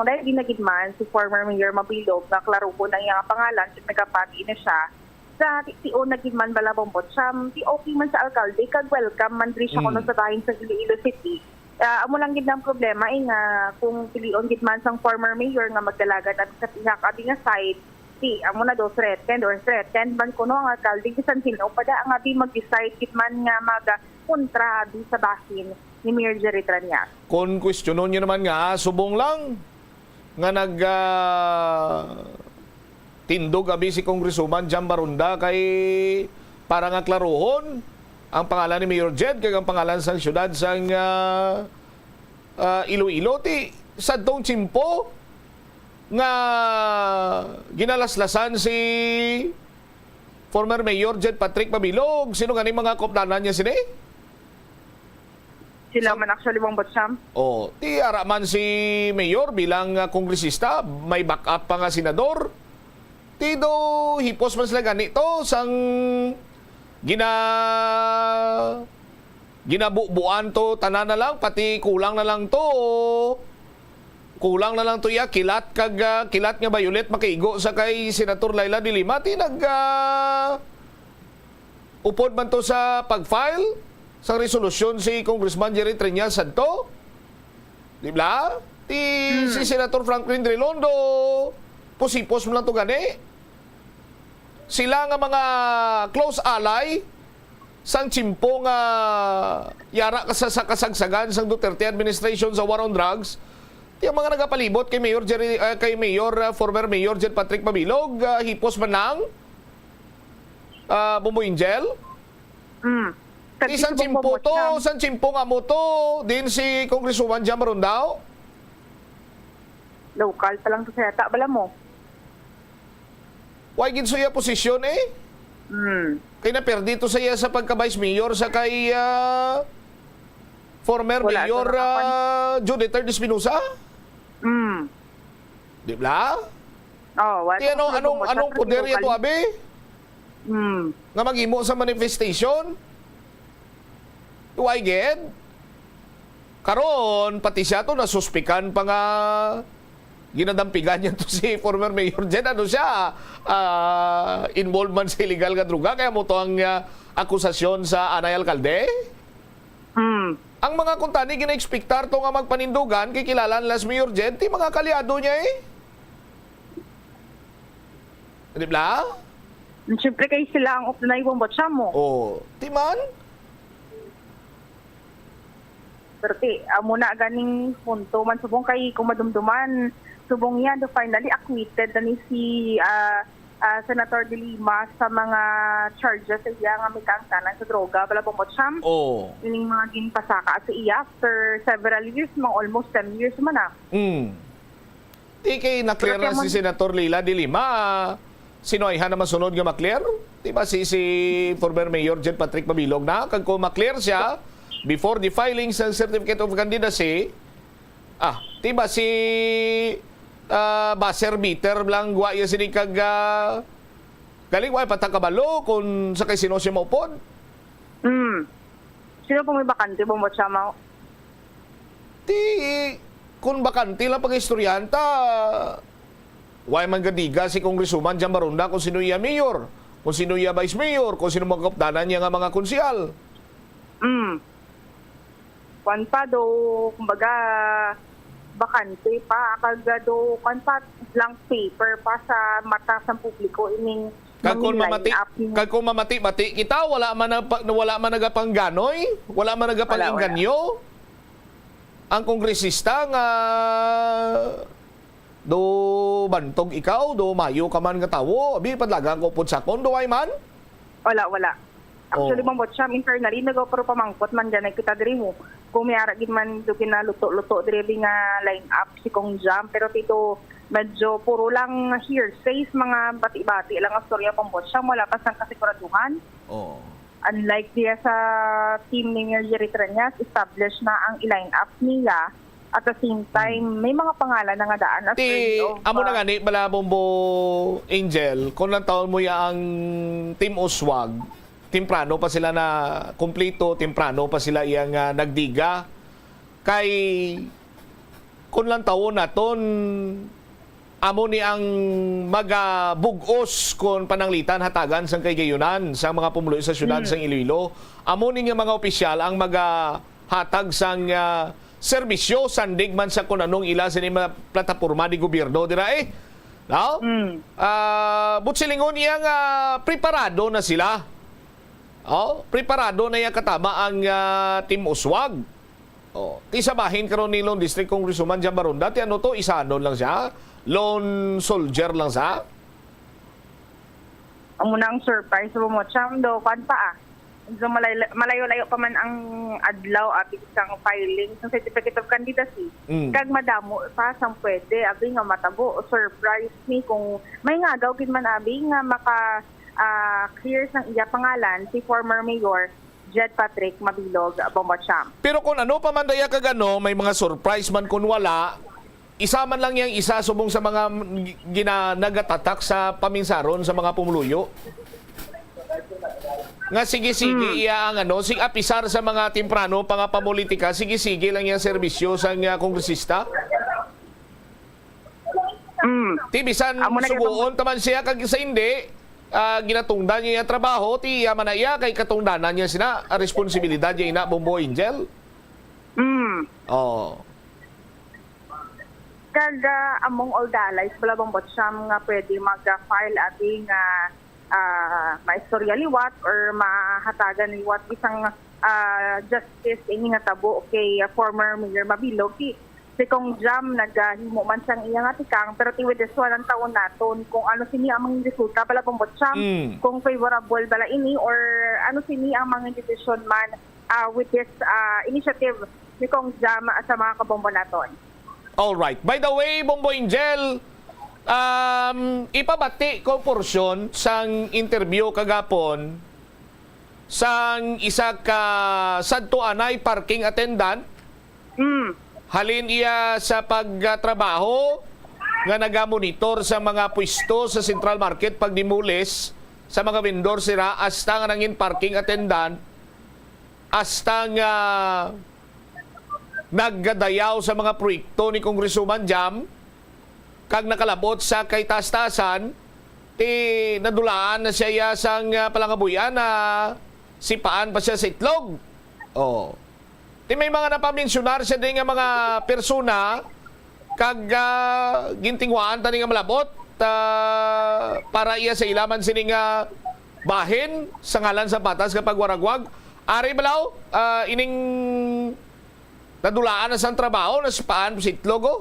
dahil di na gid man si former Mayor Mabilog nga klaruhon ang iyang pangalan kung nagapati na siya sa ti-, tion na gid man bala Bombo Champ, ti okay man sa alkalde kag welcome man diri siya kuno sa bahin sa Iloilo City. Ah, amo lang gid ang problema eh, nga kung pilion gid man sang former mayor nga magdalagan at sa pihak abi nga side, Di, amo na daw threatened or threatened man kuno ang alkalde, bisan sino pa da nga di mag-decide gid man nga mag-, ah, kontra di sa bahin ni Mayor Jerry Treñas. Kon kwestiyonon niyo naman nga, subong lang nga nag, ah, tindog abi si Congresswoman Jam Barunda kay para nga klaruhon ang pangalan ni Mayor Jed kag ang pangalan sang siyudad sang, ah, ah, Iloilo. Ti, sadtong tiyempo nga ginalaslasan si former Mayor Jed Patrick Mabilog, sino gani mga kaupdanan niya sini? Sila man actually, Bong Botsam. Oh, ti ara man si Mayor bilang, ah, kongresista, may backup pa nga senador. Ti do hipos man sila gani to sang gina-, ginabubuan to, tanan na lang, pati kulang na lang to. Kulang na lang to iya, kilat kag, ah, kilat nga violet makaigo sa kay Senator Leila de Lima. Ti nag, ah, upod man to sa pag-file sang resolusyon si Congressman Jerry Treñas sadto. Di ba? Ti Hmm. si Senator Franklin Drilon do pusipos man lang to gani. Sila nga mga close ally sang tiyempo nga yara ka sa, sa kasagsagan sang Duterte administration sa war on drugs, ti ang mga nagapalibot kay Mayor Jerry, ah, kay Mayor, ah, former Mayor Jed Patrick Mabilog, ah, hipos man lang, ah, Bombo Angel? Mm. Ti Kag sang isubong tiyempo mo to, siyam. Sang tiyempo nga mo to, din si Congresswoman Jam Rondao? Local pa lang to sa yata, bala mo. Why gid so iya posisyon eh? Hmm. Kay naperdi to sa iya sa pagka-vice mayor sa kay, ah, former Wala mayor, sa nakapan- ah, Judith Espinosa? Hmm. Di ba? Oh, wala Ti ano, sa anong, Bumot, anong sa poder iya to, local. Abi? Hmm. Nga maghimo sa manifestation? Why gid? Karon, pati siya to, nasuspikan pa nga ginadampigan niya to si former Mayor Jed. Ano siya? Ah, involved man sa illegal nga droga. Kaya mo to ang, ah, akusasyon sa anay alkalde? Hmm. Ang mga kuntani, gina-expectar to nga magpanindugan, kay kilala nila si Mayor Jed, ti mga kalyado niya eh. Di ba? Siyempre, kay sila ang upnay, Bombo, siya mo. Oh, ti man? Pero ti, amo na ganing punto man, subong kay kung madumduman, subong yan, do finally acquitted na ni si, ah, ah, Senator De Lima sa mga charges sa iya nga may kaangtanan sa droga, bala, Bombo, siya. Oh. Ining mga ginpasaka sa iya after several years, mga almost ten years man na. Mm. Ti kay na-clear Pero na kaya si man Senator Leila de Lima, ah, sino ay na masunod nga ma-clear? Di ba si, si former Mayor Jed Patrick Mabilog na? Kag kung ma-clear siya, before the filing sa Certificate of Candidacy, ah, di ba si, ah, Baser Bitter lang gwa iya sini kag, ah, galing wa pa ta kabalo kung sa kay sino siya maupod? Hmm. Sino pong may bakante, Bombo, siya mo? Ti, kung bakante lang pag-istoryahan ta, why man gadiga si Congresswoman Jam Barunda kung sino iya mayor, kung sino iya vice mayor, kung sino mga kaupdanan niya nga mga konsehal? Mm. Kwan pa do, kumbaga, bakante pa, kag do, kwan pa, blank paper pa sa mata sa publiko, ining Kag kung mangin-line mamati, up ni kag kung mamati-mati kita, wala man nagpa-, wala man nagapangganoy, wala man Wala, wala. nagapanginganyo ang kongresista nga do bantog ikaw, do mayo ka man nga tawo, abi, padlagan ko pud sa akon, do ay man? Wala, wala. Actually, Oh. Ma'am Botsam, internally, nagaw-, pero pamangkot man dyan, ay kita diri mo. Kung may ara gid man do ginaluto-luto diri, bi nga line up si Kong Jam, pero dito, medyo puro lang hearsay, mga bati-bati lang ang storya, Ma'am Botsam, wala pa sang kasiguraduhan. Oh. Unlike diya sa team ni Mayor Jerry Treñas, established na ang i-line up niya. At the same time, Hmm. may mga pangalan na nga daan as Ti, early of, amo na ah, gani, bala, Bombo Angel, kung lang taon mo ya ang Team Uswag, temprano pa sila na kumplito, temprano pa sila iyang, ah, nagdiga. Kay, kung lang taon naton, amo ni ang magabug-os kon pananglitan hatagan sang kahigayonan sa mga pumuluyo sa siyudad Hmm. sang Iloilo. Amo ni nga mga opisyal ang magahatag sang, ah, serbisyo, sandig man sa kun anong ila sini mga plataporma di gobyerno dira, eh. No? Mm. Ah, but silingon niya nga preparado na sila. Oh, preparado na iya katama ang, ah, Team Uswag. Oh, ti sa bahin karon ni Lone District Congresswoman Jam Baronda, ti ano to, isanon lang siya? Lone soldier lang siya? Amo na ang surprise mo mo, Cham, do, kwan pa, ah. So, malay-, malayo-layo pa man ang adlaw, abi, sang filing sang certificate of candidacy. Mm. Kag madamo pa sang pwede, abi, nga matabo, surprise ni kung may ngagaw gid man, abi, nga maka, ah, clear sang iya pangalan si former Mayor Jed Patrick Mabilog, Bombo Cham. Pero kung ano pa man daya kag ano, may mga surprise man kung wala, isa man lang yang isa subong sa mga gina-, nagatatak sa paminsaron sa mga pumuluyo. Nga sige-sige Mm. iya ang ano, sig apisar sa mga temprano pa nga pamulitika, sige-sige lang yang serbisyo sang, ah, kongresista. Mm. Ti bisan Amo na suguon ta man siya kag sa hindi, ah, ginatungdan niya yung trabaho, ti iya man na iya kay katungdanan niya sina, ah, responsibilidad niya ina, Bombo Angel. Mm. Oh. Kag, ah, among all the allies, wala bang bot siyam nga pwede mag-file, abi, nga, ah, maistorya liwat or mahatagan liwat isang, ah, justice ini nga tabo kay, ah, former Mayor Mabilog? Ti, si Kong Jam, naghimo man sang iya nga tikang, pero ti with this one, ang taon naton kung ano sini ang mga resulta, bala bang bot siyam, Mm. kung favorable bala ini or ano sini ang mga decision man, ah, with this, ah, initiative ni Kong Jam sa mga kabombo naton. All right. By the way, Bombo Angel, um, ipabati ko porsyon sang interview kagapon sang isa ka sadto anay parking attendant. Mm. Halin iya sa pagtrabaho nga nagamonitor sa mga pwesto sa Central Market, pagdimulis sa mga vendor sira, hasta nga nangin parking attendant, hasta nga nagadayaw sa mga proyekto ni Congresswoman Jam, kag nakalabot sa kay taas-taasan, ti nadulaan na siya iya sang, ah, palangabuyan na sipaan pa siya sa itlog. Oh. Ti may mga napamensyunar siya din nga mga persona kag, ah, gintinguhaan tani nga malabot, ah, para iya sa ilaman sini nga bahin sa ngalan sa patas nga pagwaragwag. Ari balaw, ah, ining nadulaan na sang trabaho, nasipaan sa itlog, oh.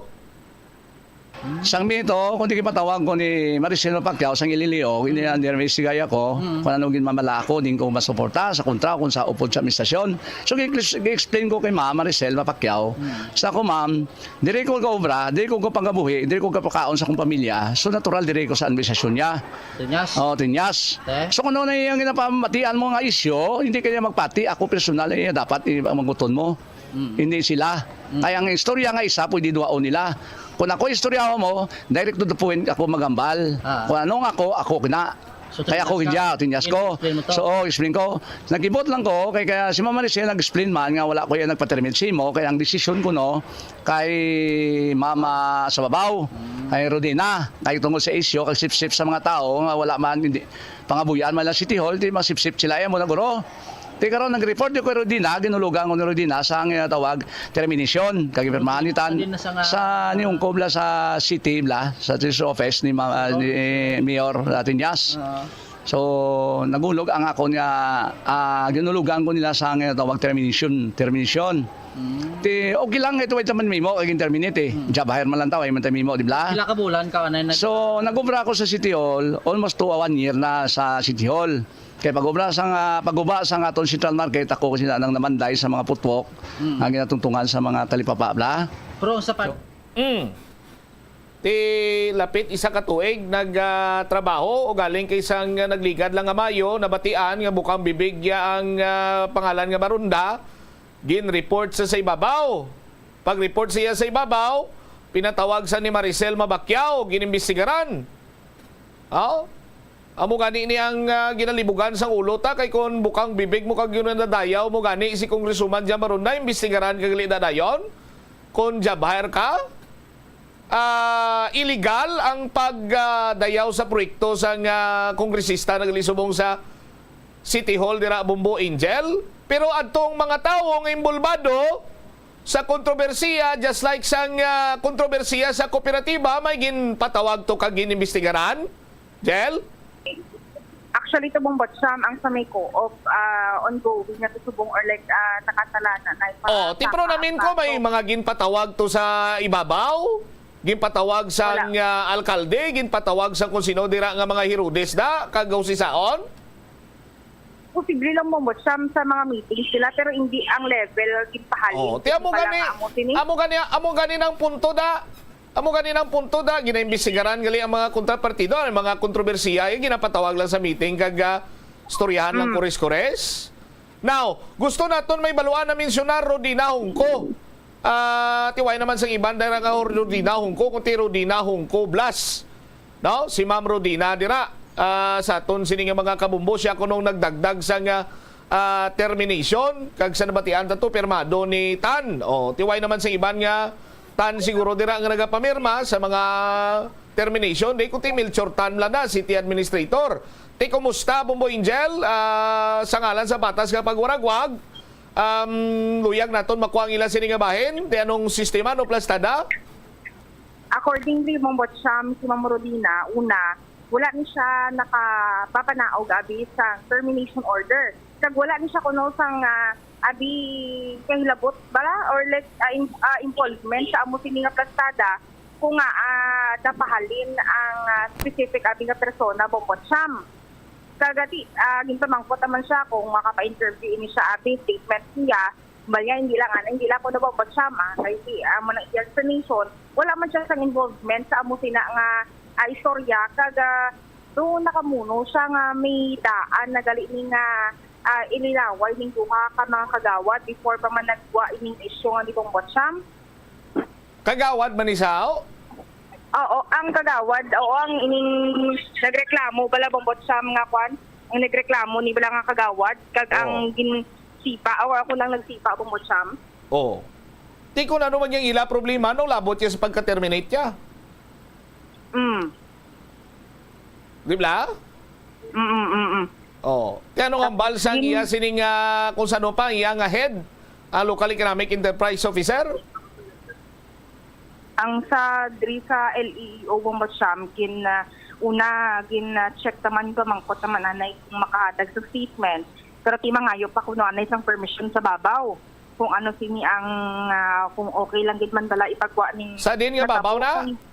Sang mito, kung di gipatawag ko ni Maricel Pacquiao sang Ililio, ini under investigaya ko, Mm. kung ano ginmamala ako, din ko masuporta sa kontra, kung sa upod sa administrasyon. So, gi-, gi-explain ko kay Ma'am Maricel Mapacquiao. Mm. Sa ako, ma'am, diri ko kaobra, diri ko kapangabuhi, diri ko kapakaon sa akong pamilya. So, natural, diri ko sa administrasyon niya. Tinyas. Oh, tinyas. Te? So, kung ano na yung ginapamatian mo nga isyu, hindi kaya magpati, ako personal, eh, dapat, eh, maguton mo. Mm. Hindi sila. Mm. Kaya ang istorya nga isa, pwede duwaon nila. Kung ako istoryaho mo, direct to the point ako magambal. Ah. Kung ano nga ako, ako kina. So, Kaya ako tinyas ka? Kaya tinyas ko. Explain mo to. So, oh, explain ko. Nagibot lang ko, kay kaya si Mama Maricel nag-explain man nga wala ko yan nagpaterminate sa imo, kaya ang desisyon ko, no, kay Mama sa babaw, Mm. kay Rodina, kay tungod sa isyu, kay sip-sip sa mga tao, nga wala man, hindi, pangabuyan man lang City Hall, di masip-sip sila, eh, mo na guro. Ti karon, nag-report yung kay Rodina, ginulugan ko ni Rodina sa ang, eh, tawag, termination, kag pirmahan ni tan Rodina sa nga sa niungkob la sa city bla, sa district office ni ma-, ni Mayor Atinyas. Oo. So, nagulog ang ako niya, ah, ginulugan ko nila sa ang, eh, tawag, termination, termination. Mm. Ti, okay lang, ito, ito man mimo, kay terminate, eh. Mm. Job hire man lang tao, ay man tayo mimo, di bla? Pila ka bulan ka, anay nag- So, nag-obra ako sa City Hall, almost to one year na sa City Hall. Kay pag-obra sa nga, pag-uba sa nga aton Central Market, ako kasi na nang namanday sa mga putwok Mm. nga ginatungtungan sa mga talipapa, bla? Pero sa pa- So, mm. Ti lapit isa ka tuig nag, ah, trabaho o galing kay sang nagligad lang nga Mayo, nabatian nga bukang bibig ya ang, ah, pangalan nga Maronda, gin-report sa, sa ibabaw. Pag-report siya sa ibabaw, pinatawag sa ni Maricel Mabacquiao, ginimbestigaran. Oh? Amo gani ni ang, ah, ginalibugan sang ulo ta, kay kon bukang bibig mo kag yun ang dadayaw mo gani si Congresswoman Jam Maronda, imbestigaran kag gali dadayon? Kon job hire ka, ah, illegal ang pag, ah, dayaw sa proyekto sang, ah, kongresista nagalisubong sa City Hall dira, Bombo Angel. Pero adtong mga tawo nga involbado, sa kontrobersiya, just like sang, ah, kontrobersiya sa kooperatiba, may ginpatawag to kag ginimbestigaran? Jel? Actually, to, Bongbong Sam, ang sa may co-op, ah, ongoing na to subong or like, ah, nakatalana na yung mga Oh, ti pero tama namin ang ko may kaso. Mga ginpatawag to sa ibabaw, ginpatawag sang, Wala. ah, alkalde, ginpatawag sang kung sino dira nga mga Herodes da, kag usisaon? Posible lang, Bongbong Sam, sa mga meetings sila, pero hindi ang level ginpahalin. Oh, ti amo Hindi pa gani, lang amo sini. amo gani, amo gani nang punto da. Amo gani nang punto da, ginaimbestigaran gali ang mga kontrapartido, ang mga kontrobersiya, yung ginapatawag lang sa meeting kag, ah, istoryahan lang Mm. kores-kores. Now, gusto naton may baluan na mensyonar Rodina Hungko. Ah, ti wala naman sang iban dira nga Rodina Hungko, kundi Rodina Hungko Blas. No? Si Ma'am Rodina dira, ah, sa aton sini nga mga kabumbo, siya kunong nagdagdag sang, ah, ah, termination, kag sa nabatian ta to, pirmado ni Tan. O, ti wala naman sang iban nga Tan siguro dira nga nagapamirma sa mga termination. Di ko ti Melchor Tan lang na, city administrator. Ti kumusta, Bombo Angel? Ah, sa ngalan sa batas nga pagwaragwag, um, luyag naton makuha ang ila sini nga bahin? Ti anong sistema, no, plastada? Accordingly, Bongbong Sam, si Ma'am Rodina, una, wala ni siya nakapapanaog abi sa termination order. Kag wala ni siya kuno sang, ah, abi kahilabot bala or like, ah, in- ah, involvement sa amo sini nga plastada kung nga, ah, dapahalin ang, ah, specific abi nga persona, Bongbong Sam. Kag ati, ah, ginpamangkot naman siya kung makapa-interview ini siya abi, statement niya. Bali, hindi lang, ano, hindi lang ko nababot siya, ma, kay si, ah, mo nang iya explanation, wala man siya sang involvement sa amo sina nga, ah, istorya, kag, ah, do nakamuno siya nga may daan na gali ni nga, ah, ililaway ning duha ka mga kagawad before pa man nagwa ining isyu nga ni Bongbong Sam. Kagawad man ni Sao? Oo, ang kagawad, oo, ang ining nagreklamo bala, Bongbong Sam, nga kwan, ang nagreklamo ni bala nga kagawad, kag Oo. Ang ginsipa, o ako lang nagsipa, Bongbong Sam. Oo. Ti kung ano man yung ila problema, no, labot niya sa pagka-terminate niya. Mm. Di ba? Mm, mm, mm. Oh, ti ano nga hambal sang Tapos, iya sining, ah, kung sano pa, iya nga head, ah, local economic enterprise officer? Ang sa diri sa L E E O, Bongbong Sam, gin, ah, una, gin, ah, check naman, pamangkot naman anay kung makahatag sa statement. Pero ti mangayo pa kuno anay sang permission sa babaw. Kung ano sini ang, ah, kung okay lang gid man bala ipagwa ning Sa din nga babaw na? natabo.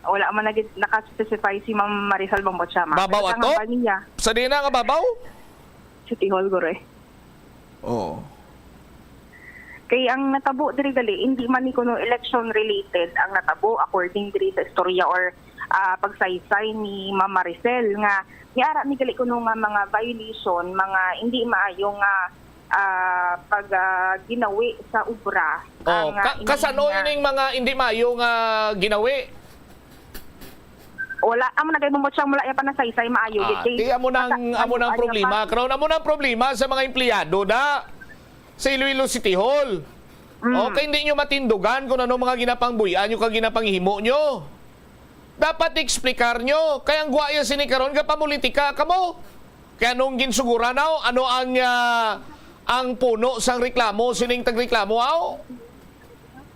Wala man na gid naka-specify si Ma'am Marisol, Bongbong Sam. Babaw Pero sa ato? hambal niya, Sa din nga babaw? City Hall, guro eh. Oh. Kay ang natabo diri gali, hindi man ni kuno election related ang natabo according diri sa istorya or, ah, pagsaysay ni Ma'am Maricel nga niara ni gali kuno nga mga violation, mga hindi maayo nga, ah, pag, ah, ginawi sa obra. Oh, Ang, ah, ka- kasano nga ining mga hindi maayo nga ginawi? Wala, amo na kay bumot siyang mula ya pa nasaysay maayo Ah, gid kay ti amo nang mata- amo nang ano, problema, ano pa? Karon amo nang problema sa mga empleyado na sa Iloilo City Hall. Mm. Okay, hindi nyo matindugan kung ano mga ginapangbuy-an nyo kag ginapanghimo nyo. Dapat explicar nyo. Kay ang guwaya sini karon, gapamulitika kamo. Kay anong ginsugura na, ano ang, ah, ang puno sang reklamo sining tagreklamo, aw?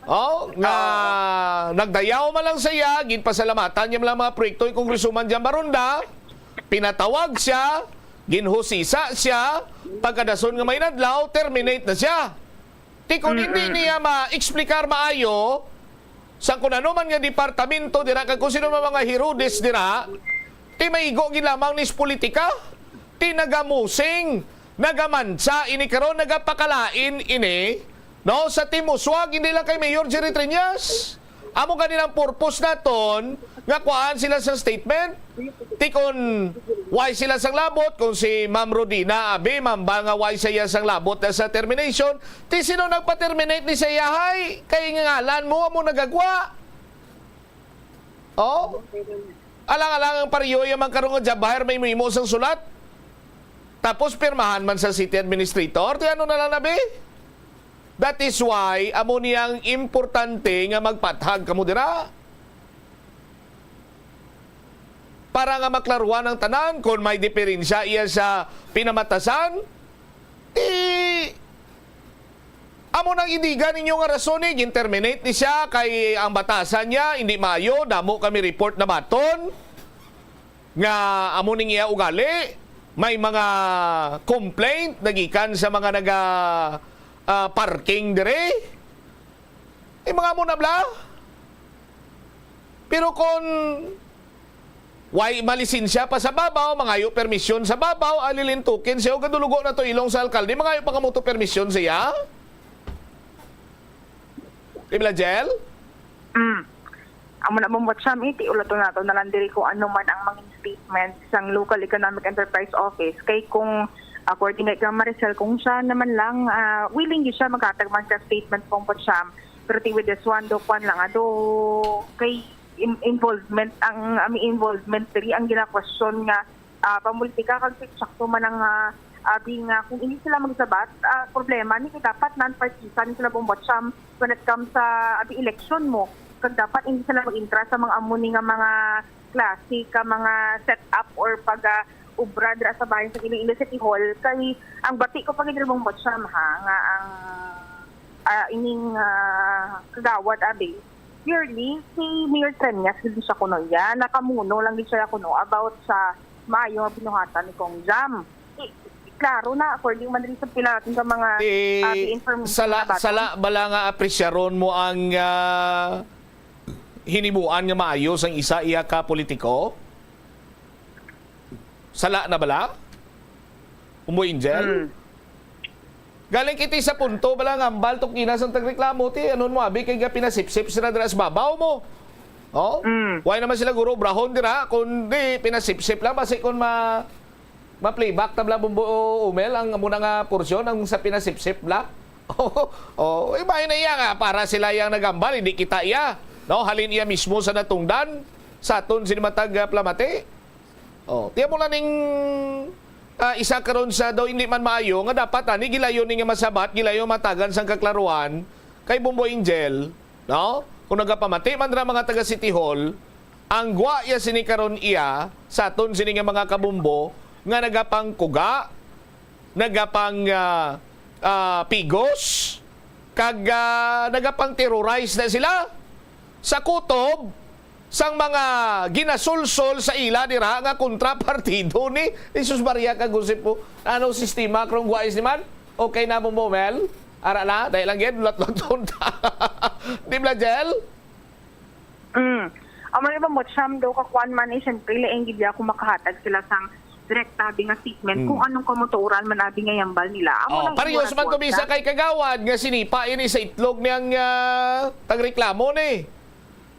Oh, nga nagdayaw man lang sa iya, ginpasalamatan niya man lang mga proyekto yung Congresswoman Jan Baronda, pinatawag siya, ginhusisa siya, pagkadason nga may nadlaw, terminate na siya. Ti kung hindi niya ma-explicar maayo sa kung ano man nga departamento dira, kag kung sino man mga Herodes dira, ti maigo gid lamang nis politika, ti nagamusing, nagamantsa ini karon, nagapakalain ini, no, sa Team Uswag, hindi lang kay Mayor Jerry Treñas. Amo gani ang purpose naton nga kuhaan sila sa statement. Ti kon why sila sang labot, kung si Ma'am Rodina Abi, ma'am ba nga why siya sang labot na sa termination, ti sino nagpa-terminate ni sa iyahay? Kay ngalan mo amo nagagwa. Oh? Alang-alang ang pariyo ya man karon nga job hire may muhimo sang sulat. Tapos pirmahan man sa city administrator, ti ano na lang na, be? That is why amo niyang importante nga magpathag kamo dira. Para nga maklaruhan ang tanan, kung may diferensya iya sa pinamatasan, eh, Amo nang indigan ninyo nga rason, eh, gin-terminate ni siya kay ang batasan niya hindi maayo, damo kami report na baton nga amo ning iya ugali. May mga complaint nagikan sa mga naga, ah, parking dire. Eh, mga amo na bala. Pero kung way malisensya pa sa babaw, mangayo permisyon sa babaw, alilintukin siya, o kadulugo na to ilong sa alkalde, mangayo pa kamo to permisyon siya? Di ba, Jel? Mm. Amo na, Bombo Cham, iti ulaton nato na lang diri kung ano man ang mga statement sang Local Economic Enterprise Office. Kay kung, according kay Kang Maricel, kung siya naman lang, ah, willing gyud siya maghatag man sa statement, Bombo Cham. Pero ti with this one, do, kwan lang, ado, kay im- involvement, ang, ang involvement diri, ang gina-question nga, ah, pamulitika, kag sakto man ang, ah, abi nga kung hindi sila magsabat, ah, problema ni, kay dapat non-partisan sila, Bombo Cham, when it comes sa abi election mo, kag dapat hindi sila mag-intra sa mga amo ni nga mga klase ka mga setup or pag, ah, ubra dira sa bahin sa Iloilo City Hall. Kay ang bati ko pa gid, Bombo Cham, ha, nga ang, ah, ining, ah, kagawad abi, purely si Mayor Treñas gid siya kuno, iya nakamuno lang gid siya kuno about sa maayo nga binuhatan ni Cong Jam. I- klaro na, according man rin sa pila natin sa mga, Ti ah, information sala na baton. Sala bala nga apresyaron mo ang, ah, hinimuan nga maayo sang isa iya ka politiko? Sala na bala? Umboy Angel? Mm. Galing kiti sa punto bala nga ambal tong ina sang tagreklamo, ti, anon mo abi kay nga pinasipsip sila dira sa babaw mo. Oh? Mm. Why naman sila guro obrahon dira kundi pinasipsip lang basi kung ma ma-playback ta bala, Bombo Umel, ang muna nga porsyon ang sa pinasipsip bala. Oh, oh, ibahin na iya nga para sila yang nagambal, hindi kita iya. No, halin iya mismo sa natungdan sa aton sini matag, ah, plamati. Oh, tiyan mo na ning, ah, isa karon sa daw hindi man maayo nga dapat ani gilayon ni nga masabat, gilayon matagan sang kaklaruhan kay Bombo Angel, no? Kung nagapamati man ra mga taga City Hall, ang gwa iya sini karon iya sa aton sini nga mga kabumbo nga nagapangkuga, nagapang, ah, ah, pigos, kag, ah, nagapang-terrorize na sila sa kutob sang mga ginasulsol sa ila dira nga kontrapartido ni Jesus Maria kag Joseph po. Ano sistema, Krong Guais ni man? Okay na mo, Mel? Ara na, dahil lang yan, lat-lat-lat. Di ba, Jel? Mm. Amo na ba mo, Cham, daw kakuan man, eh, siyempre, laing gid ako makahatag sila sang direkta abi nga statement Mm. kung anong kamutuoran man abi nga yambal nila. Amo Oh, nang parehas man imo to bisa nagwag kay Kagawad nga sinipa ini sa itlog niyang, ah, tagreklamo ni.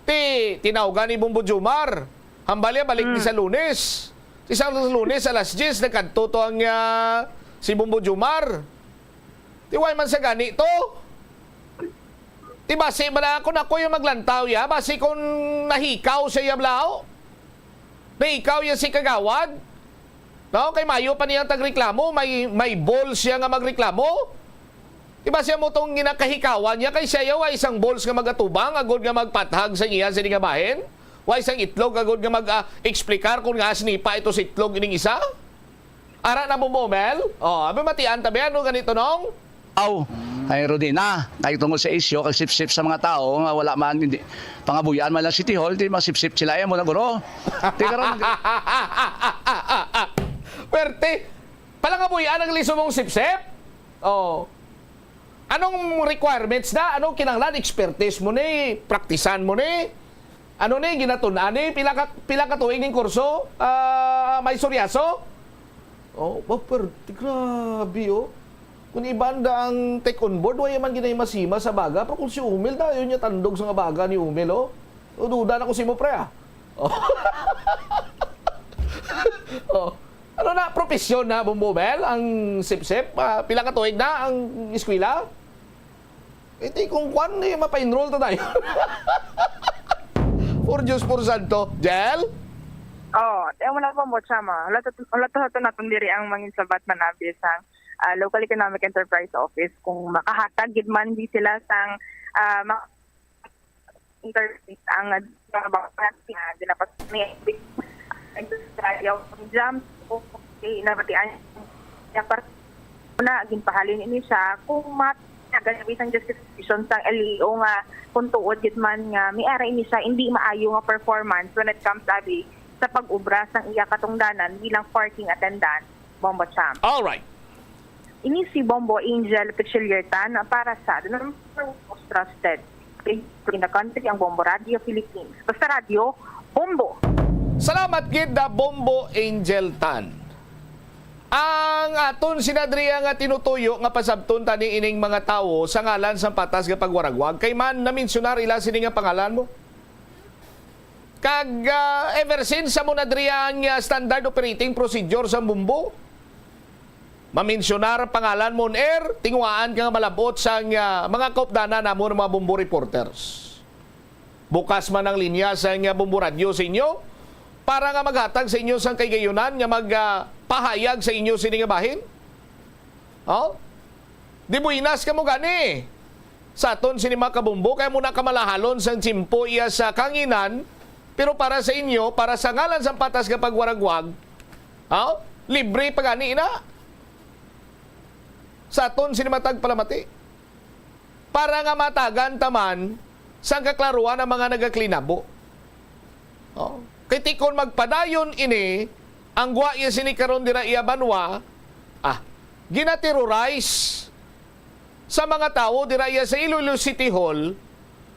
Ti, tinawgan ni Bombo Jumar. Hambal niya balik ni Mm. sa Lunes. Isang Lunes alas diyes, nagkadto to ang, ah, si Bombo Jumar. Ti, why man sa gani to? Ti, basi man ako na ko yung maglantaw ya. Basi kung nahikaw siya ya, Blao. Nahikaw ya si Kagawad. No? Kay mayo pa niya tagreklamo. May, may balls siya nga magreklamo. Di ba siya mo tong ginakahikawan niya? Kay siya yaw ay isang balls nga magatubang, agod nga magpathag sa iya sini nga bahin? Wa isang itlog, agod nga mag-, ah, explicar kung nga sinipa ito sa itlog ining isa? Ara na mo, Bomel? Oh, abi matian tabi, ano ganito, nong? Aw, ay Rodina, kay tungod sa isyu kag sipsip sa mga tao nga wala man, hindi, pangabuyan man lang City Hall, di masipsip sila, eh, mo na guro. Di karon, Perte, palangabuyan ang liso mong sipsip? Oh. Anong requirements na? Anong kinahanglan? Expertise mo ni? Praktisan mo ni? Ano ni? Ginatun-an ni? Pila ka, pila ka tuig ning kurso? Ah, may suryaso? Oh, ba, perte, grabe, oh. Kung iban da ang tech on board, wala man ginay masima sa baga. Pero kung si Umel, dayon niya tandog sa nga baga ni Umel, oh. O, duda na ko si mo, pre, ah. Oh. Oh. Ano na, profesyon na, Bombo Mel, ang sipsip? Ah, pila ka tuig na ang eskwela? Hindi, kung kwan, eh, mapa-enroll ta tayo. For Diyos, for Santo. Jel? Oh, eh, wala po mo, Chama. Wala to, wala to, to natin diri ang mangin sabat man abi sang, ah, Local Economic Enterprise Office. Kung makahatag gid man di sila sang, ah, ma- interface ang, ah, mga bank na ginapas ni Jam, okay, nabatian niya par-, na ginpahalin ini siya kung mat Ganawi sang justification sang L E O nga kung tuod gid man nga may ara ini siya hindi maayo nga performance when it comes abi sa pag-obra sang iya katungdanan bilang parking attendant, Bombo Champ. All right. Ini si Bombo Angel Pichiliertan para sa The Number One Most Trusted in the Country, ang Bombo Radio Philippines. Basta radyo, Bombo! Salamat gid, da Bombo Angel Tan. Ang aton sinadriya nga tinutuyo nga pasabton tani ining mga tawo sa ngalan sang patas nga pagwaragwag, kay man namensionar ila sini nga pangalan mo. Kag, ah, ever since sa mo na diri ang, ah, standard operating procedure sa Bombo, mamensionar pangalan mo on air, tinguhaan ka nga malabot sang, ah, mga kaupdanan namon nga mga Bombo reporters. Bukas man ang linya sang, ah, Bombo Radyo sa inyo para nga maghatag sa inyo sang kaigayunan nga mag, ah, pahayag sa inyo sini nga bahin. Oh? Di buinas kamo gani sa aton sini mga kabombo, kay amo na kamalahalon sang tiyempo iya sa kanginan, pero para sa inyo, para sa ngalan sang patas nga pagwaragwag, oh, libre pa gani na sa aton sini matag palamati. Para nga matagan ta man sang kaklaruan ang mga nagaklinabo. Oh, kay ti kon magpadayon ini, ang gwa iya sini karon dira iya banwa, ah, ginaterrorize sa mga tawo dira iya sa Iloilo City Hall,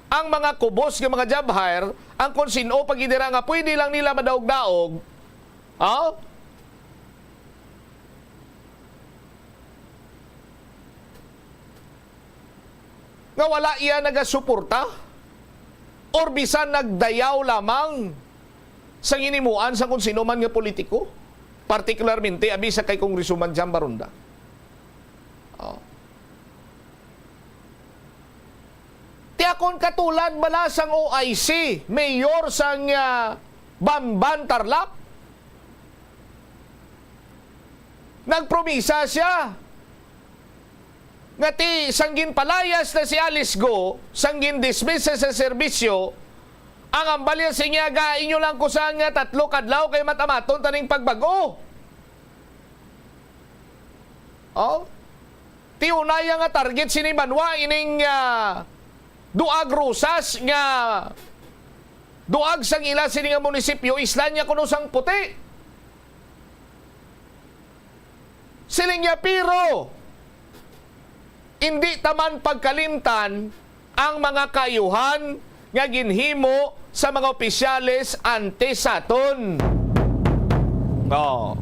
ang mga kubos nga mga job hire, ang kon sin-o pa gid dira nga pwede lang nila madaog-daog, oh, nga wala iya nagasuporta or bisan nagdayaw lamang sa ginimuan sa kung sino man nga politiko, partikularmente abi sa kay Congresswoman Jam Baronda. Oh. Ti akon katulad bala sang O I C, mayor sang, ah, Bamban, Tarlac, nagpromisa sia nga ti sang ginpalayas na si Alice Go, sang gindismiss sa serbisyo, ang hambal niya sa iya, "Ga, inyo lang ko sa nga tatlo kadlaw kay matamaton taning pagbag-o." Oh? Ti unaya nga target sini banwa ining, ah, Duag Rosas nga duag sang ila sini nga munisipyo, isla niya kuno sang puti. Siling niya, pero indi ta man pagkalimtan ang mga kaayuhan nga ginhimo sa mga opisyales antes sa aton. Oh.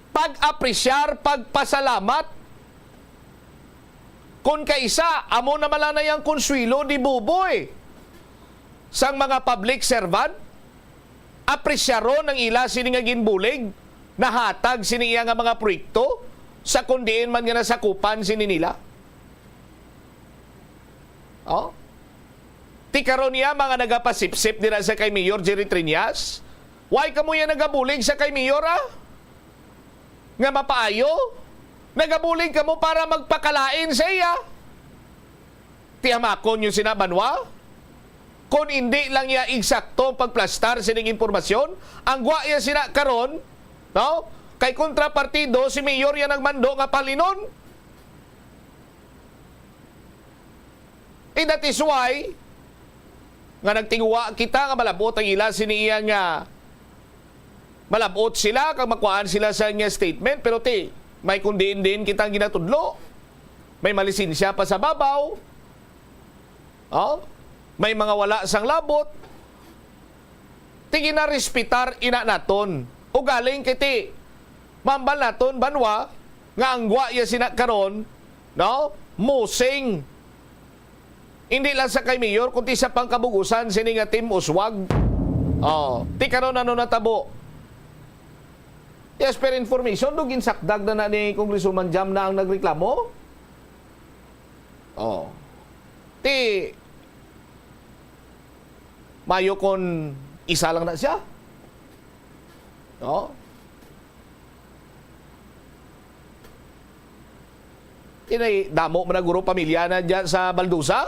Pag-apresyar, pagpasalamat. Kon kaisa, amo na man lang na yang konsuelo ni Buboy sang mga public servant. Apresyaron ang ila sini nga ginbulig, nahatag sini iya nga mga proyekto sa kon diin man nga nasakupan sini nila. Oh? Ti karon niya, mga nagapasipsip dira sa kay Mayor Jerry Triñas, why kamo ya nagabulig sa kay Mayor, ah? Nga mapaayo? Nagabulig kamo para magpakalain sa iya? Ti hamakon niyo sina banwa? Kon indi lang iya eksakto ang pagplastar sining impormasyon, ang gwa iya sina karon, no? Kay kontrapartido, si Mayor ya nagmando nga palinon. Eh, that is why nga nagtinguha kita nga malabot ang ila sini iya nga malabot sila kag makuhaan sila sa nga statement, pero ti, may kun diin-diin kita ang ginatudlo. May malisensya pa sa babaw. Oh? May mga wala sang labot. Ti ginarespetar ina naton. Ugaling kay ti, mambal naton banwa nga ang gwa iya sina karon, no? Musing. Hindi lang sa kay Mayor, kundi sa pangkabugusan sini nga Team Uswag. Oh, ti karon ano natabo? Yes, per information, do ginsakdag na na ni Congresswoman Jam na ang nagreklamo? Oh. Ti, mayo kon isa lang na siya. No? Ti, damo man na guro pamilya na dyan sa Baldusa.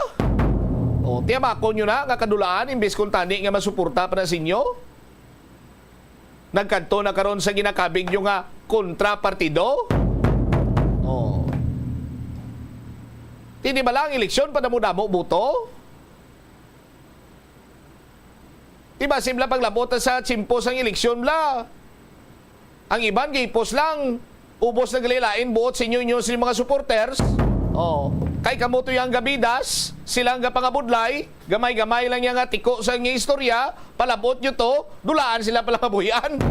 O, ti hamakon nyo na nga kadulaan, imbes kung tani nga masuporta pa na sa inyo. Nagkadto na karon sa ginakabig nyo nga kontrapartido? Oh. Di, di ba lang eleksyon, padamo-damo boto? Di ba, simple paglabot sa tiyempo sang eleksyon, bla? Ang iban, gipos lang. Ubos na gali lain buot sa inyo, inyo sa mga supporters. Oh, kay kamo to yang gabidas, sila ang gapangabudlay, gamay-gamay lang yang nga tiko sa inyo istorya, palabot nyo to, dulaan sila pala mabuhian.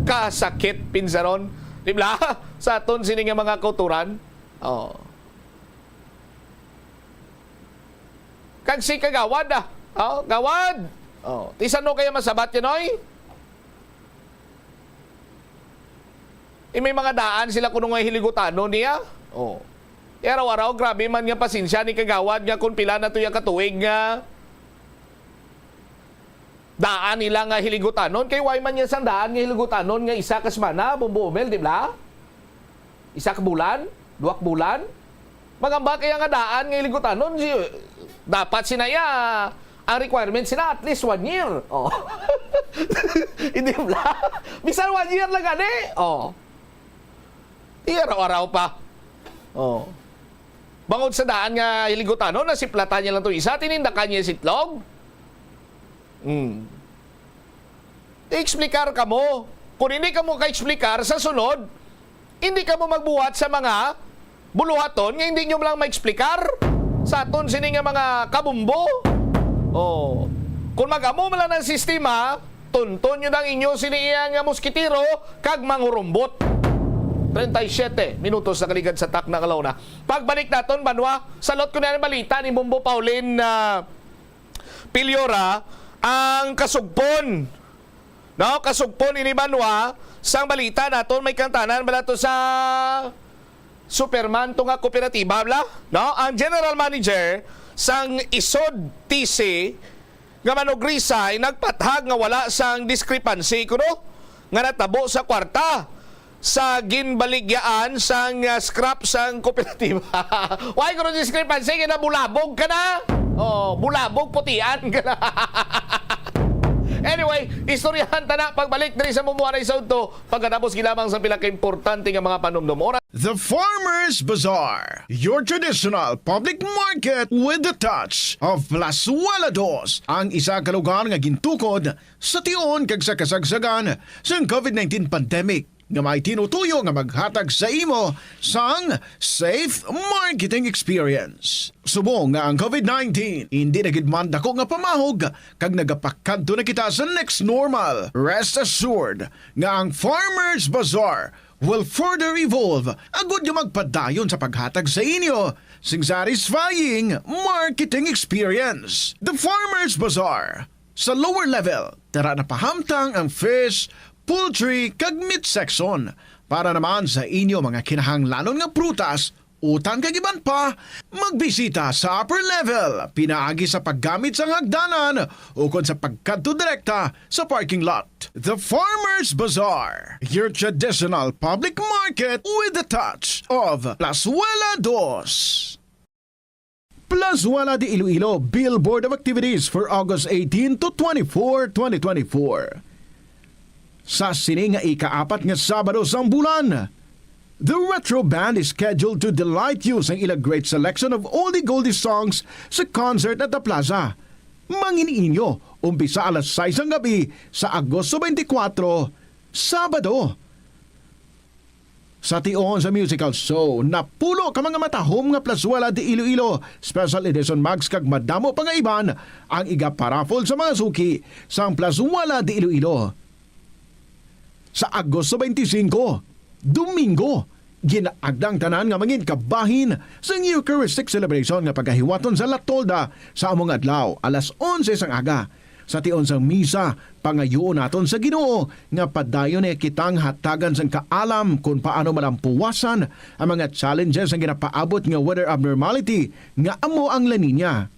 Kasakit pinsaron, di ba? Sa aton sini nga mga kauturan. Oh. Kag si Kagawad, ah. Oh, Gawad. Oh, ti san-o kaya masabat yan, oy? Eh, may mga daan sila kuno nga hiligutanon niya. Oh. Ti araw-araw, grabe man nga pasensya ni Kagawad nga kung pila na to ya katuig nga daan nila nga hiligutanon. Kay why man niya sang daan nga hiligutanon nga isa ka semana, Bombo Omel, di ba? Isa ka bulan? Duha ka bulan? Mangamba kaya nga daan nga hiligutanon, si, dapat sina iya, ang requirement sila at least one year. Oh. Hindi ba? Bisan one year lang gani. Oh. Di araw-araw pa. Oh. Bangod sa daan nga hiligutanon, nasiplatan niya lang to isa, tinindakan niya sitlog. Hmm. Explicar kamo. Kung hindi kamo ka-explicar, sa sunod, hindi kamo magbuhat sa mga buluhaton nga hindi nyo lang ma-explicar sa aton sini nga mga kabumbo. Oh. Kung mag-amo man lang ang sistema, tunton nyo ang inyo sini iya nga moskitero kag manghurumbot. Treinta y siete minutos na kaligad sa takna nga launa. Pagbalik naton, Banwa, salot ko na ang balita ni Bumbo Paulin, ah, Pilyora, ang kasugpon. No, kasugpon ini, Banwa, sang balita naton, may kantanan bala to sa Superman to nga kooperatiba, bla? No, ang general manager sang Isod T C nga manugrisay nagpathag nga wala sang discrepancy kuno nga natabo sa kwarta sa ginbaligyaan sang, ah, scrap sang kooperatiba. Why kuno discrepancy? Kay nabulabog ka na. Oh, bulabog, putian ka na. Anyway, istoryahan ta na pagbalik diri sa Mumuanay sa Udto, pagkatapos gilamang sa pila ka importante nga mga panumdom. Oras. The Farmers Bazaar, your traditional public market with the touch of Plazuela Dos, ang isa ka lugar nga gintukod sa tion kag sa kasagsagan sang covid nineteen pandemic, nga may tinutuyo nga maghatag sa imo sang safe marketing experience. Subong nga ang covid nineteen indi na gid man dako nga pamahog kag nagapakadto na kita sa next normal, rest assured nga ang Farmers Bazaar will further evolve agud nga magpadayon sa paghatag sa inyo sing satisfying marketing experience. The Farmers Bazaar, sa lower level, tara na pahamtang ang fish, poultry, kag meat section. Para naman sa inyo mga kinahanglanon nga prutas, utan kag iban pa, magbisita sa upper level pinaagi sa paggamit sang hagdanan ukon sa pagkadto direkta sa parking lot. The Farmers Bazaar, your traditional public market with the touch of Plazuela Dos. Plazuela de Iloilo, billboard of activities for August eighteen to twenty-four, twenty twenty-four. Sa sini nga ikaapat nga Sabado sang bulan, The Retro Band is scheduled to delight you sang ila great selection of oldie goldie songs sa concert at the plaza. Mangin-inyo, umpisa alas sais sang gabi sa Agosto twenty-four, Sabado. Sa tion sa musical show, napulo ka mga matahom nga Plazuela de Iloilo Special Edition mugs kag madamo pa nga iban ang igaparaffle sa mga suki sang Plazuela de Iloilo. Sa Agosto twenty-five, Domingo, ginaagda ang tanan nga mangin kabahin sang Eucharistic celebration nga pagahiwaton sa La Tolda sa amo nga adlaw, alas onse sang aga. Sa tion sang misa, pangayoon naton sa Ginoo nga padayon niya kitang hatagan sang kaalam kon paano malampuwasan ang mga challenges sang ginapaabot nga weather abnormality nga amo ang La Niña.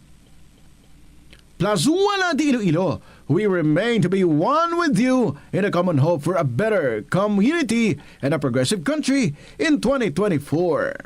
Plazuela de Iloilo, we remain to be one with you in a common hope for a better community and a progressive country in twenty twenty-four.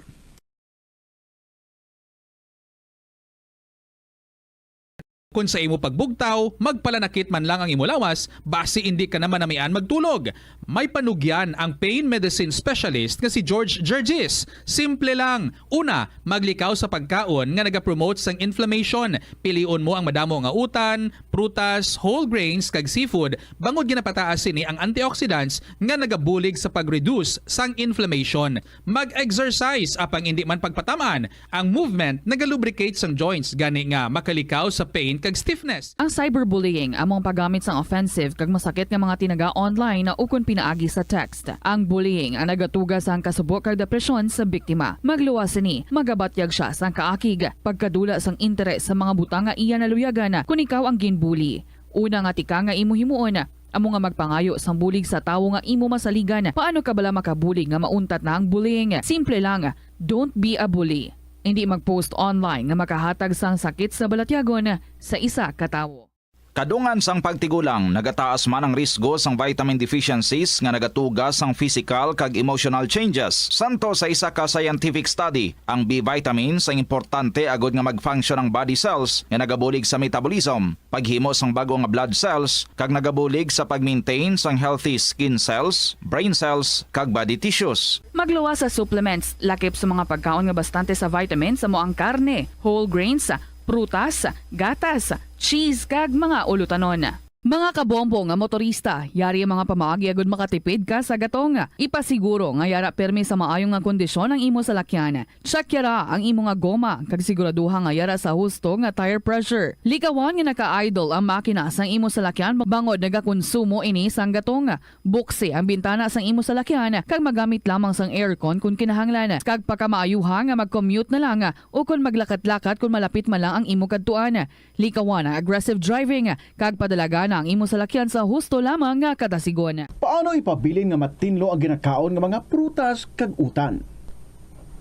Kon sa imo pagbugtaw, magpalanakit man lang ang imo lawas, basi indi ka na manamian magtulog. May panugyan ang pain medicine specialist nga si George Gergis. Simple lang. Una, maglikaw sa pagkaon nga nagapromote sang inflammation. Pilion mo ang madamo nga utan, prutas, whole grains, kag seafood, bangod ginapataas sini ang antioxidants nga nagabulig sa pag-reduce sang inflammation. Mag-exercise, apang indi man pagpataman, ang movement nagalubricate sang joints, gani nga makalikaw sa pain kag stiffness. Ang cyberbullying amo ang paggamit sang offensive kag masakit nga mga tinaga online ukon pinaagi sa text. Ang bullying ang nagatuga sang kasubo kag depresyon sa biktima. Magluwas sini, magabatyag sia sang kaakig, pagkadula sang interes sa mga butang nga iya naluyagan kon ikaw ang ginbully. Una nga tika nga imo himuon, amo nga magpangayo sang bulig sa tawo nga imo masaligan. Paano ka bala makabulig nga mauntat na ang bullying? Simple lang, don't be a bully. Indi mag-post online nga makahatag sang sakit sa balatyagon sa isa ka tawo. Kadungan sang pagtigulang, nagataas man ang risgo sang vitamin deficiencies nga nagatuga sang physical kag emotional changes. Santo sa isa ka scientific study, ang B vitamins ang importante agud nga mag-function ang body cells nga nagabulig sa metabolism, paghimo sang bag-o nga blood cells, kag nagabulig sa pag-maintain sang healthy skin cells, brain cells, kag body tissues. Magluwas sa supplements, lakip sa mga pagkaon nga bastante sa vitamins, amo ang karne, whole grains, prutas, gatas, cheese, kag mga ulutanon. Mga kabombo nga motorista, yari ang mga pamaagi agud makatipid ka sa gatong. Ipasiguro nga yara pirmi sa maayo nga kondisyon ang imo salakyan. Check yara ang imo nga goma, kag siguraduha nga yara sa husto nga tire pressure. Likawan nga naka-idle ang makina sang imo salakyan bangod nagakonsumo ini sang gatong. Buksi ang bintana sang imo salakyan, kag magamit lamang sang aircon kon kinahanglan, kag pakamaayuha nga mag-commute na lang ukon maglakat-lakat kon malapit man lang ang imo kadtuan. Likawan ang aggressive driving, kag padalagan ang imo salakyan sa husto lamang nga katasigon. Paano ipabilin nga matinlo ang ginakaon nga mga prutas kag utan?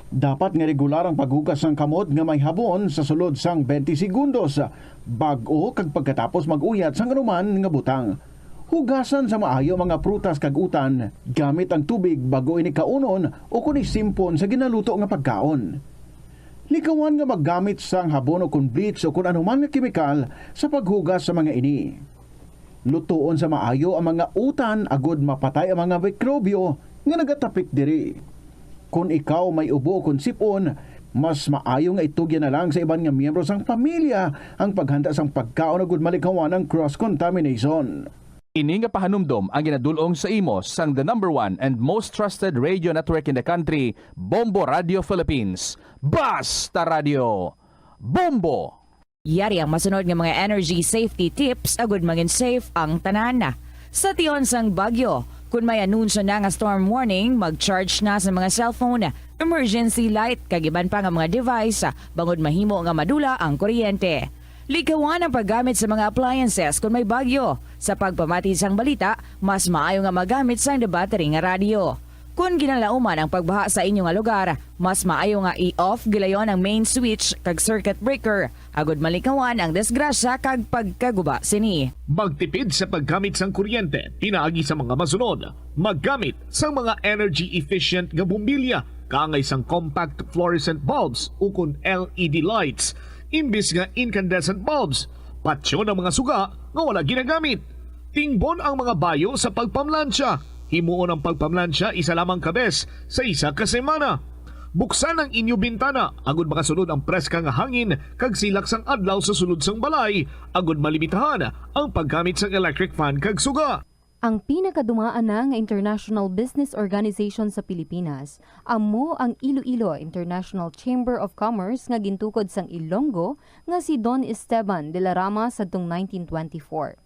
Dapat nga regular ang paghugas sang kamot nga may habon sa sulod sang twenty segundos, bag-o kag pagkatapos mag-uyat sang anuman nga butang. Hugasan sa maayo ang mga prutas kag utan gamit ang tubig bag-o ini kaunon ukon isimpon sa ginaluto nga pagkaon. Likawan nga maggamit sang habon ukon bleach ukon anuman nga kemikal sa paghugas sa mga ini. Lutoon sa maayo ang mga utan agud mapatay ang mga mikrobyo nga nagatapik diri. Kon ikaw may ubo ukon sip-on, mas maayo nga itugyan na lang sa iban nga miyembro sang pamilya ang paghanda sang pagkaon agud malikawan ang cross-contamination. Ini nga pahanumdom ang ginadul-ong sa imo sang the number one and most trusted radio network in the country, Bombo Radio Philippines. Basta Radio, Bombo! Yari ang masunod nga mga energy safety tips agud mangin safe ang tanan. Sa tion sang bagyo, kun may anunsyo na nga storm warning, mag-charge na sa mga cellphone, emergency light, kag iban pa nga mga device, bangod mahimo nga madula ang kuryente. Likawan ang paggamit sa mga appliances kon may bagyo. Sa pagpamati sang balita, mas maayo nga magamit sang debattery nga radyo. Kon ginalauman ang pagbaha sa inyo nga lugar, mas maayo nga i-off gilayon ang main switch kag circuit breaker, agud malikawan ang disgrasya kag pagkaguba sini. Magtipid sa paggamit sang kuryente pinaagi sa mga masunod. Maggamit sang mga energy efficient nga bombilya, kaangay sang compact fluorescent bulbs ukon L E D lights, imbis nga incandescent bulbs. Patyon ang mga suga nga wala ginagamit. Tingbon ang mga bayo sa pagpamlansya. Himuon ang pagpamlansya isa lamang ka bes sa isa ka semana. Buksan ang inyo bintana agud makasulod ang preska nga hangin kag silak sang adlaw sa sulod sang balay, agud malimitahan ang paggamit sang electric fan kag suga. Ang pinakadumaan na nga international business organization sa Pilipinas amo ang Iloilo International Chamber of Commerce nga gintukod sang Ilonggo nga si Don Esteban de la Rama sadtong nineteen twenty-four.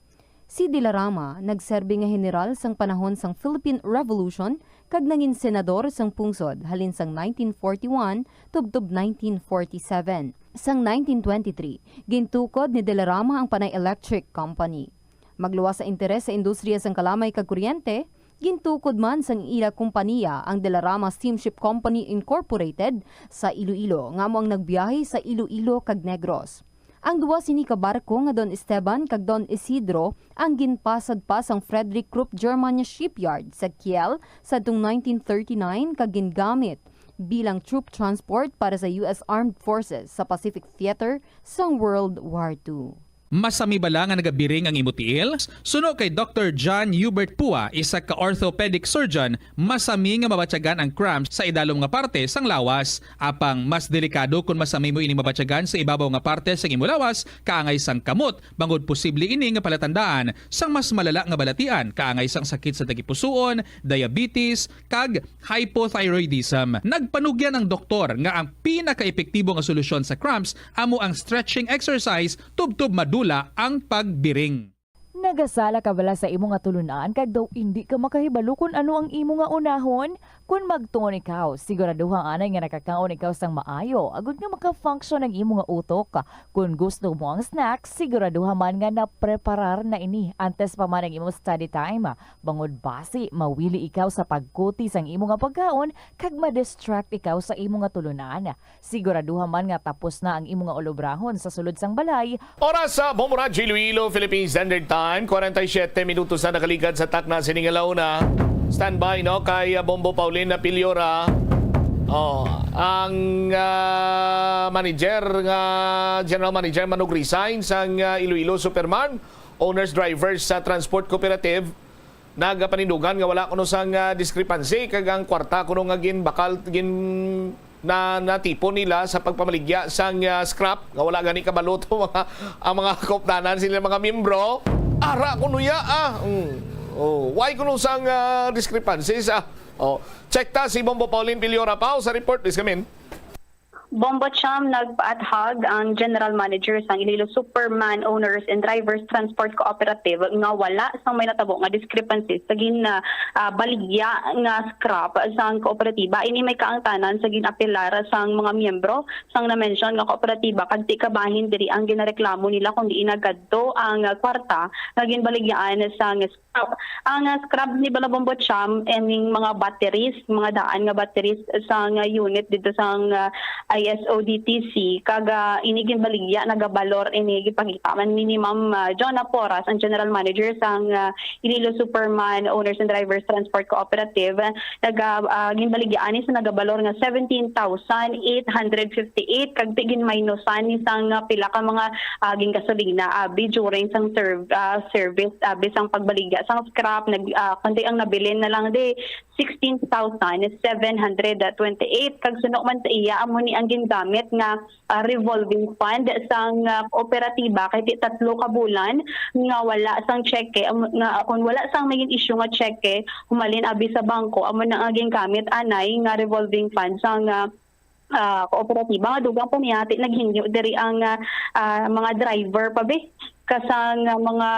Si de la Rama nagserbi nga heneral sang panahon sang Philippine Revolution kag nangin senador sang pungsod halin sang nineteen forty-one tubtob nineteen forty-seven. Sang nineteen twenty-three, gintukod ni de la Rama ang Panay Electric Company. Magluwas sa interes sa industriya sang kalamay kag kuryente, gintukod man sang ila kompaniya ang De La Rama Steamship Company Incorporated sa Iloilo, nga amo ang nagbiyahe sa Iloilo kag Negros. Ang duha sini ka barko nga Don Esteban kag Don Isidro ang ginpasad pa sang Frederick Krupp German Shipyard sa Kiel sadtong nineteen thirty-nine kag gingamit bilang troop transport para sa U S Armed Forces sa Pacific Theater sang World War Two. Masami bala nga nagabiring ang imo tiil? Suno kay Doktor John Hubert Pua, isa ka orthopedic surgeon, masami nga mabatyagan ang cramps sa idalom nga parte sang lawas. Apang mas delikado kon masami mo ini mabatyagan sa ibabaw nga parte sang imo lawas, kaangay sang kamot, bangod posible ini nga palatandaan sang mas malala nga balatian, kaangay sang sakit sa tagipusoon, diabetes, kag hypothyroidism. Nagpanugyan ang doktor nga ang pinakaepektibo nga solusyon sa cramps amo ang stretching exercise tubtob madula ang pagbiring. Nagasala ka bala sa imo nga tulunan kag daw indi ka makahibalo kon ano ang imo nga unahon? Kon magtuon ikaw, siguraduha anay nga nakakaon ikaw sang maayo agod nga maka-function ang imo nga utok. Kon gusto mo ang snack, siguraduha man nga napreparar na ini antes pa man ang imo study time. Bangod basi mawili ikaw sa pagkuti sang imo nga pagkaon kag ma-distract ikaw sa imo nga tulunan. Siguraduha man nga tapos na ang imo nga ulobrahon sa sulod sang balay. Oras sa Bombo Radyo Iloilo, Philippine Standard Time, forty-seven minutos na nakaligad sa takna sining alauna. Standby, no, kay, ah, Bombo Paulin Apiliora. Oh, ang, ah, manager nga, general manager man nag-resign sang, ah, Iloilo Superman Owners Drivers sa Transport Cooperative, nagapanindugan nga wala kuno sang, ah, discrepancy kag ang kwarta kuno nga ginbakal, gin-, na natipon nila sa pagpamaligya sang, ah, scrap nga wala gani kabalo to mga, ang mga kaupdanan sila mga miyembro. Ara kuno ya, ah. Mm. Oh, why kuno sang, ah, discrepancies, ah? Oh, check ta si Bombo Pauline Piliora Pao sa report, please, kamin. Bombo Cham, nagpaathag ang General Manager sang Iloilo Superman Owners and Drivers Transport Cooperative nga wala sang may natabo nga discrepancy sa gin, ah, baligya nga scrap sang kooperatiba. Ini may kaangtanan sa gin-apelar sang mga miyembro sang na-mention nga kooperatiba kag ti kabahin diri ang ginareklamo nila kon diin nagadto ang kwarta nga ginbaligyaan sang scrap. Ang, ah, scrap ni Balabombo Cham, ining mga batteries, mga daan nga batteries sa nga unit dito sa, ah, I S O D T C, kag, ah, ini ginbaligya, nagabalor ini, gipakita man ni, ni Ma'am, ah, Jonah Poras, ang general manager sang, ah, Iloilo Superman Owners and Drivers Transport Cooperative. Naga, ah, ginbaligya ani sa nagabalor nga seventeen thousand eight hundred fifty-eight, kag ti ginminusan ni sang, ah, pila ka mga, ah, gingasolina abi during sang serv-, ah, service abi sang pagbaligya sang scrap, nag, ah, kundi ang nabilin na lang di sixteen thousand seven hundred twenty-eight, kag suno man sa iya amo ni ang gingamit nga, ah, revolving fund sang, ah, kooperatiba kay ti tatlo ka bulan nga wala sang tseke, am-, nga kon wala sang may issue nga tseke humalin abi sa bangko, amo na nga gingamit anay nga revolving fund sang, ah, ah, kooperatiba nga dugang pa niya ti naghingyo diri ang, ah, ah, mga driver pa bi. Kasang, ah, mga,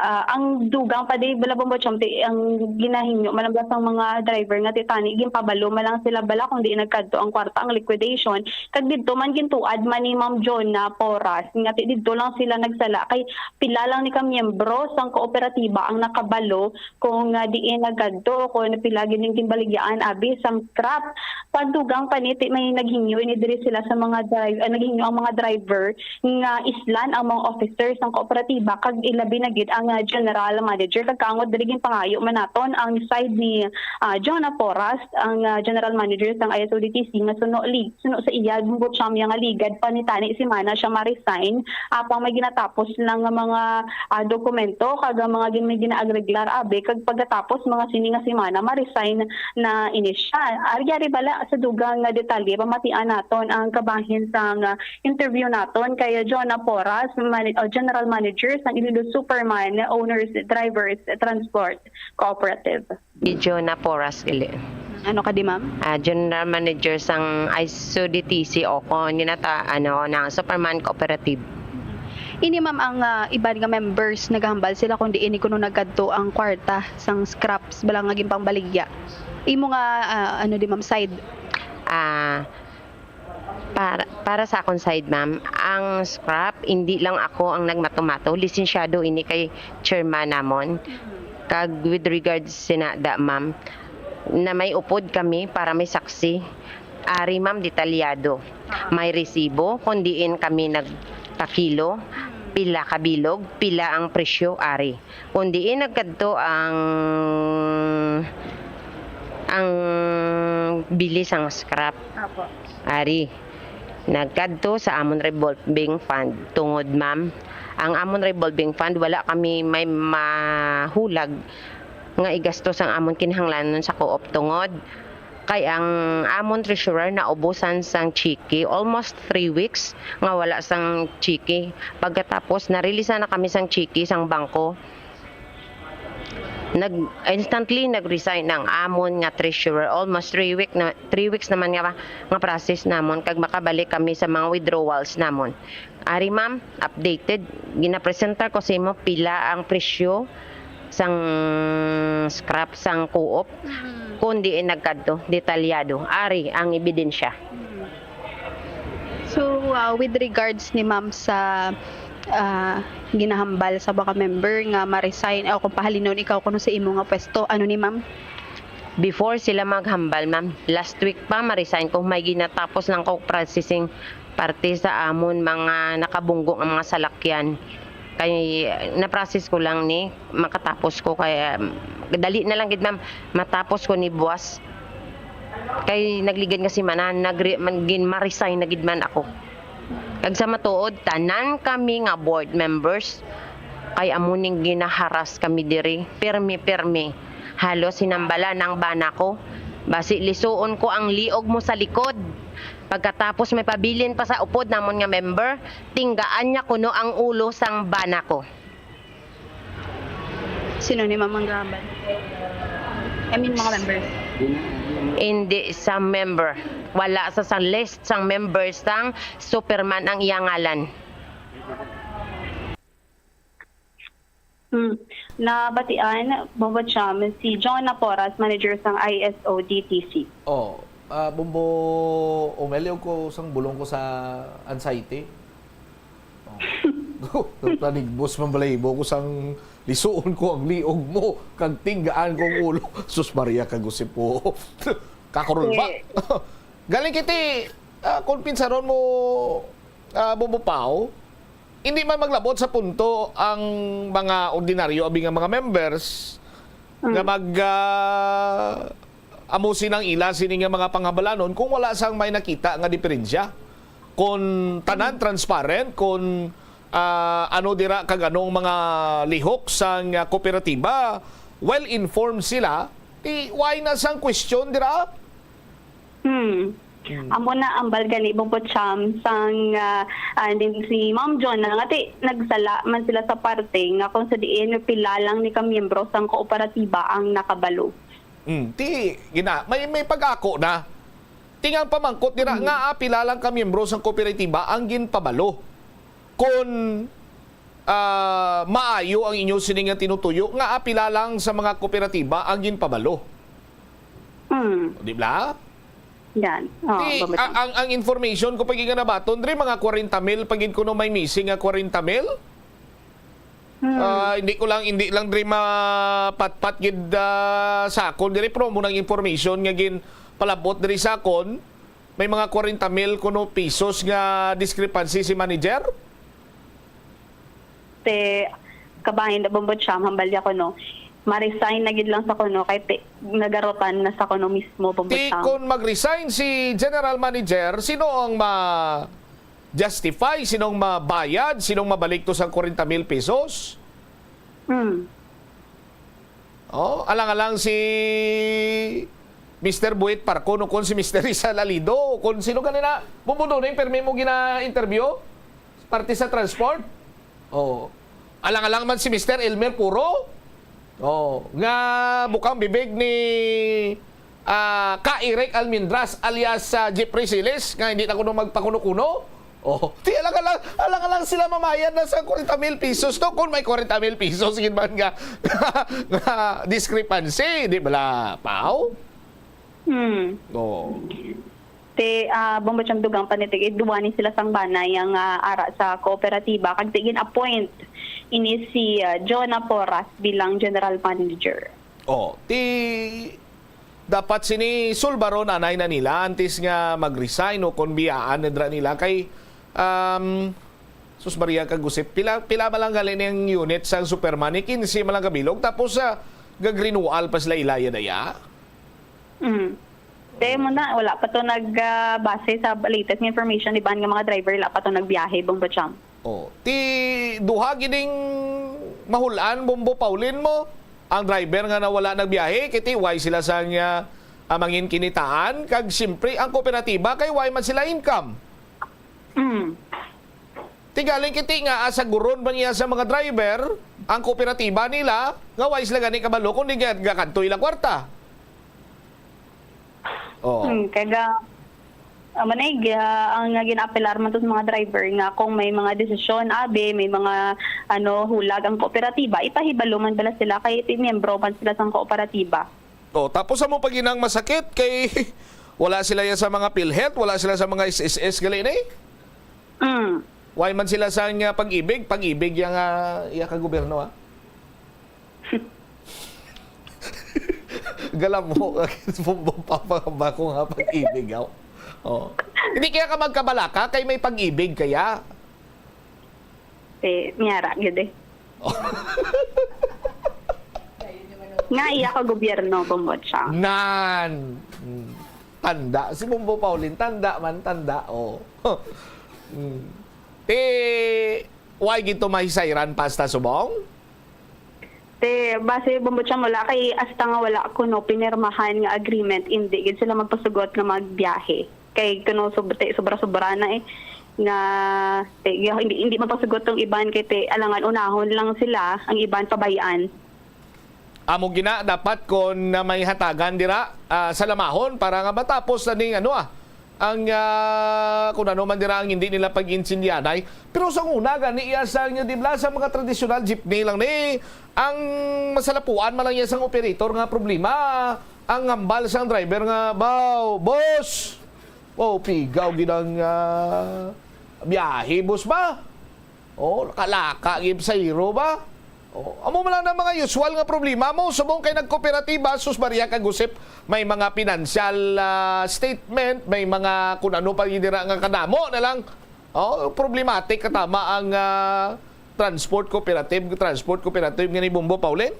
ah, ang dugang pa di bala bombo chom ti ang ginahingyo man lang sang mga driver nga ti tani ginpabalo man lang sila bala kung di nagkadto ang kwarta, ang liquidation. Kag didto man gintuad man ni Ma'am Jonah Poras nga ti didto lang sila nagsala kay pila lang ni ka miyembro sang kooperatiba ang nakabalo kung, ah, diin nagkadto o kung pila gid ang ginbaligyaan abi sang scrap. Pagdugang pa ni ti may naghingyo ini diri sila sa mga drive-, ah, naghingyo ang mga driver nga islan ang mga officer sang kooperatiba kag ilabi na gid ang, ah, general manager. Kag kaangod diri ginpangayo man naton ang side ni, ah, Jonah Poras, ang, ah, general manager sang I S O D T C nga suno lig-, suno sa iya ginbutyam niya nga ligad pa ni tani semana siya ma-resign. Apang may ginatapos lang nga mga, ah, dokumento kag ang mga gin-, may ginaagreglar abi kag pagkatapos mga sini nga semana ma-resign na ini siya. Ari, ari bala sa dugang nga detalye, pamatian naton ang kabahin sang, ah, interview naton kay Jonah Poras, mani-, oh, General Manager sang Iloilo Superman Owners Drivers Transport Cooperative. Si Jonah Poras gali. Ano ka di, ma'am? Ah, General Manager sang I S O D T C o kon ginata-, ano, ng Superman Cooperative. Ini, ma'am, ang, ah, iban nga members nagahambal sila kung diin kuno nagkadto ang kwarta sang scraps bala nga ginpangbaligya. Imo nga, ah, ano di, ma'am, side? Ah, para, para sa akong side, ma'am, ang scrap, hindi lang ako ang nagmato-mato. Lisensyado ini kay chairman namon. Kag with regards sinada, ma'am, na may upod kami para may saksi. Ari, ma'am, detalyado. May resibo kung diin kami nagpakilo, pila ka bilog, pila ang presyo, ari. Kung diin nagkadto ang, ang bili sang scrap. Apo. Ari, nagkadto sa amon revolving fund tungod, ma'am, Ang amon revolving fund, wala kami may mahulag nga igastos ang amon kinahanglanon sa co-op tungod kay ang amon treasurer naubusan sang tseke, almost three weeks nga wala sang tseke. Pagkatapos, narilisan na kami sang tseke sang bangko. Nag, instantly nag-resign ang amon nga treasurer. Almost three week na, three weeks naman nga, nga process namon kag makabalik kami sa mga withdrawals namon. Ari, ma'am, updated. Ginapresentar ko sa imo pila ang presyo sang scrap sang co-op. Mm. Kung diin nagkadto, detalyado. Ari ang ebidensya. Mm. So, ah, with regards ni ma'am sa, ah, ginahambal sa mga member nga ma-resign o kung pahalinon ikaw kuno sa imo nga pwesto, ano ni ma'am? Before sila maghambal, ma'am, last week pa, ma-resign ko, may ginatapos lang ko processing parte sa amon mga nakabunggo nga mga salakyan. Kay na-process ko lang ni, makatapos ko kay, um, dali na lang gid, ma'am, matapos ko ni buwas. Kay nagligad nga semana, nagre-, man, gin-, ma-resign na gid man ako. Kag sa matuod, tanan kami nga board members, kay amo ning ginaharas kami diri, pirmi-pirmi. Halos hinambala na ang bana ko. Basi lisuon ko ang liog mo sa likod. Pagkatapos may pabilin pa sa upod namon nga member, tinggaan niya kuno ang ulo sang bana ko. Sino ni Ma'am ang gahambal? I mean, mga members. Hindi sa member. Wala sa, sa list sang members sang Superman ang iya ngalan. Hmm. Nabatian, Bombo Cham, si John Naporas, manager sang I S O D T C. Oh, ah, Bombo, umeliw ko sang bulong ko sa anxiety. Oh. Nanigbos man balahibo ko sang lisuon ko ang liog mo, kag tinggaan ko ang ulo. Sus Maria, kag usip ko. Kakurulba. Eh. Galing kiti, ah, kung pinsaron mo, ah, Bombo Pao, hindi man maglabot sa punto ang mga ordinaryo, abi nga mga members, Mm. nga mag, ah, amo sinang ila sini nga mga panghambalanon kung wala sang may nakita nga diferensya. Kung tanan Mm. transparent, kung, ah, ano dira kag anong mga lihok sang, ah, kooperatiba, well-informed sila, ti why na sang question dira? Hmm. Hmm. Amo na ang balga ni Bombo Cham sang, ah, ah, din si Ma'am John na nga ti nagsala man sila sa parte nga kung sa diin pila lang ni ka miyembro sang kooperatiba ang nakabalo. Hmm. Ti, gina, may, may pag-ako na. Ti nga ang pamangkot dira Hmm. nga, ah, pila lang ka miyembro sang kooperatiba ang ginpabalo. Kon, ah, maayo ang inyo sini nga tinutuyo nga, ah, pila lang sa mga kooperatiba ang ginpabalo. Mm. Di ba? Yan. Oh, Di, babasa. A-, ang, ang information ko pa gid nga nabaton diri, mga kwarenta mil pa gid kuno may missing nga kwarenta mil. Hmm. Ah, hindi ko lang, hindi lang diri mapatpat gid, ah, sa akon diri, pero mo nang information nga ginpalabot diri sa akon, may mga kwarenta mil kuno pesos nga discrepancy si manager. Te, kabahin na Bombo Cham, hambal niya kuno. Ma-resign na gid lang sa kuno, kay te, nagarutan na sa kuno mismo, Bombo Ti, Cham. Kung mag-resign si general manager, sino ang ma-justify? Sino ang mabayad? Sino ang mabalik to sang kwarenta mil pesos? Hmm. Oh, alang-alang si Mister Buit Parcon o kon si Mister Rizal Alido o kon sino ganina. Bumbudo na yung permi mo gina-interview? Parte sa transport? Oh. Alang-alang man si Mister Elmer Puro? Oh, nga bukang bibig ni, ah, Ka Eric Almindras alias, ah, Jeffrey Siles nga hindi na kuno magpakuno-kuno? Oh, ti alang-alang, alang-alang sila mamayad na sa kwarenta mil pesos to, kung may kwarenta mil pesos gid man nga, nga discrepancy, di bala, Pao? Hmm. Oo. Ti, ah, Bombo Cham, dugang pa ni ti, duwa ni sila sang banay ang, ah, ara sa kooperatiba, kag ti gin-appoint ini si, ah, Jonah Porras bilang general manager. Oh, ti dapat sini sulbaron anay na nila antes nga mag-resign o kon biyaan na dira nila kay, um, sus Maria kag Josep, pila, pila man lang gali ning unit sang Superman, ni quince man lang kabilog, tapos, ah, gag-renewal pa sila ilaya-daya. Mm. Te, mo na, wala pa to nag, ah, base sa latest nga information, iban nga mga driver, wala pa to nagbiyahe, Bombo Cham. Oh, ti duha gining mahul-an, Bombo Paulin, mo. Ang driver nga nawala nagbiyahe, kay ti way sila sang, ah, ah, mangin kinitaan, kag siyempre ang kooperatiba kay way man sila income. Mm. Ti galing kiti nga asaguron man niya sa mga driver ang kooperatiba nila nga way sila gani kabalo kung di ga-, gakadto ilang kwarta. Oh. Hmm, kaya, ah, manay, ah, ang nga gina-apelar man to sa mga driver nga kung may mga desisyon, abi, may mga, ano, hulag ang kooperatiba, ipahibalo man bala sila kay ti-, miyembro man sila sang kooperatiba. Oh, tapos amo pa ginang masakit kay wala sila ya sa mga PhilHealth, wala sila sa mga S S S gali ni. Mm. Why man sila sa nga pag-ibig? Pag-ibig yang, ah, iya ka gobyerno, ah. Galam mo, bumbo pa, pa, ba ko nga pag-ibig, aw. Oh. Hindi kaya ka magkabalaka kay may pag-ibig kaya? Eh, miyara, gid eh. Nga iya ka gobyerno, Bombo Chang. Nan! Hmm. Tanda. Si Bombo Paulin, tanda man, tanda. Oh. Hmm. Ti, why gito mahisayran pa hasta subong? Ti, base, Bombo Chang, wala kay, hasta nga wala kuno pinirmahan nga agreement, hindi gid sila magpasugot nga magbiyahe. Kay kuno sub-, ti, sobra-sobra na eh. Nga, ti, hindi, hindi magpasugot tong iban kay ti, alangan unahon lang sila, ang iban pabay-an. Amo gina, dapat kon na may hatagan dira, ah, sa lamahon para nga matapos na ning ano, ah, ang, ah, kung ano man dira ang hindi nila pag-intindihanay. Pero sa una gani iya sa inyo, di ba, sa mga tradisyonal jeepney lang ni ang masalapuan man lang iya sang operator nga problema. Ang hambal sang driver nga, "Baw, boss, oh, pigaw gid ang, ah, biyahe, boss, ba?" Oh, kalaka gid pasahero ba? Oh, amo man lang ang mga usual nga problema mo. Subong kay nagkooperatiba, sus, Maria kag Josep, may mga financial, ah, statement, may mga kun ano pa gid dira nga kadamo na lang. Oh, problematic katama ang, ah, transport cooperative, transport cooperative nga ni Bombo Paulin.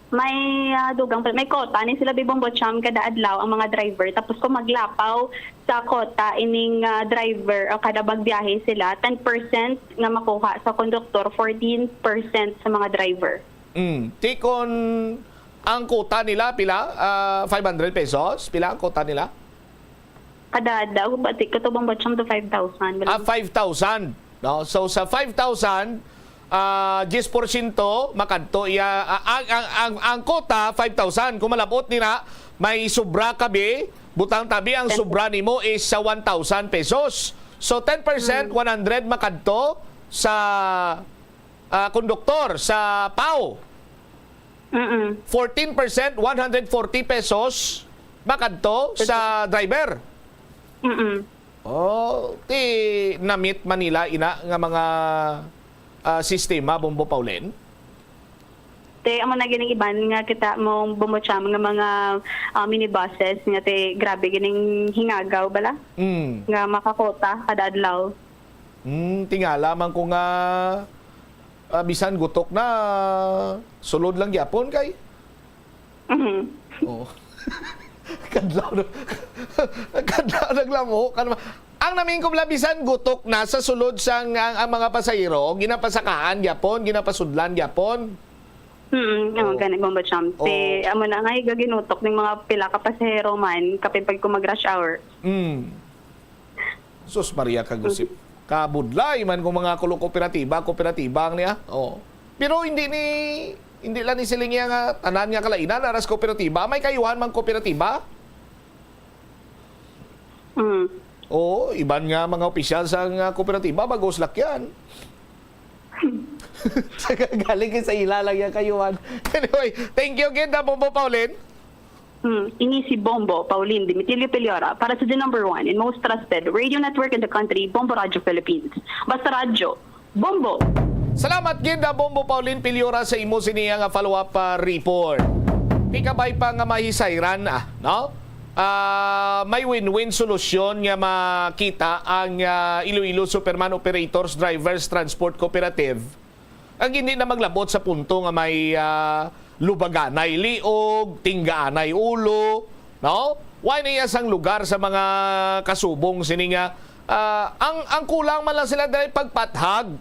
May, ah, dugang pa, may quota ni sila, Bibong Bocham, kada adlaw ang mga driver. Tapos kung maglapaw sa quota ining, ah, driver o kada magbiyahe sila, ten percent nga makuha sa konduktor, fourteen percent sa mga driver. Mm. Ti kon ang quota nila, pila? Ah, five hundred pesos? Pila ang quota nila? Kada adlaw, bati ko to, Bong Bocham, to five thousand. Ah, five thousand, no? So, sa five thousand, ah, diyes porsyento makadto iya, ah, ang, ang, ang, ang quota, five thousand. Kung malabot nila, may sobra ka bi, butang tabi, ang Ten. sobra nimo is sa one thousand pesos. So, ten percent, Mm. one hundred makadto sa, ah, konduktor, sa pao. Mm-mm. Fourteen percent, one hundred forty pesos makadto sa driver. Mm-mm. Oh, ti namit man nila ina nga mga, ah, sistema, Bombo Paulin? Te, amo na gining iban nga kita mo, Bombo Cham, nga mga, ah, minibuses nga te, grabe gining hingagaw bala. Mm. Nga makakota kada adlaw. Mm, tingala man ko nga, ah, bisan gutok na, sulod lang gyapon kay. Mhm. Oh. Kadlaw na, kadlaw naglamo, kan-, ang namingkog la, bisan gutok na sa sulod sang, ang, ang mga pasahero, ginapasakaan gyapon, ginapasudlan gyapon. Mm, oh, Oh. gani, Bombo Cham. Oh. Te, amo na nga, higa ginutok ning mga pila ka pasahero man, kapin pag kung mag-rush hour. Mm. Sus Maria, kagusip. Kabudlay man kung mga kulo kooperatiba, kooperatiba ang niya. Oh. Pero hindi ni, hindi lang ni siling niya nga tanan nga kalainan aras kooperatiba. May kayuhan mang kooperatiba? Mm. Oo, iban nga mga opisyal sa nga kooperatiba, bagos lakyan. Sa galing sa ila lang yan kayuhan. Anyway, thank you again, Bombo Paulin. Hmm, ini si Bombo Paulin Dimitilio Piliora para sa the number one and most trusted radio network in the country, Bombo Radio Philippines. Basta Radyo, Bombo! Salamat gid, ah, Bombo Paulin Piliora, sa imo siniya nga follow-up, ah, report. Di kabay pa nga mahisayran, ah, no? Ah, may win-win solusyon nga makita ang, ah, Iloilo Superman Operators Drivers Transport Cooperative. Ang hindi na maglabot sa punto nga may, ah, lubaganay liog, tinggaanay ulo, no? Why na iya sang lugar sa mga kasubong sini nga, Ah, ang, ang kulang man lang sila diri pagpathag,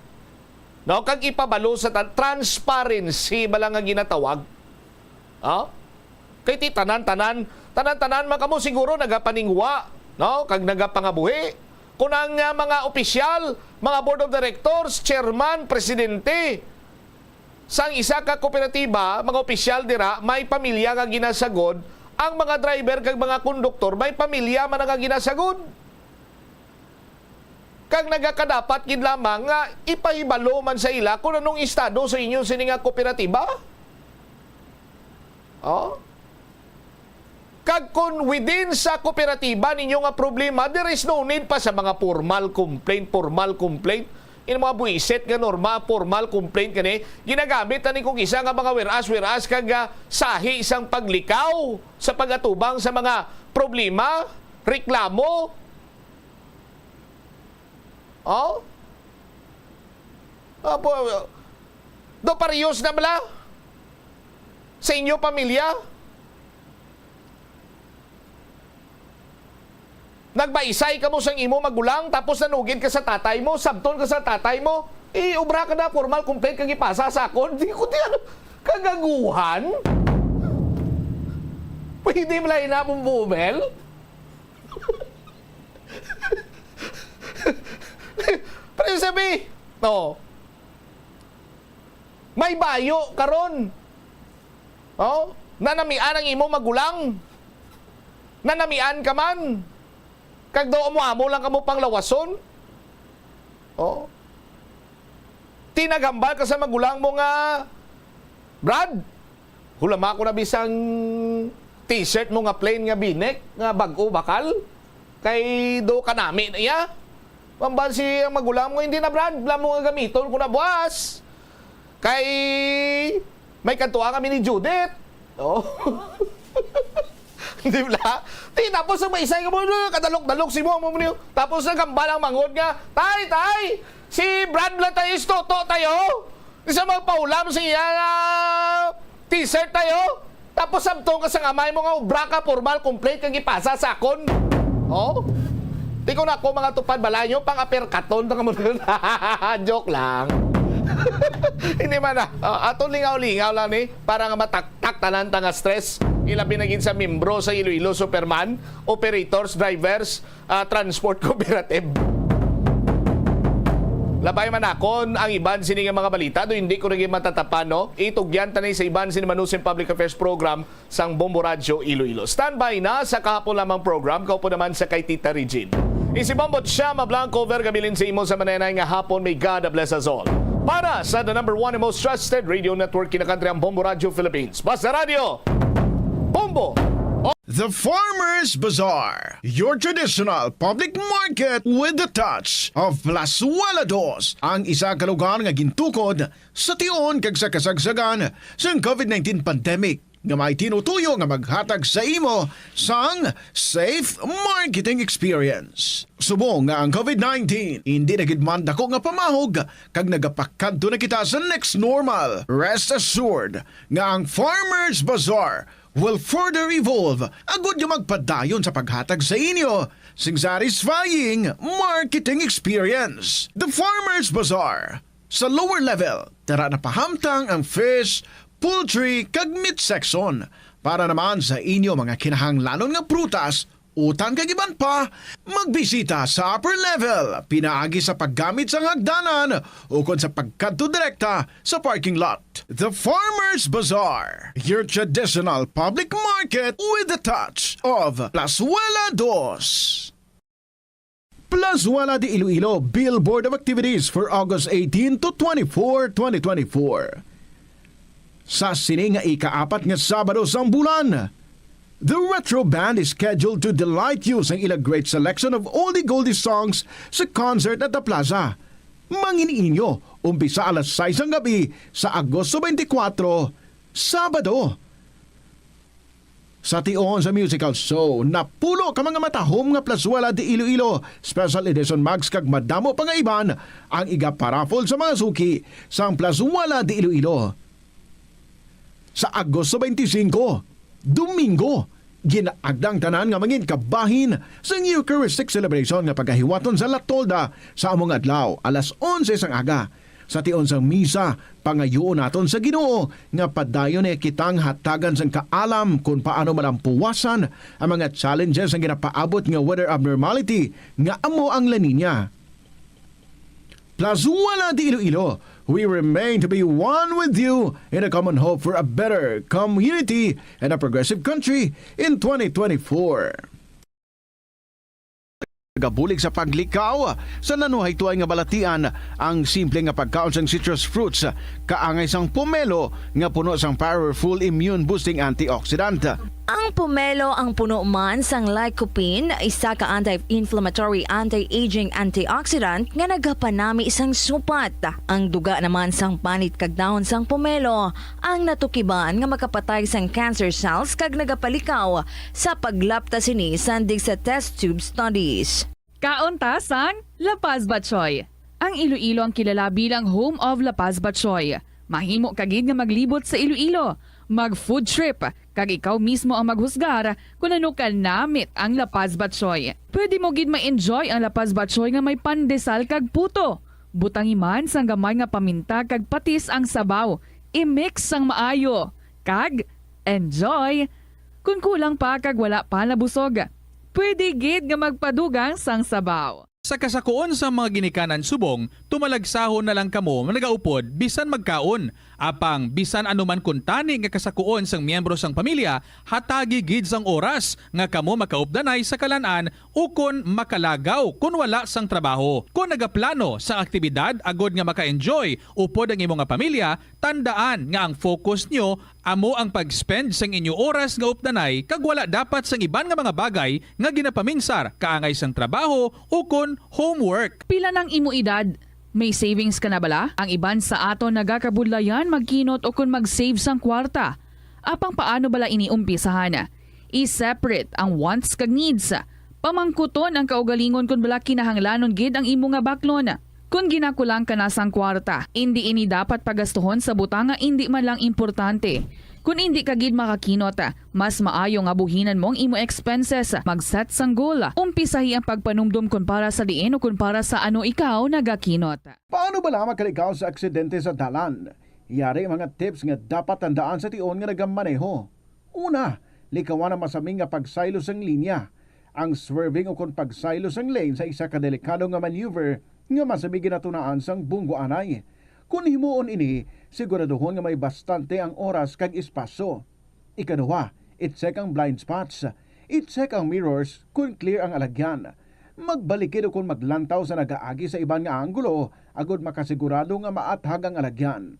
no? Kag ipabalo sa tan-, transparency ba lang nga ginatawag? Oh? Kay ti tanan-tanan, tanan-tanan man kamo siguro nagapaningwa, no? Kag nagapangabuhi. Kung ang, ah, mga opisyal, mga board of directors, chairman, presidente, sang isa ka kooperatiba, mga opisyal dira, may pamilya nga ginasagod, ang mga driver kag mga konduktor, may pamilya man nga ginasagod. Kag nagakadapat gid lamang nga ipahibalo man sa ila kung anong estado sa inyo sini nga kooperatiba. Oh? Kag kung within sa kooperatiba ninyo nga problema, there is no need pa sa mga formal complaint, formal complaint. Yung mga buwisit nga norma, formal complaint kani, ginagamit na ni kung isa nga mga whereas, whereas kag, ah, sahi sang paglikaw sa pag-atubang sa mga problema, reklamo. Oh? Apo, do parehas na bala sa inyo pamilya? Nagbaisay kamo sang imo magulang, tapos nanugid ka sa tatay mo, sabton ka sa tatay mo, iobra ka na, formal complaint kag ipasa sa akon. Di ko ti ano, kagaguhan? Pwede malay na mong bumel? Pero sabi, no, may bayo karon. Oh, nanamian ang imo magulang. Nanamian ka man. Kag daw amo-amo lang kamo panglawason. Oh. Ti naghambal ka sa magulang mo nga, "Brad, hulama ko na bisang t-shirt mo nga plain nga V-neck nga bag-o bakal. Kay do kanami na iya." Mambal si ang magulang mo, "Hindi na, Brad, bala mo nga gamiton ko na buwas. Kay may kadtuan kami ni Judith." Oh. Di ba? Di, tapos ang maisay ka mo, kadalok-dalok si mo, mo, mo, tapos naghambal ang manghod nga, "Tay, tay, si Brad lang tayo, istoto tayo. Isa magpaulam sa iya nga t-shirt tayo." Tapos sabton ka sa amay mo nga obra ka, formal complaint kang ipasa sa akon. Oh? Di ko na ako mga tupad balayo, pang aperkaton na mo. Joke lang. Hindi man na. Oh, ato lingaw-lingaw lang ni, para nga mataktak tanan ta nga stress. Ilabi na gid sa membro sa Iloilo Superman, operators, drivers, ah, transport cooperative. Labay man nakon ang iban sini nga mga balita, do hindi ko na gid matatapan, no? Itugyan ta ni sa iban sini Manusin Public Affairs Program sang Bombo Radyo Iloilo. Standby na sa kahapon lamang program, kaupo naman sa kay Tita Regine. Isi Bombo siya mablang cover gabilin sa imo sa manenay nga hapon. May God bless us all. Para sa the number one and most trusted radio network kinakantri ang Bombo Radyo Philippines. Basta Radyo, Bombo. The Farmers Bazaar, your traditional public market with the touch of Plazuela Dos, ang isa ka lugar nga gintukod sa tion kag sa kasagsagan sang covid nineteen pandemic, nga may tinutuyo nga maghatag sa imo sang safe marketing experience. Subong nga ang covid nineteen hindi na gid man dako nga pamahog kag nagapakadto na kita sa next normal, rest assured nga ang Farmers Bazaar will further evolve agud nga magpadayon sa paghatag sa inyo sing satisfying marketing experience. The Farmers Bazaar, sa lower level, tara na pahamtang ang fish, poultry, kag meat section. Para naman sa inyo mga kinahanglanon nga prutas, utan kag iban pa, magbisita sa upper level, pinaagi sa paggamit sang hagdanan ukon sa pagkadto direkta sa parking lot. The Farmers Bazaar, your traditional public market with the touch of Plazuela Dos. Plazuela de Iloilo, Billboard of Activities for August eighteen to twenty-four, twenty twenty-four. Sa sini nga ikaapat nga Sabado sang bulan, The Retro Band is scheduled to delight you sang ila great selection of oldie goldie songs sa concert at the plaza. Mangin-inyo, umpisa alas sais sang gabi sa Agosto twenty-four, Sabado. Sa tion sa musical show, napulo ka mga matahom nga Plazuela de Iloilo Special Edition mugs kag madamo pa nga iban ang igaparaffle sa mga suki sang Plazuela de Iloilo. Sa Agosto twenty-five, Domingo, Ginaagda ang tanan nga mangin kabahin sang Eucharistic celebration nga pagahiwaton sa La Tolda sa among adlaw, alas onse sang aga. Sa tion sang misa, pangayuon naton sa Ginoo nga padayon niya kitang hatagan sang kaalam kon paano malampuwasan ang mga challenges sang ginapaabot nga weather abnormality nga amo ang La Niña. Plazuela de Iloilo, we remain to be one with you in a common hope for a better community and a progressive country in twenty twenty-four. Gabulig sa paglikaw sa nanuhaytoy nga balatian, ang simple nga pagkaon sang citrus fruits kaangay sang pomelo nga puno sang powerful immune boosting antioxidant. Ang pomelo ang puno man sang lycopene, isa ka anti-inflammatory, anti-aging antioxidant nga nagapanami sang supat. Ang duga naman sang panit kag dahon sang pomelo ang natukiban nga makapatay sang cancer cells kag nagapalikaw sa paglapta sini sandig sa test tube studies. Kaon ta sang La Paz Batchoy. Ang Iloilo ang kilala bilang home of La Paz Batchoy. Mahimo ka gid nga maglibot sa Iloilo, mag food trip, kag ikaw mismo ang maghusgar kon ano ka namit ang La Paz Batchoy. Pwede mo gid ma-enjoy ang La Paz Batchoy nga may pandesal kag puto. Butangi man sang gamay nga paminta kag patis ang sabaw. I-mix sang maayo, kag enjoy! Kon kulang pa kag wala pa nabusog, pwede gid nga magpadugang sang sabaw. Sa kasakuon sang mga ginikanan subong, tumalagsahon na lang kamo nagaupod bisan magkaon. Apang bisan ano man kuntani nga kasakuon sang miyembro sang pamilya, hatagi gid sang oras nga kamo makaupdanay sa kalan-an ukon makalagaw kon wala sang trabaho. Kon nagaplano sang aktibidad agod nga maka-enjoy upod ang imo nga pamilya, tandaan nga ang focus nyo amo ang pag-spend sang inyo oras nga updanay kag wala dapat sang iban nga mga bagay nga ginapaminsar kaangay sang trabaho ukon homework. Pila nang imo edad? May savings ka na bala? Ang iban sa aton nagakabudlayan magkinot ukon mag-save sang kwarta. Apang paano bala ini umpisahan? I-separate ang wants kag needs. Pamangkuton ang kaugalingon kon bala kinahanglanon gid ang imo nga baklon. Kon ginakulang ka na sang kwarta, indi ini dapat pagastuhon sa butang nga indi man lang importante. Kon indi ka gid makakinot, mas maayo nga buhinan mo ang imo expenses. Mag-set sang goal. Umpisahi ang pagpanumdom kon para sa diin o kon para sa ano ikaw nagakinot. Paano bala makalikaw sa aksidente sa dalan? Yari ang mga tips nga dapat tandaan sa tion nga nagamaneho. Una, likawan ang masami nga pagsaylo sang linya. Ang swerving ukon pagsaylo sang lane sa isa ka delikado nga maneuver nga masami ginatunaan sang bunggoanay. Kon himuon ini, siguraduhon nga may bastante ang oras kag espasyo. Ikaduha, i-check ang blind spots. I-check ang mirrors kon clear ang alagyan. Magbalikid ukon maglantaw sa nagaagi sa iban nga anggulo agod makasigurado nga maathag ang alagyan.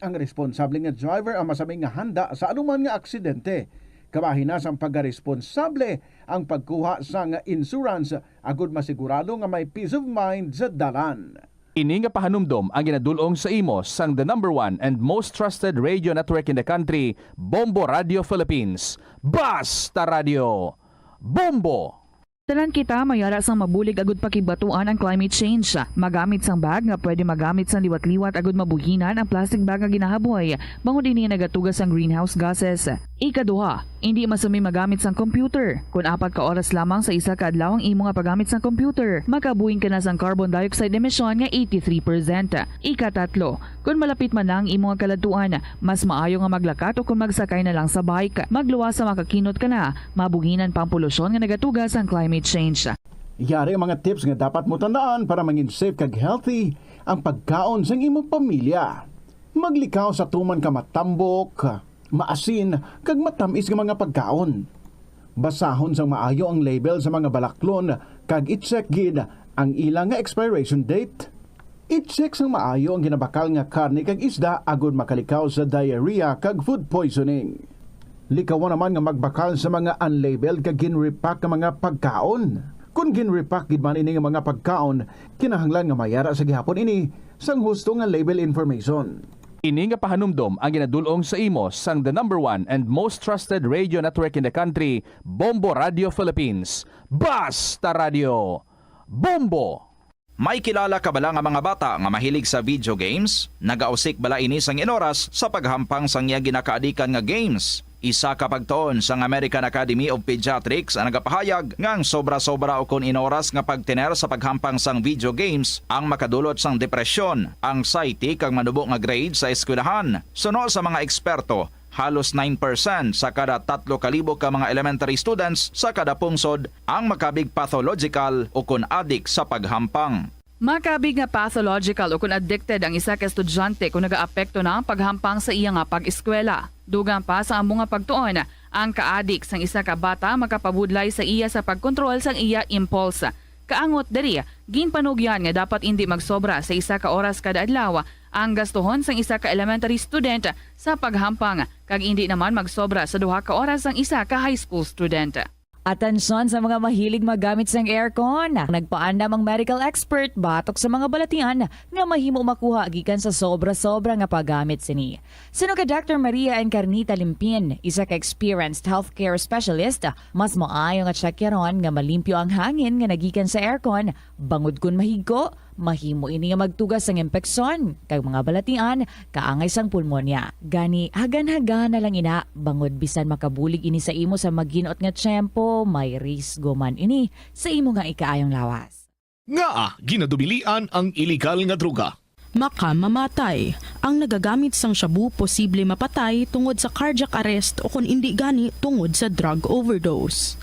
Ang responsable nga driver ang masami nga handa sa anuman nga aksidente. Kabahin na sang pagkaresponsable ang pagkuha sang insurance agod masigurado nga may peace of mind sa dalan. Ini nga pahanumdom ang ginadul-ong sa imo sang the number one and most trusted radio network in the country, Bombo Radio Philippines. Basta Radio! Bombo! Tanan kita may ara sang mabulig agud pakigbaton ang climate change. Magamit sang bag nga pwede magamit sang liwat-liwat agud mabuhinan ang plastic bag nga ginahaboy, bangod ini nagatuga sang greenhouse gases. Ikaduha, indi masami magamit sang computer. Kon apat ka oras lamang sa isa ka adlaw ang imo nga paggamit sang computer, makabuhing ka na sang carbon dioxide emission nga eighty-three percent. Ikatatlo, kon malapit man na ang imo nga kaladtuan, mas maayo nga maglakat o kon magsakay na lang sa bike. Magluwas sa makakinot ka na, mabuhinan pa ang polusyon nga nagatuga sang climate change. Yari ang mga tips nga dapat mo tandaan para mangin safe kag healthy ang pagkaon sang imong pamilya. Maglikaw sa tuman ka matambok, maasin, kag matamis nga mga pagkaon. Basahon sang maayo ang label sa mga balaklon kag i-check gid ang ila nga expiration date. I-check sang maayo ang ginabakal nga karne kag isda agud makalikaw sa diarrhea kag food poisoning. Likawan naman nga magbakal sa mga unlabeled kag ginrepack nga mga pagkaon. Kon ginrepack gid man ini nga mga pagkaon, kinahanglan nga mayara sa gihapon ini sang husto nga label information. Ini nga pahanumdom ang ginadul-ong sa imo sang the number one and most trusted radio network in the country, Bombo Radio Philippines. Basta Radio! Bombo! May kilala ka bala nga mga bata nga mahilig sa video games? Nagausik bala ini sang inoras sa paghampang sang iya ginakaadikan nga games? Isa ka pagtuon sang American Academy of Pediatrics ang nagapahayag nga ang sobra-sobra ukon inoras nga pagtener sa paghampang sang video games ang makadulot sang depresyon, anxiety, kag manubo nga grade sa eskwelahan. Suno sa mga eksperto, halos nine percent sa kada tatlo ka libo ka mga elementary students sa kada pungsod ang makabig pathological ukon adik sa paghampang. Makabig nga pathological ukon addicted ang isa ka estudyante kon nagaapekto na ang paghampang sa iya nga pag-eskwela. Dugang pa sa amo nga pagtuon, ang kaadik sang isa ka bata makapabudlay sa iya sa pagkontrol sang iya impulse. Kaangot diri, ginpanugyan nga dapat indi magsobra sa isa ka oras kada adlaw ang gastuhon sang isa ka elementary student sa paghampang, kag indi naman magsobra sa duha ka oras sang isa ka high school student. Atensyon sa mga mahilig magamit sang aircon. Nagpaandam ang medical expert batok sa mga balatian nga mahimo makuha gikan sa sobra-sobra nga paggamit sini. Suno kay Doctor Maria Encarnita Limpin, isa ka experienced healthcare specialist, mas maayo nga tsakyaron nga malimpyo ang hangin nga nagikan sa aircon, bangod kon mahigko, mahimo ini nga magtuga sang impeksyon kag mga balatian kaangay sang pulmonya. Gani, hagan-hagana lang ina, bangod bisan makabulig ini sa imo sa maginot nga tiyempo, may risgo man ini sa imo nga ikaayong lawas. Ngaa ginadubilian ang iligal nga droga? Makamamatay. Ang nagagamit sang shabu posible mapatay tungod sa cardiac arrest o kon indi gani tungod sa drug overdose.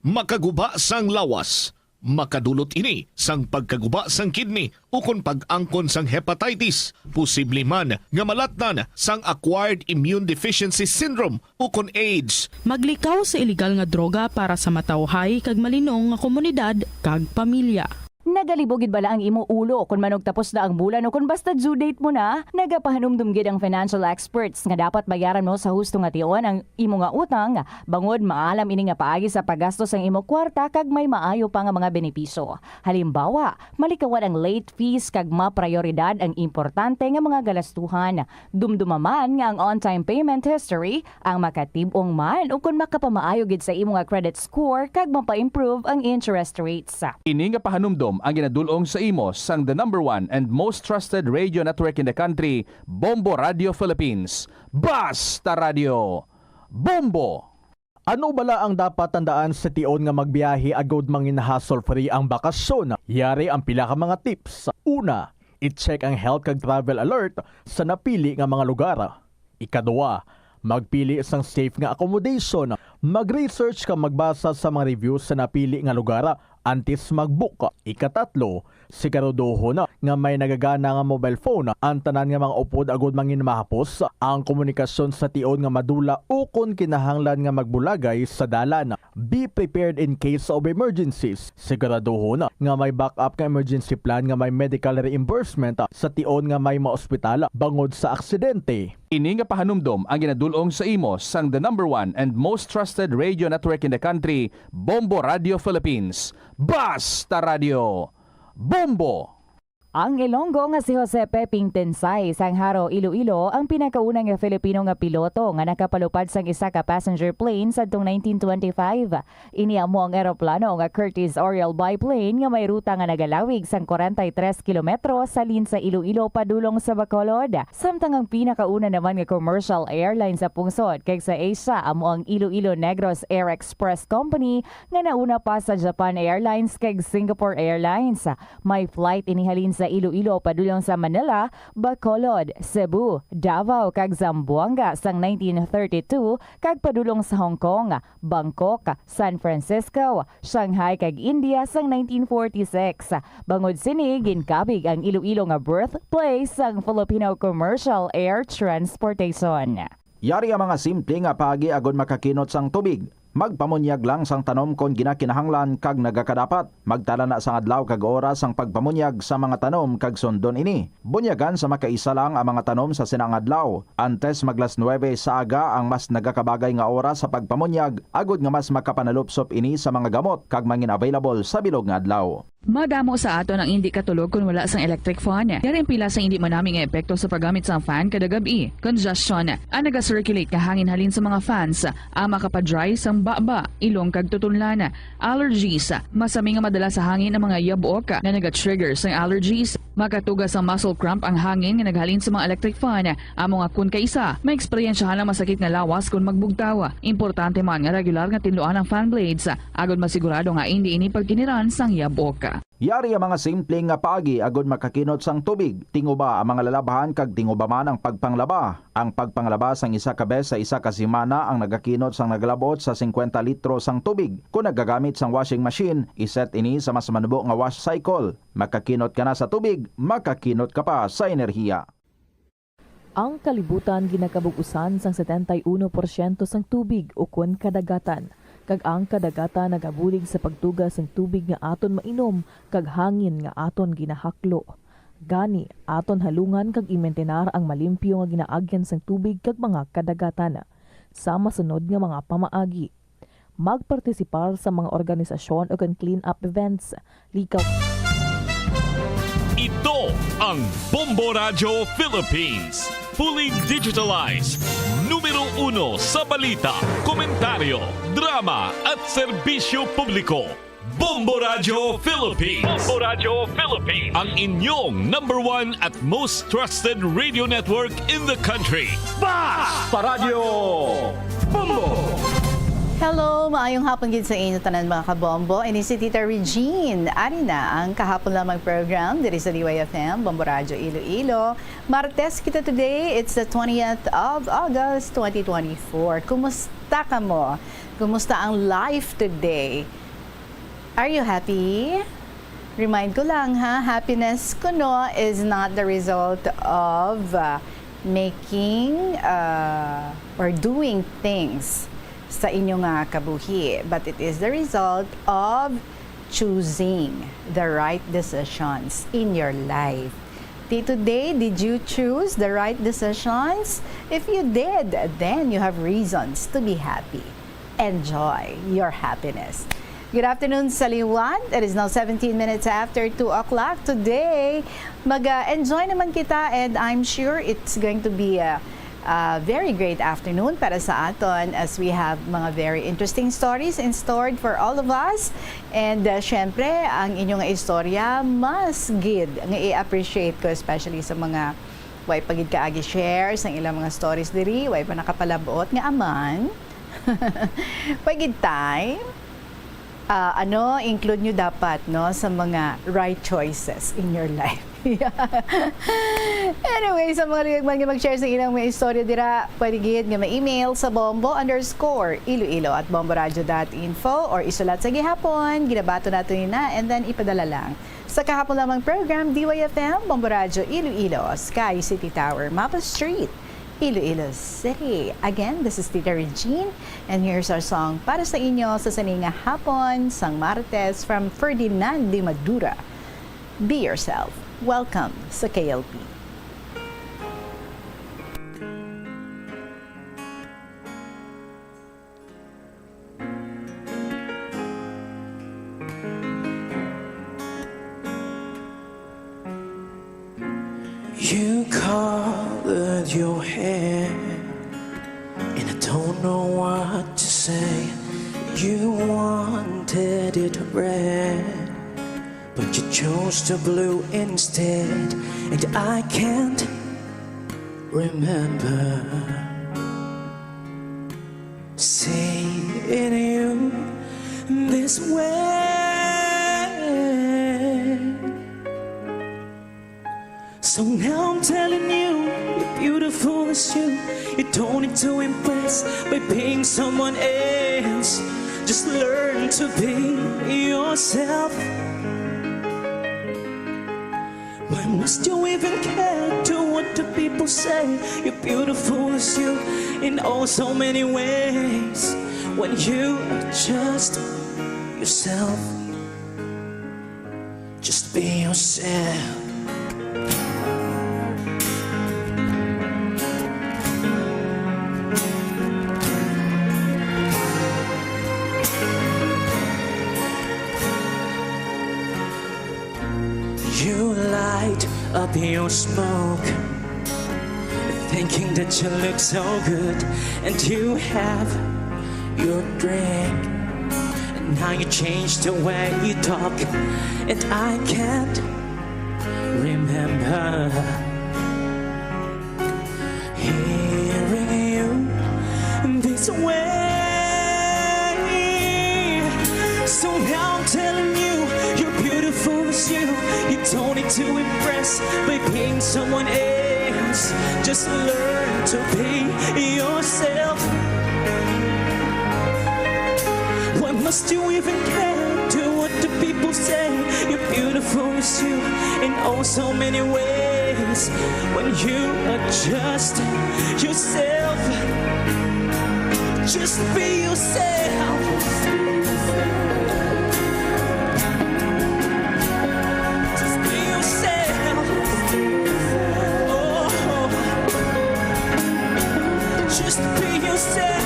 Makaguba sang lawas. Makadulot ini sang pagkaguba sang kidney ukon pag-angkon sang hepatitis, posible man nga malatnan sang acquired immune deficiency syndrome ukon AIDS. Maglikaw sa iligal nga droga para sa matawhay kag malinong nga komunidad kag pamilya. Nagalibog gid bala ang imo ulo kon manugtapos na ang bulan o kon basta due date mo na? Nagapahanumdom gid ang financial experts nga dapat bayaran mo sa husto nga tion ang imo nga utang, bangod maalam ini nga paagi sa paggastos sang imo kwarta kag may maayo pa nga mga benepisyo. Halimbawa, malikawan ang late fees kag maprayoridad ang importante nga mga galastuhan. Dumduma man nga ang on-time payment history ang makatib-ong man ukon makapamaayo gid sa imo nga credit score kag mapa-improve ang interest rates. Ini nga pahanumdom ang ginadul-ong sa imo sang the number one and most trusted radio network in the country, Bombo Radio Philippines. Basta Radio Bombo! Ano bala ang dapat tandaan sa tion nga magbiyahe agod mangin hassle-free ang bakasyon? Yari ang pila ka mga tips. Una, i-check ang health kag travel alert sa napili nga mga lugar. Ikadua, magpili sang safe nga accommodation. Mag-research kag magbasa sa mga reviews sa napili nga lugar antes mag-book. Ikatatlo, siguraduhon nga may nagagana nga mobile phone ang tanan nga mga upod agud mangin mahapos ang komunikasyon sa tion nga madula ukon kinahanglan nga magbulagay sa dalan. Be prepared in case of emergencies. Siguraduhon nga may backup nga emergency plan nga may medical reimbursement sa tion nga may maospital bangod sa aksidente. Ini nga pahanumdom ang ginadul-ong sa imo sang the number one and most trusted radio network in the country, Bombo Radio Philippines. Basta Radio Bombo! Ang Ilonggo nga si Jose Peping Tensay sang Jaro, Iloilo, ang pinakauna nga Filipino nga piloto nga nakapalupad sang isa ka passenger plane sadtong nineteen twenty-five. Ini amo ang eroplano nga Curtiss Oriole biplane nga may ruta nga nagalawig sang kwarenta y tres kilometro sa halin sa Iloilo padulong sa Bacolod. Samtang ang pinakauna naman nga commercial airline sa pungsod kag sa Asia amo ang Iloilo Negros Air Express Company nga nauna pa sa Japan Airlines kag Singapore Airlines. May flight ini halin sa Iloilo padulong sa Manila, Bacolod, Cebu, Davao, kag Zamboanga sang nineteen thirty-two, kag padulong sa Hong Kong, Bangkok, San Francisco, Shanghai, kag India sang nineteen forty-six. Bangod sini, ginkabig ang Iloilo nga birthplace sang Filipino commercial air transportation. Yari ang mga simple nga paagi agud makakinot sang tubig. Magpamunyag lang sang tanom kon ginakinahanglan kag nagakadapat. Magtala na sang adlaw kag oras sang pagpamunyag sa mga tanom kag sundon ini. Bunyagan sa makaisa lang ang mga tanom sa sina nga adlaw. Antes mag las nuebe sa aga ang mas nagakabagay nga oras sa pagpamunyag, agud nga mas makapanalupsop ini sa mga gamot kag mangin-available sa bilog nga adlaw. Madamo sa aton ang indi katulog kon wala sang electric fan. Yari ang pila sa indi manami nga epekto sa paggamit sang fan kada gab-i. Congestion. Ang naga-circulate nga hangin halin sa mga fans, ang makapa-dry sang baba, ilong kag tutunlan. Allergies. Masami nga madala sa hangin ang mga yabok nga naga-trigger sang allergies. Makatuga sang muscle cramp ang hangin nga naghalin sa mga electric fan. Amo nga kon kaisa, maeksperiensyahan ang masakit nga lawas kon magbugtaw. Importante man nga regular nga tinluan ang fan blades, agod masigurado nga indi ini pagkiniran sang yabok. Yari ang mga simple nga paagi agod makakinot sang tubig. Tinguba ang mga lalabhan kag tinguba man ang pagpanglaba. Ang pagpanglaba sang isa ka bes sa isa ka semana ang nagakinot sang nagalabot sa singkwenta litro sang tubig. Kon nagagamit sang washing machine, iset ini sa mas manubo nga wash cycle. Makakinot ka na sa tubig, makakinot ka pa sa enerhiya. Ang kalibutan ginakabug-usan sang setenta y uno porsyento sang tubig ukon kadagatan, kag ang kadagatan nagabulig sa pagtuga sang tubig nga aton mainom kag hangin nga aton ginahaklo. Gani, aton halungan kag imintinar ang malimpyo nga ginaagyan sang tubig kag mga kadagatan. Sa masunod nga mga pamaagi, magpartisipar sa mga organisasyon o kan clean-up events. Likaw. Ito ang Bombo Radyo Philippines. Fully digitalized. Numero uno sa balita, komentaryo, drama at serbisyo publiko. Bombo Radyo Philippines. Bombo Radyo Philippines. Ang inyong number one at most trusted radio network in the country. Basta Radyo Bombo! Hello, maayong hapon gid sa inyo tanan, mga kabombo. Ini si Tita Regine. Ari na ang kahapon lamang program diri sa D Y F M, Bombo Radyo Iloilo. Martes kita today. It's the twentieth of August, twenty twenty-four. Kumusta kamo? Kumusta ang life today? Are you happy? Remind ko lang, ha, happiness kuno is not the result of, uh, making, uh, or doing things sa inyo nga kabuhi, but it is the result of choosing the right decisions in your life. Di today, did you choose the right decisions? If you did, then you have reasons to be happy. Enjoy your happiness. Good afternoon sa liwat. It is now seventeen minutes after two o'clock today. Mag-enjoy naman kita, and I'm sure it's going to be a, a very great afternoon para sa aton as we have mga very interesting stories in stored for all of us. And, uh, syempre, ang inyo nga istorya, mas gid nga i-appreciate ko, especially sa mga way pa gid kaagi share sang ilang mga stories diri, way pa nakapalabot nga aman. Way gid time. Ah, ano, include nyo dapat, no, sa mga right choices in your life. Anyway, sa mga luyag man nga mag-share sa ilang mga istorya dira, pwede gid nga ma-email sa bombo underscore iloilo at bomboradio dot info or isulat sa gihapon, ginabaton nato ni na, and then ipadala lang sa kahapon lamang program, D Y F M, Bombo Radyo Iloilo, Sky City Tower, Mapa Street, Iloilo City. Again, this is Tita Regine, and here's our song para sa inyo sa sini nga hapon sang Martes from Ferdinand de Madura. Be yourself. Welcome sa K L P. You colored your hair, and I don't know what to say. You wanted it red, but you chose the blue instead, and I can't remember seeing you this way. So now I'm telling you, you're beautiful as you. You don't need to impress by being someone else. Just learn to be yourself. Why must you even care to what the people say? You're beautiful as you in oh so many ways. When you are just yourself, just be yourself. Up your smoke, thinking that you look so good, and you have your drink. And now you change the way you talk, and I can't remember hearing you this way. So now I'm telling you, you're beautiful as you. You don't need to impress by being someone else. Just learn to be yourself. Why must you even care to what the people say? You're beautiful as you in oh so many ways. When you are just yourself, just be yourself. Just be yourself. Oh, just be yourself.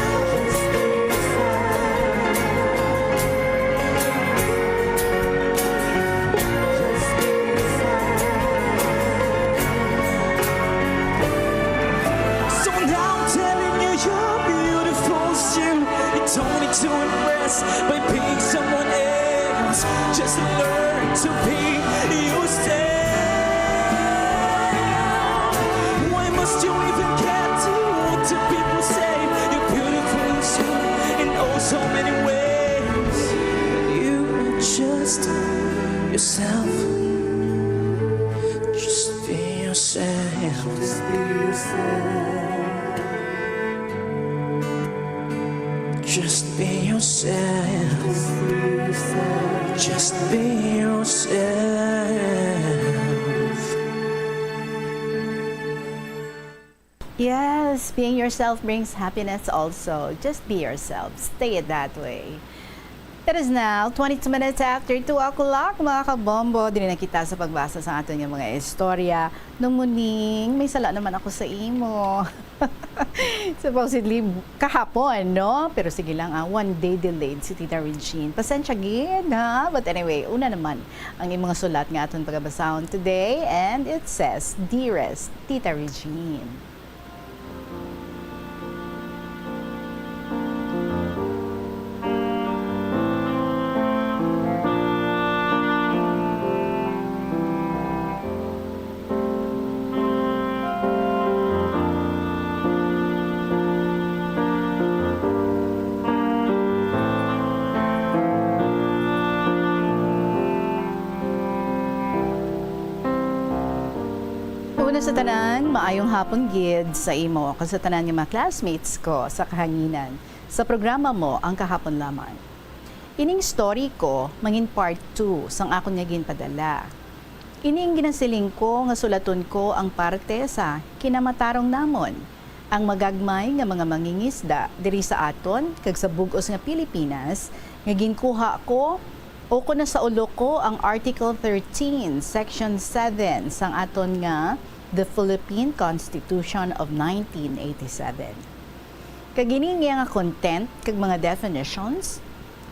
So now I'm telling you, you're beautiful as you. You don't need to impress by being someone else. Just learn to be yourself. Why must you even care to what the people say? You're beautiful as you in oh so many ways. You are just yourself. Just be yourself. Just be yourself. Just be yourself. Just be yourself. Yes, being yourself brings happiness also. Just be yourself. Stay it that way. It is now twenty-two minutes after two o'clock, mga kabombo. Diri na kita sa pagbasa sa aton nga mga istorya. Nung muning, may sala naman ako sa imo. Supposedly, kahapon, no? Pero sige lang, ah, one day delayed si Tita Regine. Pasensya gid, ha? But anyway, una naman ang imong sulat nga aton pagabasahon today, and it says, "Dearest Tita Regine." Una sa tanan, maayong hapon gid sa imo kag sa tanan nga mga classmates ko sa kahanginan sa programa mo, Ang Kahapon Lamang. Ining story ko mangin part two sang akon nga ginpadala. Ini ang ginasiling ko nga sulaton ko ang parte sa kinamatarong namon, ang magagmay nga mga mangingisda diri sa aton kag sa bug-os nga Pilipinas, nga ginkuha ko o kon nasaulo ko ang Article thirteen, Section seven sang aton nga The Philippine Constitution of nineteen eighty-seven. Kag ini niya nga content kag mga definitions,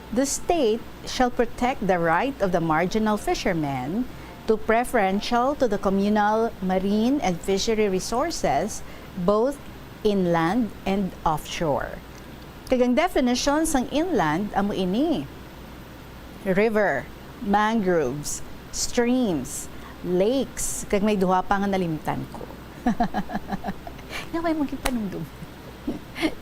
"The state shall protect the right of the marginal fishermen to preferential to the communal marine and fishery resources, both inland and offshore." Kag ang definition sang inland amo ini: river, mangroves, streams, lakes, kag may duha pa nga nalimtan ko. Nga may mong gipanumdum.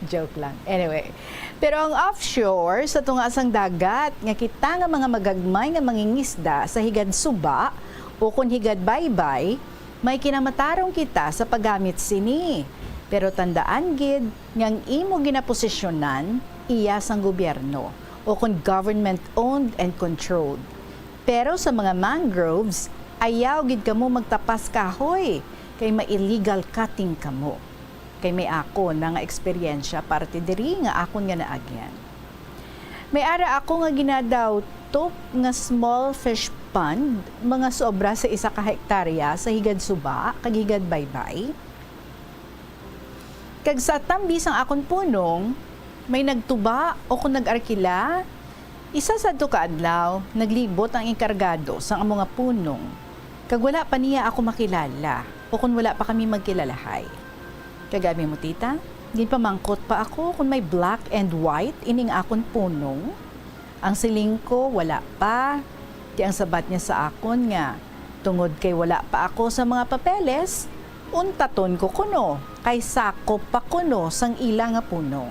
Joke lang. Anyway, pero ang offshore, sa tunga sang dagat, nga kita nga mga magagmay nga mangingisda sa higad suba o kon higad baybay, may kinamatarong kita sa paggamit sini. Pero tandaan gid nga ang imo ginaposisyonan iya sang gobyerno o kon government owned and controlled. Pero sa mga mangroves, ayaw gid kamo magtapas kahoy, kay ma-illegal cutting kamo. Kay may ako na nga eksperyensya parte diri nga akon nga naagyan. May ara ako nga ginadawtop nga small fish pond, mga sobra sa isa ka hektarya sa higad suba kag higad baybay. Kag sa tambi sang akon punong, may nagtuba o kon nag-arkila. Isa sadto ka adlaw, naglibot ang enkargado sang amo nga punong. Kag wala pa niya ako makilala, o kon wala pa kami magkilalahay. Kag abi mo, tita, ginpamangkot pa ako kon may black and white ining akon punong. Ang siling ko, wala pa. Ti ang sabat niya sa akon nga, tungod kay wala pa ako sa mga papeles, untaton ko kuno, kay sakop pa kuno sang ila nga punong.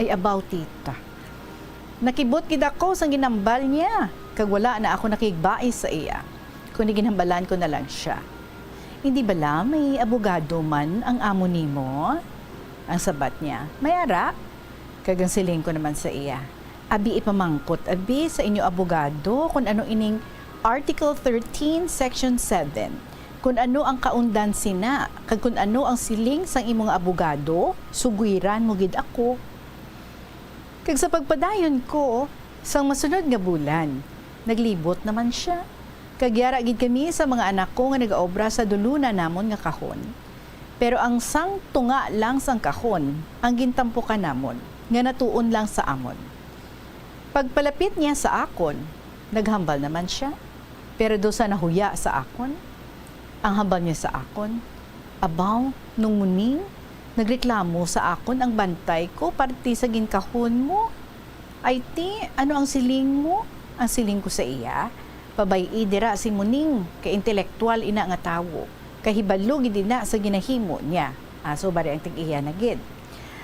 Ay, abaw, tita. Nakibot gid ako sang ginhambal niya, kag wala na ako nakigbais sa iya, kundi ginhambalan ko na lang sia. "Hindi bala may abogado man ang amo nimo?" ang sabat niya. "May ara." Kag ang siling ko naman sa iya, "Abi, ipamangkot abi sa inyo abogado kon ano ining Article thirteen, Section seven, kon ano ang kaundan sina, kag kon ano ang siling sang imo nga abogado, sugwiran mo gid ako." Kag sa pagpadayon ko, sang masunod nga bulan, naglibot naman sia. Kag yara gid kami sa mga anak ko nga nagaobra sa duluna namon nga kahon. Pero ang sang tunga lang sang kahon ang gintampukan namon, nga natuon lang sa amon. Pagpalapit niya sa akon, naghambal naman sia, pero daw sa nahuya sa akon. Ang hambal niya sa akon, "Abaw, nung muning, nagreklamo sa akon ang bantay ko parte sa ginkahon mo. Ay ti, ano ang siling mo?" Ang siling ko sa iya, "Pabay-i dira si Muning, kay intelektuwal ina nga tawo, kay hibalo gid ina sa ginahimo niya." Ah, so bali ang tig-iya na gid.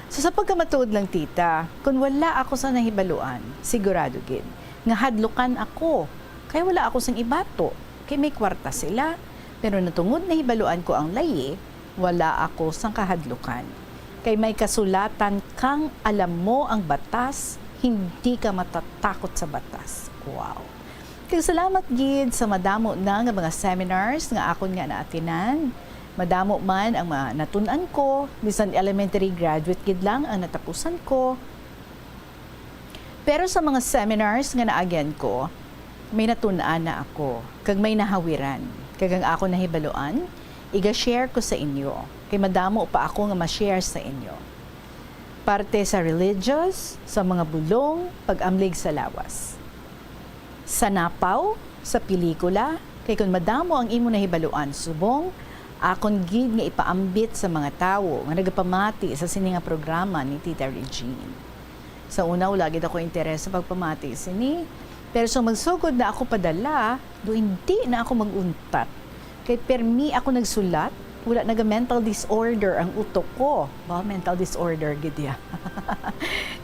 So, sa pagkamatuod lang, tita, kun wala ako sa nahibaluan, sigurado gid nga hadlukan ako, kay wala ako sing ibato, kay may kwarta sila. Pero natungod nahibaluan ko ang layi, wala ako sang kahadlukan. Kay may kasulatan kang alam mo ang batas, hindi ka matatakot sa batas. Wow! Kag salamat gid sa madamo na nga mga seminars nga akon nga na-attend-an. Madamo man ang mga natun-an ko, bisan elementary graduate gid lang ang natapusan ko. Pero sa mga seminars nga na-agayan ko, may natun-an na ako, kag may nahawiran. Kag ang akon nahibaluan, iga-share ko sa inyo, kay madamo pa ako nga ma-share sa inyo. Parte sa religious, sa mga bulong, pag-amlig sa lawas. Sa napaw, sa pelikula, kay kun madamo ang imo nahibaluan subong, akon gid nga ipaambit sa mga tawo nga nagapamati sa sini nga programa ni Tita Regine. Sa una, wala gid ako interes sa pagpamati sini, pero sa magsugod na ako padala, do hindi na ako mag-untat. Kay permi ako nagsulat, wala naga-mental disorder ang utok ko. Ba, mental disorder gid ya.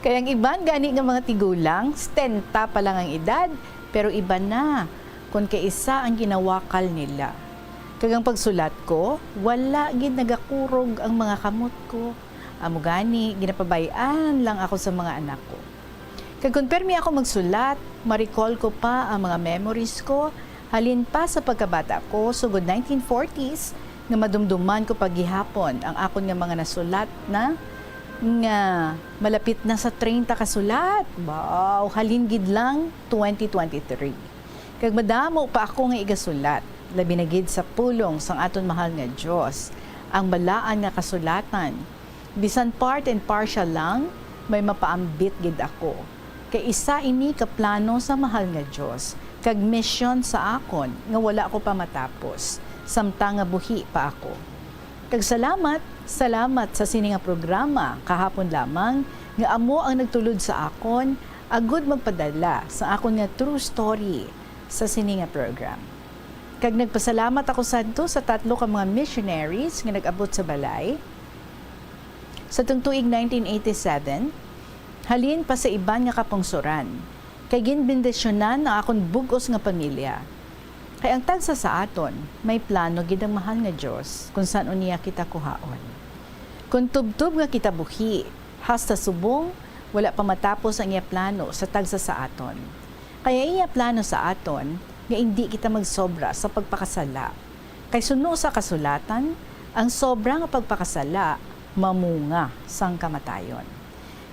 Kay ang iban gani nga mga tigulang, setenta pa lang ang edad, pero iba na kon kaisa ang ginawakal nila. Kag ang pagsulat ko, wala gid nagakurog ang mga kamot ko. Amo gani, ginapabay-an lang ako sa mga anak ko. Kag kon permi ako magsulat, ma-recall ko pa ang mga memories ko, halin pa sa pagkabata ko, sugod nineteen forties, nga madumduman ko pa gihapon ang akon nga mga nasulat na nga malapit na sa treinta ka sulat. Wow! Halin gid lang, twenty twenty-three. Kag madamo pa ako nga igasulat, labi na gid sa pulong sang aton mahal nga Dios, ang balaan nga kasulatan. Bisan part and partial lang, may mapaambit gid ako. Kay isa ini ka plano sa mahal nga Dios, kag misyon sa akon nga wala ko pa matapos, samtang nga buhi pa ako. Kag salamat, salamat sa sini nga programa kahapon lamang nga amo ang nagtulod sa akon agud magpadala sa akon nga true story sa sini nga program. Kag nagpasalamat ako sadto sa tatlo ka mga missionaries nga nag-abot sa balay. Sa tung tuig nineteen eighty-seven, halin pa sa iban nga kapungsoran, kay ginbendisyonan ang akon bug-os nga pamilya. Kay ang tagsa sa aton, may plano gid ang mahal nga Dios kung san-o niya kita kuhaon. Kung tubtob nga kita buhi, hasta subong, wala pa matapos ang iya plano sa tagsa sa aton. Kay ang iya plano sa aton nga indi kita magsobra sa pagpakasala. Kay suno sa kasulatan, ang sobra nga pagpakasala mamunga sang kamatayon.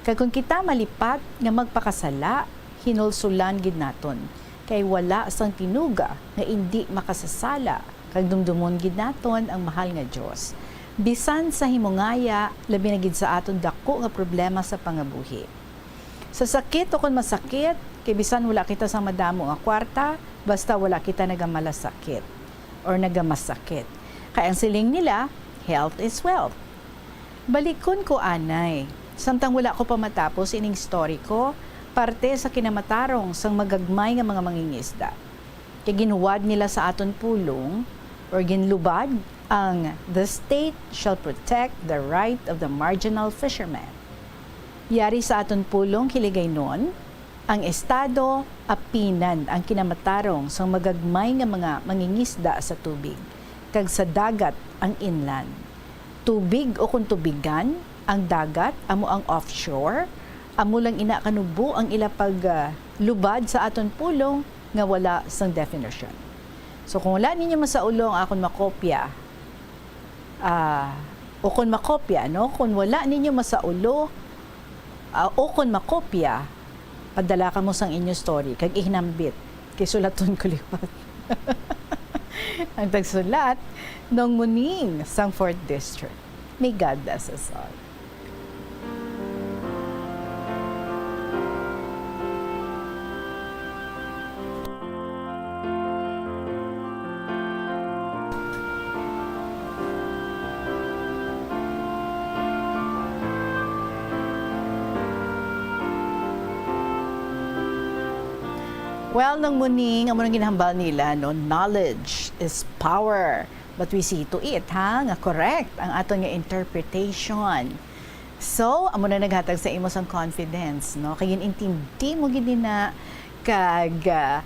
Kag kon kita malipat nga magpakasala, hinulsulan gid naton, kay wala sang tinuga nga indi makasasala, kag dumdumon gid naton ang mahal nga Dios, bisan sa himungaya, labi na gid sa aton daku nga problema sa pangabuhi. Sa sakit o kon masakit, kay bisan wala kita sang madamo nga kwarta, basta wala kita nagamalasakit or nagamasakit. Kay ang siling nila, "Health is wealth." Balikon ko anay, samtang wala ko pa matapos ining story ko, parte sa kinamatarong sang magagmay nga mga mangingisda. Kay ginhuwad nila sa aton pulong, or ginlubad, ang "The state shall protect the right of the marginal fisherman." Yari sa aton pulong, Hiligaynon, ang Estado apinan ang kinamatarong sang magagmay nga mga mangingisda sa tubig, kag sa dagat ang inland. Tubig ukon tubigan, ang dagat amo ang offshore, amo lang ina kanubo ang ila pag, ah, lubad sa aton pulong nga wala sang definition. So, kung wala ninyo masaulo ang akon makopya, ah, ukon makopya, no? Kung wala ninyo masaulo, ah, ukon makopya, padala kamo sang inyo story, kag ihinambit, kay sulaton ko liwat. Ang tagsulat, Nong Muning, sang Fourth District. May God bless us all. Well, Nong Muning, amo nang ginhambal nila, no? Knowledge is power. But we see to it, ha, nga correct ang aton nga interpretation. So, amo na naghatag sa imo sang confidence, no? Kay ginintindi mo gid na kag, ah,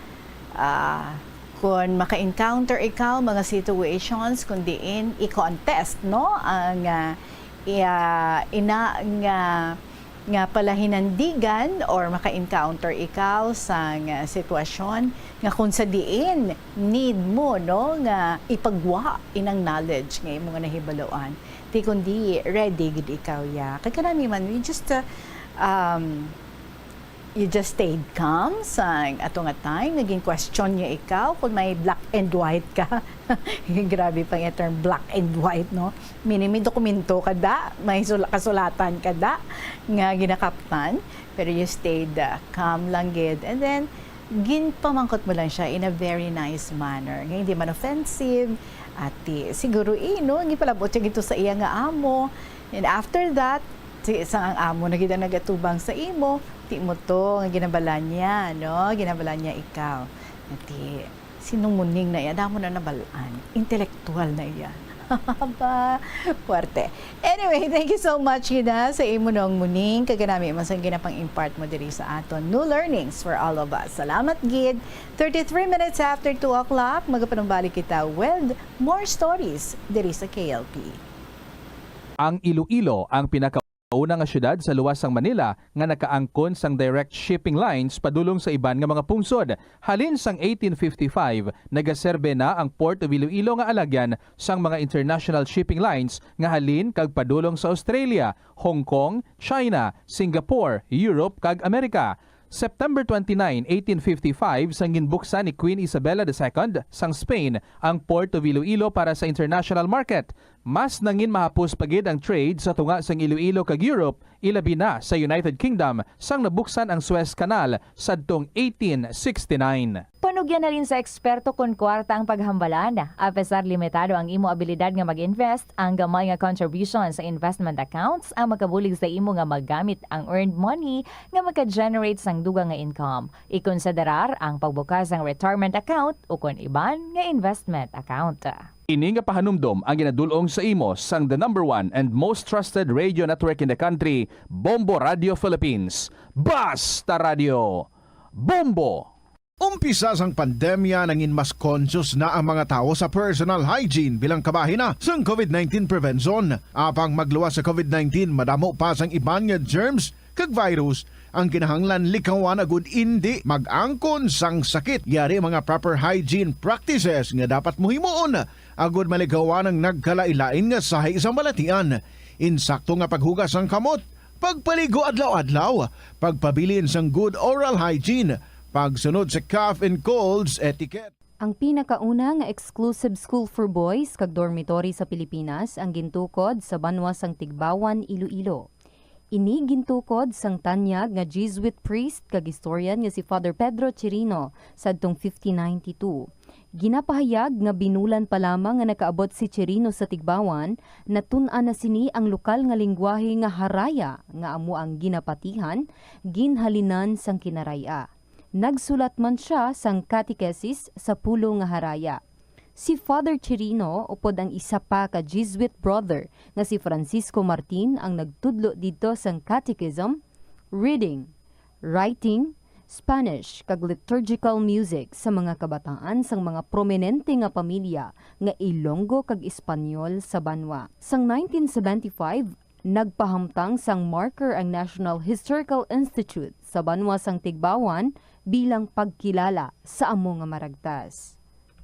ah, kun maka-encounter ikaw mga situations kun diin i-contest, no, ang, ah, i-, ah, ina nga, nga palahinandigan or maka-encounter ikaw sang, ah, sitwasyon nga kung sa diin need mo, no, nga ipagwa inang knowledge nga imo nga nahibaluan. Ti kundi ready gid ikaw, ya. Kay kanami man, we just, uh, um, you just stayed calm sa ato nga time. Naging question niya ikaw kung may black and white ka. Grabe pa nga term, black and white, no? Meaning, may dokumento ka da, may sula-, kasulatan ka da nga ginakaptan, pero you stayed, uh, calm lang gid. And then, ginpamangkot mo lang siya in a very nice manner, nga hindi man offensive. Ati, siguro, eh, no, gipalabot siya gito sa iya nga amo. And after that, si, sang ang amo na gid ang nagatubang sa imo, ti mo to nga ginabalan niya, no? Ginabalan niya ikaw. Ati, si Nong Muning na iya, damo na nabalaan. Intelektual na iya. Ba, puwerte. Anyway, thank you so much, Gina, sa imo, Nong Muning. Kag kanami man sang ginapang-impart mo diri sa aton. New learnings for all of us. Salamat gid. Thirty-three minutes after two o'clock, magapanumbalik kita with more stories diri sa K L P. Ang Iloilo ang pinakauna nga siyudad sa luwas sang Manila nga nakaangkon sang direct shipping lines padulong sa iban nga mga pungsod. Halin sang eighteen fifty-five, nagaserbe na ang Port of Iloilo nga alagyan sang mga international shipping lines nga halin kag padulong sa Australia, Hong Kong, China, Singapore, Europe, kag Amerika. September twenty-nine, eighteen fifty-five, sang ginbuksan ni Queen Isabella the Second sang Spain ang Port of Iloilo para sa international market, mas nangin mahapos pa gid ang trade sa tunga sang Iloilo kag Europe, ilabi na sa United Kingdom, sang nabuksan ang Suez Canal sadtong eighteen sixty-nine. Panugyan halin sa eksperto kon kwarta ang paghambalan. Apesar limitado ang imo abilidad nga mag-invest, ang gamay nga contribution sa investment accounts ang makabulig sa imo nga magamit ang earned money nga maka-generate sang dugang nga income. Ikonsiderar ang pagbukas sang retirement account ukon iban nga investment account. Ini nga pahanumdom ang ginadul-ong sa imo sang the number one and most trusted radio network in the country, Bombo Radio Philippines. Basta Radio, Bombo! Umpisa sang pandemya, nangin mas conscious na ang mga tawo sa personal hygiene bilang kabahin na sang COVID nineteen prevention. Apang magluwas sa COVID nineteen, madamo pa sang iban nga germs kag virus ang kinahanglan likawan agud indi mag-angkon sang sakit. Yari mga proper hygiene practices nga dapat mo himuon agud malikawan ang nagkalain-lain nga sahi sa balatian. Insakto nga paghugas sang kamot, pagpaligo adlaw-adlaw, pagpabilin sang good oral hygiene, pagsunod sa cough and colds etiquette. Ang pinakauna nga exclusive school for boys kag dormitory sa Pilipinas ang gintukod sa banwa sang Tigbauan, Iloilo. Ini gintukod sang tanyag nga Jesuit priest kag historian nga si Father Pedro Chirino sadtong fifteen ninety-two. Ginapahayag nga binulan pa lamang nga nakaabot si Chirino sa Tigbauan, natun-an na sini ang lokal nga linggwahe nga Haraya, nga amo ang ginapatihan, ginhalinan sang Kinaray-a. Nagsulat man sia sang catechesis sa pulo nga Haraya. Si Father Chirino upod ang isa pa ka Jesuit brother nga si Francisco Martin ang nagtudlo didto sang catechism, reading, writing, Spanish, kag liturgical music sa mga kabataan sang mga prominente nga pamilya nga Ilonggo kag Espanyol sa banwa. Sang nineteen seventy-five, nagpahamtang sang marker ang National Historical Institute sa banwa sang Tigbauan bilang pagkilala sa amo nga maragtas.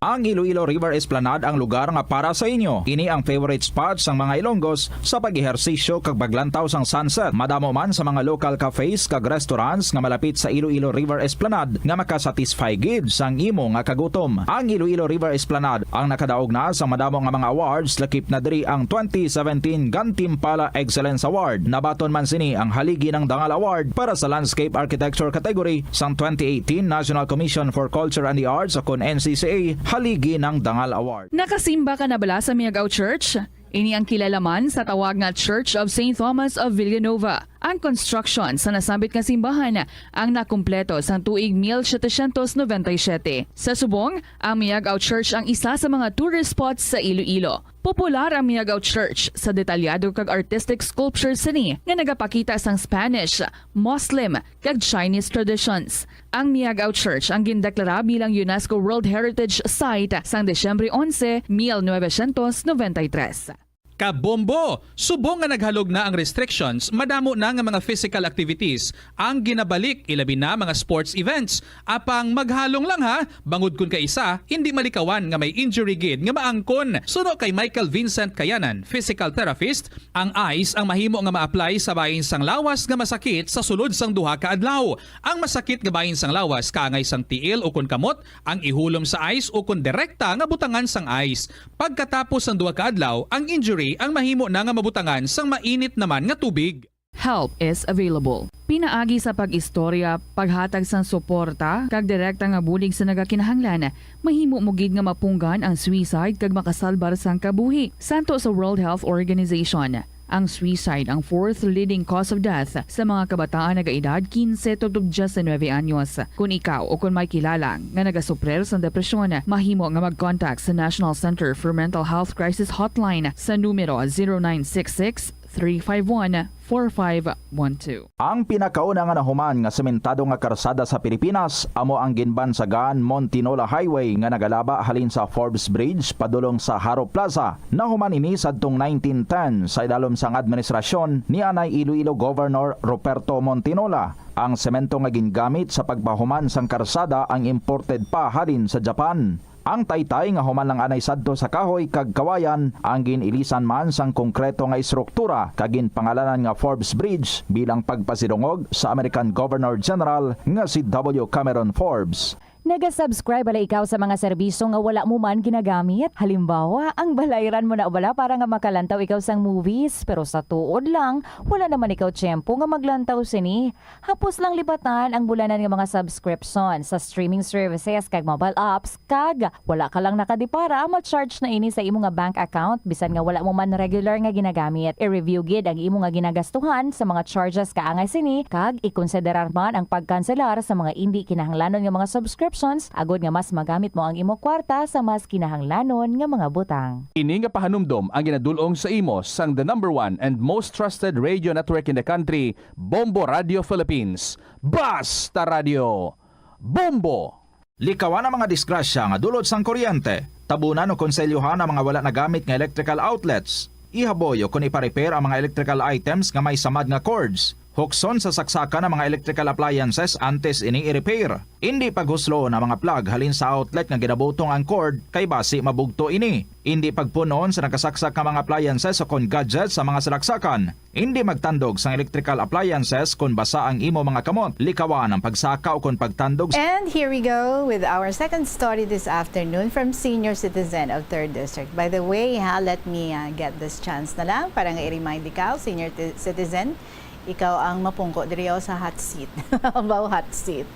Ang Iloilo River Esplanade ang lugar nga para sa inyo. Ini ang favorite spot sang mga Ilonggos sa pag-ehersisyo kag paglantaw sang sunset. Madamo man sa mga local cafes kag restaurants nga malapit sa Iloilo River Esplanade nga makasatisfy gid sang imo nga kagutom. Ang Iloilo River Esplanade ang nakadaog na sang madamo nga mga awards, lakip na diri ang twenty seventeen Gantimpala Excellence Award. Nabaton man sini ang Haligi ng Dangal Award para sa Landscape Architecture category sang twenty eighteen National Commission for Culture and the Arts, o kon N C C A, Haligi ng Dangal Award. Nakasimba ka na bala sa Miagao Church? Ini ang kilala man sa tawag nga Church of Saint Thomas of Villanova. Ang construction sa nasambit nga simbahan ang nakumpleto sang tuig mil setecientos noventa y siete. Sa subong, ang Miagao Church ang isa sa mga tourist spots sa Iloilo. Popular ang Miagao Church sa detalyado kag artistic sculptures sini nga nagapakita sang Spanish, Muslim, kag Chinese traditions. Ang Miagao Church ang gindeklara bilang UNESCO World Heritage Site sang Disyembre onse, mil novecientos noventa y tres. Kabombo! Subong nga naghalog na ang restrictions, madamo na nga mga physical activities ang ginabalik, ilabi na mga sports events. Apang maghalong lang ha, bangod kun kaisa, hindi malikawan nga may injury gid nga maangkon. Suno kay Michael Vincent Kayanan, physical therapist, ang ice ang mahimo nga ma-apply sa bahin sang lawas nga masakit sa sulod sang duha ka adlaw. Ang masakit nga bahin sang lawas kaangay sang tiil ukon kamot ang ihulom sa ice ukon direkta nga butangan sang ice. Pagkatapos sang duha ka adlaw, ang injury ang mahimo na nga mabutangan sang mainit naman nga tubig. Help is available. Pinaagi sa pag-istorya, paghatag sang suporta, kag direkta nga bulig sa nagakinahanglan, mahimo mo gid nga mapunggan ang suicide kag makasalbar sang kabuhi. Santo sa World Health Organization, ang suicide ang fourth leading cause of death sa mga kabataan nagaedad quince tubtob diecinuebe anyos. Kon ikaw o kon may kilala nga nagasuprir sang depresyon, mahimo nga mag-contact sa National Center for Mental Health Crisis Hotline sa numero zero nine six six, three five one, four five one two. Ang pinakauna nga nahuman nga sementado nga karsada sa Pilipinas amo ang ginbansagan Montinola Highway nga nagalaba halin sa Forbes Bridge padulong sa Jaro Plaza. Nahuman ini sadtong nineteen ten sa idalom sang administrasyon ni anay Iloilo Governor Ruperto Montinola. Ang semento nga gingamit sa pagpahuman sang karsada ang imported pa halin sa Japan. Ang taytay nga human lang anay sadto sa kahoy kag kawayan ang gin-ilisan man sang konkreto nga estruktura kag ginpangalanan nga Forbes Bridge bilang pagpasidungog sa American Governor General nga si W. Cameron Forbes. Naga-subscribe bala ikaw sa mga serbisyo nga wala mo man ginagamit? Halimbawa, ang balayran mo na bala para nga makalantaw ikaw sang movies, pero sa tuod lang, wala naman ikaw tiyempo nga maglantaw sini. Hapos lang lipatan ang bulanan nga mga subscription sa streaming services kag mobile apps, kag wala ka lang nakadipara, ma-charge na ini sa imo nga bank account bisan nga wala mo man regular nga ginagamit. I-review gid ang imo nga ginagastuhan sa mga charges kaangay sini, kag ikonsiderar man ang pagkanselar sa mga indi kinahanglanon nga mga subscriptions agod nga mas magamit mo ang imo kwarta sa mas kinahanglanon nga mga butang. Ini nga pahanumdom ang ginadul-ong sa imo sang the number one and most trusted radio network in the country, Bombo Radio Philippines. Basta Radio Bombo! Likawan ang mga disgrasya nga dulot sang kuryente. Tabunan o konselyohan ang mga wala nagamit nga electrical outlets. Ihaboy o kon ipa-repair ang mga electrical items nga may samad nga cords. Hukson sa saksakan ang mga electrical appliances antes ini i-repair. Indi paghusloon ang mga plug halin sa outlet nga ginabutong ang cord, kay basi mabugto ini. Indi pagpun-on sa nakasaksak nga mga appliances o kon gadgets sa mga salaksakan. Indi magtandog sang electrical appliances kon basa ang imo mga kamot. Likawan ang pagsaka o kon pagtandog. And here we go with our second story this afternoon from senior citizen of Third District. By the way, ha, let me, uh, get this chance na lang para nga i-remind ikaw, senior ti-, citizen, Ikaw ang mapungko diri, o, sa hot seat. About hot seat.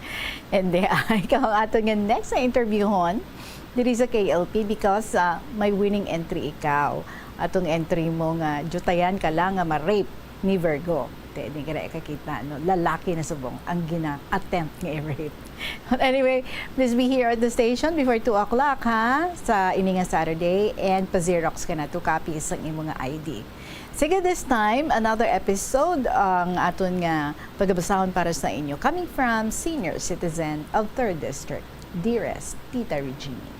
And then, ah, ikaw ang aton nga next na interviewhon diri sa K L P because, ah, may winning entry ikaw. Atong entry mo nga diyutayan ka lang nga ma-rape ni Virgo. Te, di ka na ikakita, no? Lalaki na subong ang gina-attempt nga i-rape. But anyway, please be here at the station before two o'clock, ha? Sa ini nga Saturday, and pa-xerox ka na two copies sang imo nga I D. Sige, this time, another episode ang aton nga pagabasahon para sa inyo. Coming from Senior Citizen of Third District, dearest Tita Regine.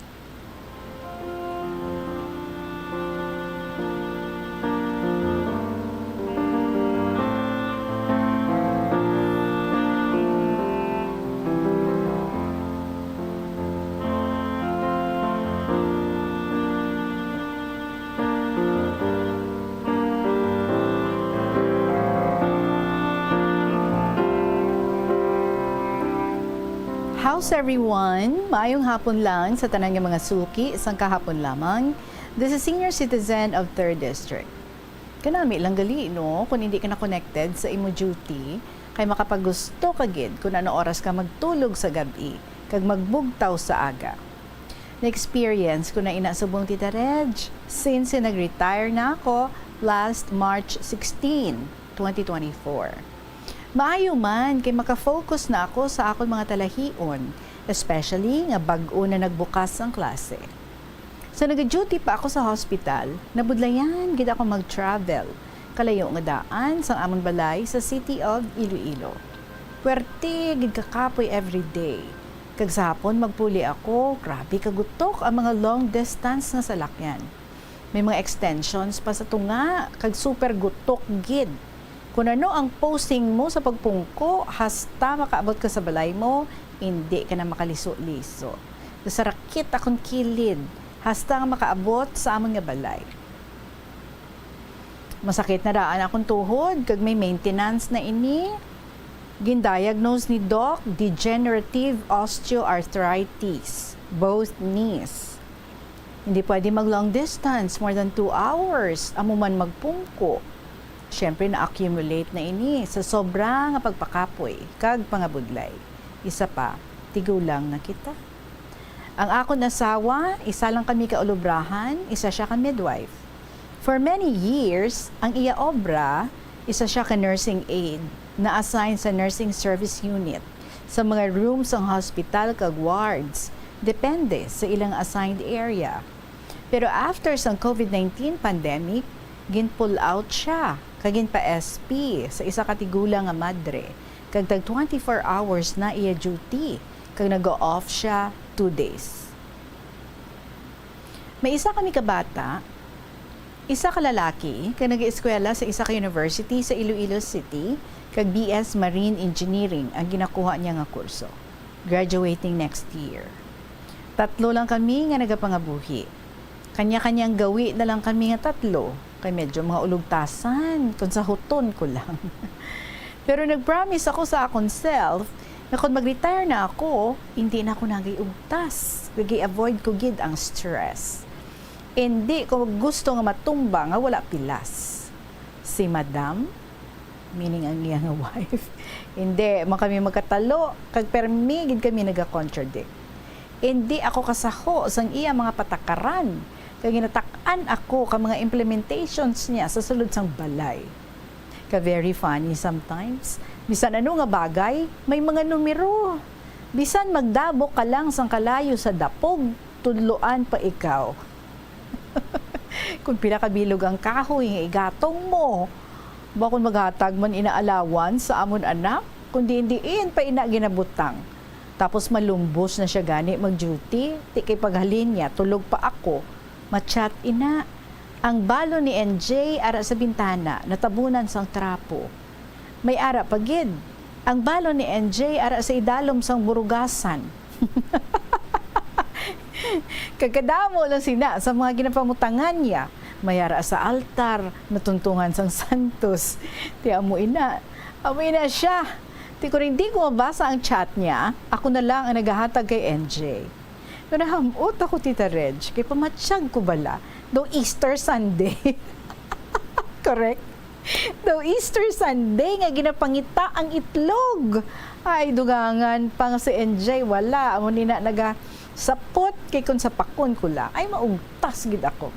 How's everyone? Maayong hapon lang sa tanan nga mga suki sang kahapon lamang. This is Senior Citizen of Third District. Kanami lang gali, no, kung hindi ka na connected sa imo duty, kay makapagusto ka gid kung ano oras ka magtulog sa gab-i, kag magbugtaw sa aga. Na-experience ko na ina subong, Tita Reg, since nag-retire na ako last March sixteen, twenty twenty-four. Maayo man kay maka-focus na ako sa akon mga talahion, especially nga bag-o na nagbukas ang klase. Sa nag-duty pa ako sa hospital, nabudlayan gid ako mag-travel. Kalayo nga daan sang amon balay sa City of Iloilo. Puwerte gid ka kapoy everyday. Kag sa hapon magpuli ako, grabe ka gutok ang mga long distance nga salakyan. May mga extensions pa sa tunga, kag super gutok gid. Kung ano ang posing mo sa pagpungko, hasta makaabot ka sa balay mo, indi ka na makaliso-liso. Nasarakit akon kilid, hasta nga makaabot sa amon nga balay. Masakit na daan akon tuhod, kag may maintenance na ini. Gin-diagnose ni Doc degenerative osteoarthritis, both knees. Hindi pwede mag long distance, more than two hours, amo man magpungko. Siyempre, na-accumulate na ini sa sobra nga pagpakapoy kag pangabudlay. Isa pa, tigulang na kita. Ang akon asawa, isa lang kami ka ulubrahan, isa siya ka midwife. For many years, ang iya obra, isa siya ka nursing aide, na-assign sa nursing service unit, sa mga room sang hospital kag wards, depende sa ilang assigned area. Pero after sang COVID nineteen pandemic, gin-pull out siya kag ginpa-S P sa isa ka tigulang nga madre, kag tag twenty-four hours na iya duty, kag nag-o-off siya two days. May isa kami ka bata, isa ka lalaki, kag nag-eskwela sa isa ka university sa Iloilo City, kag B S Marine Engineering ang ginakuha niya nga kurso. Graduating next year. Tatlo lang kami nga nagapangabuhi. Kanya-kanyang gawi na lang kami nga tatlo, kay medyo mga ulugtasan kon sahuton ko lang. Pero nag-promise ako sa akon self nga kon mag-retire na ako, hindi na ako nagay ugtas. Gagi-avoid ko gid ang stress. Hindi ko gusto nga matumba nga wala pilas. Si Madam, meaning ang iya nga wife, hindi man kami magkatalo, kag permi gid kami naga-contradict. Hindi ako kasaho sang iya mga patakaran, kag ginatak-an ako ka mga implementations niya sa sulod sang balay. Ka very funny sometimes. Bisan ano nga bagay, may mga numero. Bisan magdabok ka lang sang kalayo sa dapog, tudloan pa ikaw. Kung pila ka bilog ang kahoy nga igatong mo, ba kung maghatag man ina allowance sa amon anak, kung diin-diin pa ina ginabutang. Tapos malumbos na siya gani mag-duty, ti kay paghalin niya, tulog pa ako. Ma-chat ina. Ang balon ni N J ara sa bintana, natabunan sang trapo. May ara pa gid. Ang balon ni N J ara sa idalom sang burugasan. Kag kadamo lang sina sa mga ginapamutangan niya. May ara sa altar, natuntungan sang santos. Ti amo ina, amo ina siya. Ti kon hindi ko mabasa ang chat niya, ako na lang ang nagahatag kay N J. Pero naham-ot ako, Tita Reg, kay pamatyag ko bala daw Easter Sunday. Correct? Daw Easter Sunday nga ginapangita ang itlog. Ay, dugangan pa nga si N J, wala. Amo ni na nagasapot, kay kung sapakon ko lang, ay, maugtas gid ako.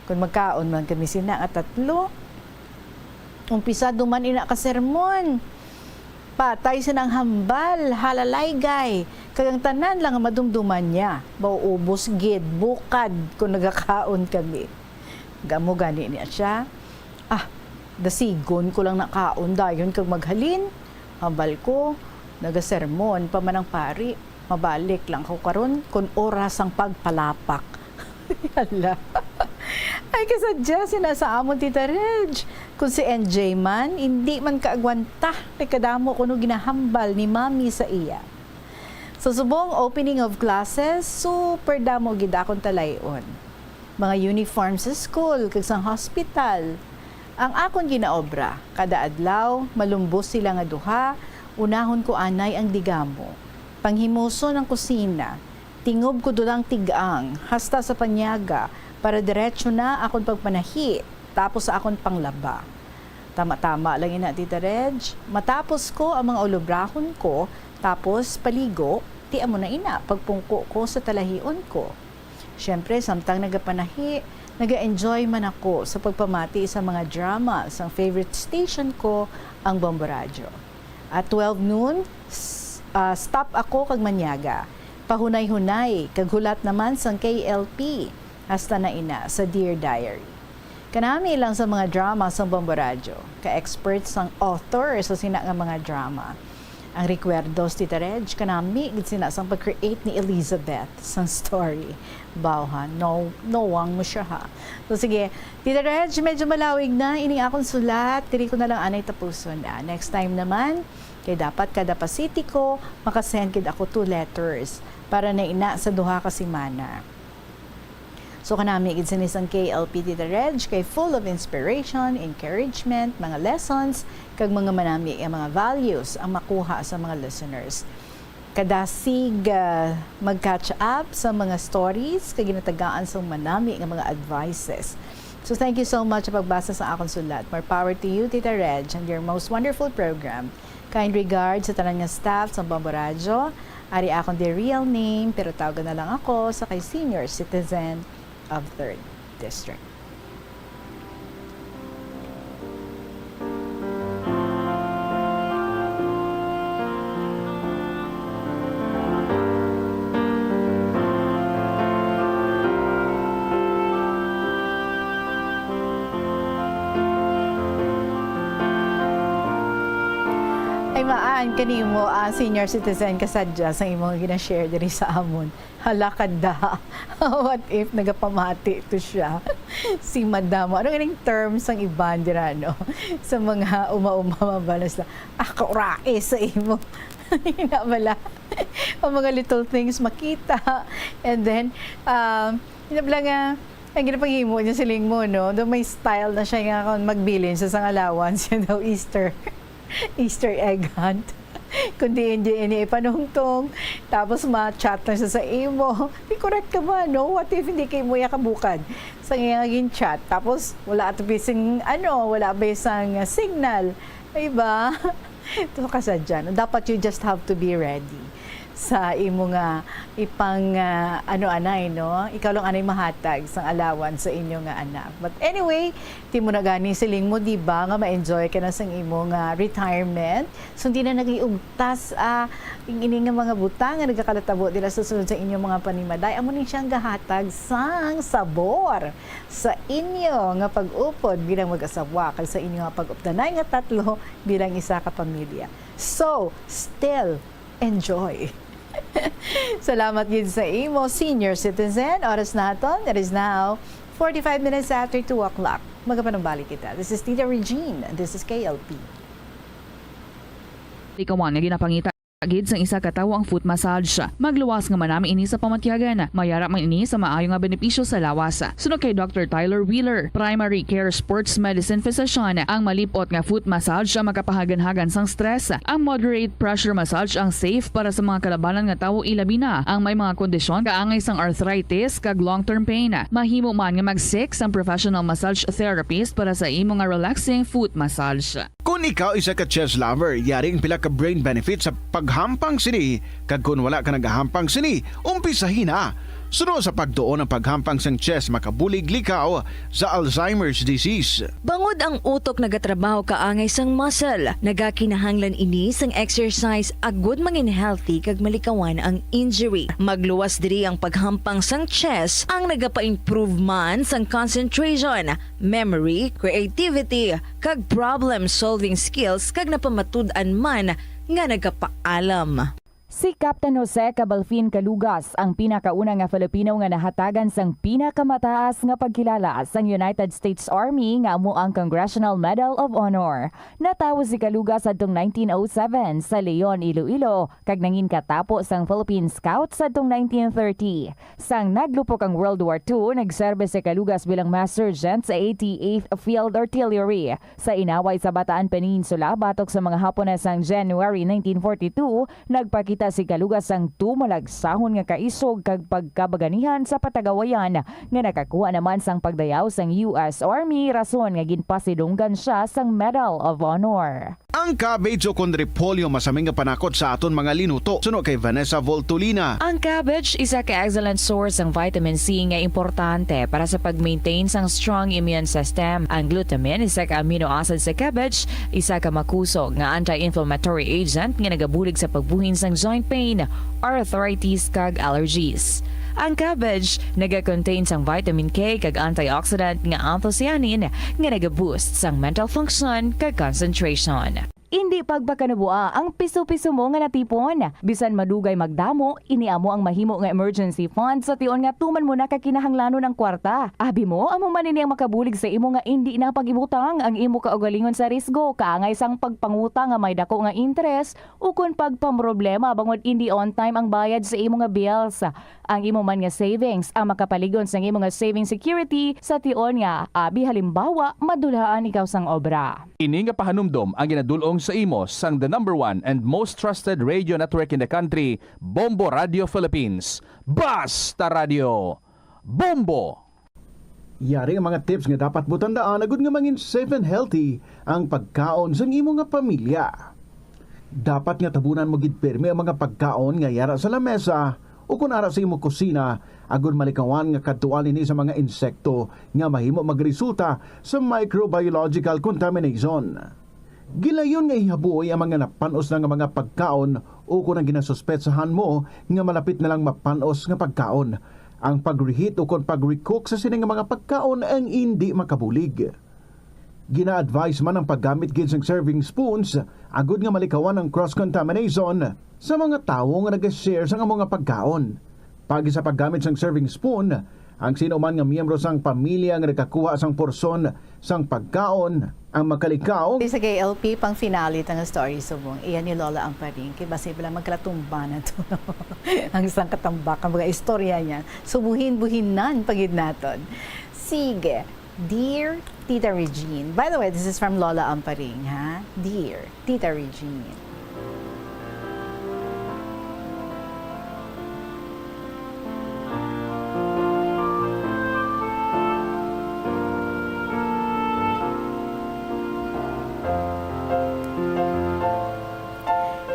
Kung magkaon man kami sina nga tatlo, umpisado man ina ka sermon. Patay sa nang hambal, halalaygay, kag ang tanan lang nga madumduman niya, mauubos gid, bukad kung nagakaon kami. Gamo gani niya siya. Ah, dasigon ko lang nakaon dayon kag maghalin. Hambal ko, nagasermon pa man ang pari. Mabalik lang ko karon kun oras ang pagpalapak. Hala. Ay, kasadya sina sa amon, Tita Reg. Kung si N J man, hindi man kaagwanta. Kay kadamo kuno ginahambal ni Mami sa iya. Sa subong opening of classes, super damo gid akong talay-on. Mga uniform sa school kag sa hospital. Ang akon ginaobra, kada adlaw, malumbos sila nga duha, unahon ko anay ang digamo. Panghimuson ang kusina, tingob ko dulang tig-ang, hasta sa panyaga, para diretso na akon pagpanahi, tapos sa akon panglaba. Tama-tama lang ina, Tita Reg. Matapos ko ang mga ulobrahon ko, tapos paligo, ti amo na ina, pagpungko ko sa talahion ko. Siyempre, samtang nagapanahi, naga-enjoy man ako sa pagpamati sa mga drama sang favorite station ko, ang Bombo Radyo. At twelve noon, s-, ah, stop ako kag manyaga. Pahunay-hunay, kag hulat naman sang K L P, hasta na ina sa Dear Diary. Kanami lang sa mga drama sang Bombo Radyo, ka-expert sang author sa sina nga mga drama. Ang recuerdos, Tita Reg, kanami gid sina sang pag-create ni Elizabeth sang story. Baw, ha? No, nawang mo siya, ha? So, sige. Tita Reg, medyo malawig na ining akong sulat. Diri ko na lang anay tapuson, ah. Next time naman, kay dapat kada Pasitiko, makasend gid ako two letters para na ina sa duha ka semana. So, kanami gid sini sang K L P, Tita Reg, kay full of inspiration, encouragement, mga lessons, kag mga manami nga mga values ang makuha sa mga listeners. Kadasig, ah, mag-catch up sa mga stories kag ginatagaan sang manami nga mga advices. So, thank you so much sa pagbasa sa akon sulat. More power to you, Tita Reg, and your most wonderful program. Kind regards sa tanan nga staff sa Bombo Radyo. Ari akon di real name, pero tawgan na lang ako sa kay Senior Citizen of Third District. Ay, maan kanimo, ah, senior citizen, kasadya sa imong gina-share diri sa amon. Hala ka da. What if nagapamati to siya? Si madam. Ano ganing term sang iban dira, no? Sa mga uma-uma, mabalas lang, "Ah, kaurai sa imo." Ina bala. Ang mga little things makita. And then, um, ina bala nga, ang ginapanghimo niya siling mo, no? Do may style na siya nga kung magbilin sa sang allowance, you know, Easter. Easter egg hunt. Kung diin, diin niya ipanungtong, tapos ma-chat lang siya sa imo. Di correct ka ba, no? What if hindi kay mo iya kabukad sa iyang chat? Tapos, wala ato bising, ano, wala ba isang signal? Di ba? Ito ka sa dyan. Dapat you just have to be ready sa imo nga ipang, ah, ano, anay, no? Ikaw lang anay mahatag sang allowance sa inyo nga anak. But anyway, ti mo na gani siling mo, di ba, nga ma-enjoy ka na sang imo nga retirement. So, hindi na nagiugtas, ah, ang ini nga mga butang nga nagakalatabo dira sa sulod sa inyong mga panimalay. Amo ni siyang gahatag sang sabor sa inyo nga pag-upod bilang mag-asawa kag sa inyo nga pag-updanay nga tatlo bilang isa ka pamilya. So, still enjoy. Salamat gid sa imo, senior citizen. Oras naton, it is now forty-five minutes after two o'clock. Magapanumbalik kita. This is Tita Regine. This is K L P. Likawan nga ginapangita. gid sang isa ka tawo ang foot massage. Magluwas nga manami ini sa pamatyagan. Mayara man ini sa maayo nga benepisyo sa lawas. Suno kay Doctor Tyler Wheeler, primary care sports medicine physician, ang malip-ot nga foot massage ang makapahaganhagan sang stress. Ang moderate pressure massage ang safe para sa mga kalabanan nga tawo, ilabi na ang may mga kondisyon kaangay sang arthritis kag long-term pain. Mahimo man nga mag-seek sang professional massage therapist para sa imo nga relaxing foot massage. Kung ikaw isa ka chess lover, yari ang pila ka brain benefits sa paghampang sini, kag kung wala ka nagahampang sini, umpisahi na. Suno sa pagtuon, ang paghampang sang chess makabulig likaw sa Alzheimer's disease. Bangod ang utok nagatrabaho kaangay sang muscle, nagakinahanglan ini sang exercise agud mangin healthy kag malikawan ang injury. Magluwas diri ang paghampang sang chess, ang nagapa-improve man sang concentration, memory, creativity, kag problem-solving skills, kag napamatud-an man nga nagapaalam. Si Captain Jose Cabalfin Calugas ang pinakauna nga Filipino nga nahatagan sang pinakamataas nga pagkilala sang United States Army, nga amo ang Congressional Medal of Honor. Natawo si Calugas adtong nineteen oh seven sa Leon, Iloilo, kag nangin katapo sang Philippine Scouts adtong nineteen thirty. Sang naglupok ang World War Two, nagserbe si Calugas bilang mass sergeant sa eighty-eighth Field Artillery. Sa inaway sa Bataan Peninsula, batok sa mga Hapon na sang January nineteen forty-two, nagpakita si Calugas sang tumalagsahon nga kaisog kag pagkabaganihan sa patagawayan, nga nakakuha naman sang pagdayaw sang U S Army, rason nga ginpasidunggan sia sang Medal of Honor. Ang cabbage ukon repolyo masami nga panakot sa aton mga linuto, suno kay Vanessa Voltolina. Ang cabbage isa ka excellent source sang vitamin C nga importante para sa pag-maintain sang strong immune system. Ang glutamine, isa ka amino acid sa cabbage, isa ka makusog nga anti-inflammatory agent nga nagabulig sa pagbuhin sang joint pain, arthritis, kag allergies. Ang cabbage naga-contain sang vitamin K kag antioxidant nga anthocyanin nga naga-boost sang mental function kag concentration. Indi pagpakanabua ang piso-piso mo nga natipon. Bisan madugay magdamo, ini amo ang mahimo nga emergency fund sa tion nga tuman mo na ka kinahanglanon ang kwarta. Abi mo, amo man ini ang makabulig sa imo nga indi na pag-ibutang ang imo kaugalingon sa risgo, kaangay sang pagpangutang nga may dako nga interes, ukon pagpamroblema bangod indi on time ang bayad sa imo nga bills. Ang imo man nga savings ang makapalig-on sang imo nga saving security sa tion nga, abi halimbawa, madulhaan ikaw sang obra. Ini nga pahanumdom ang ginadul-ong sa imo sang the number one and most trusted radio network in the country, Bombo Radio Philippines. Basta Radio, Bombo! Yari ang mga tips nga dapat mo tandaan agud nga mangin safe and healthy ang pagkaon sang imo nga pamilya. Dapat nga tabunan mo gid pirme ang mga pagkaon nga yara sa lamesa ukon ara sa imo kusina, agud malikawan nga kadtuan ini sa mga insekto nga mahimo magresulta sa microbiological contamination. Gilayon nga ihabuoy ang mga napan-os na nga mga pagkaon ukon ang ginasuspetsahan mo nga malapit na lang mapan-os nga pagkaon. Ang pag-reheat ukon pag-recook sa sini nga mga pagkaon ang indi makabulig. Gina-advise man ang paggamit gid sang serving spoons agud nga malikawan ang cross-contamination sa mga tawo nga naga-share sang amo nga pagkaon. Paagi sa paggamit sang serving spoon, ang sino man nga miyembro sang pamilya nga nagkakuha sang porsyon sang pagkaon ang makalikaw. Sa kay L P, pang finale ta nga story subong. Iya ni Lola ang paring. Kay basi bala magkalatumba na to. Ang sang katambak, ang mga istorya niya. So, buhin-buhinan pa gid naton. Sige. Dear Tita Regine. By the way, this is from Lola Amparing, ha? Dear Tita Regine.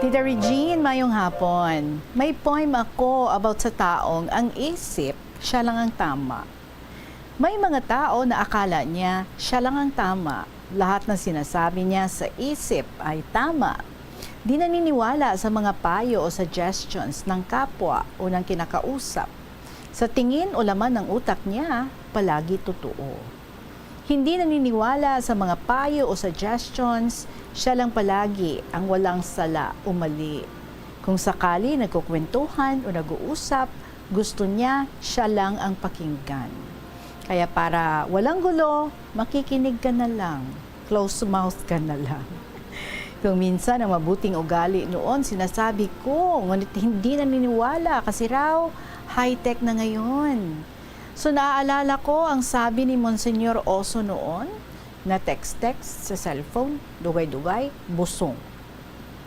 Tita Regine, mayong hapon. May poem ako about sa taong ang isip, siya lang ang tama. May mga tao na akala niya siya lang ang tama. Lahat ng sinasabi niya sa isip ay tama. Di naniniwala sa mga payo o suggestions ng kapwa o ng kinakausap. Sa tingin o laman ng utak niya, palagi totoo. Hindi naniniwala sa mga payo o suggestions, siya lang palagi ang walang sala o mali. Kung sakali nagkukwentuhan o nag-uusap, gusto niya siya lang ang pakinggan. Kaya para walang gulo, makikinig ka na lang. Close mouth ka na lang. Kung minsan ang mabuting ugali noon, sinasabi ko, ngunit hindi naniniwala kasi raw high-tech na ngayon. So, naaalala ko ang sabi ni Monsignor Oso noon, na text-text sa cellphone, dugay-dugay, busong.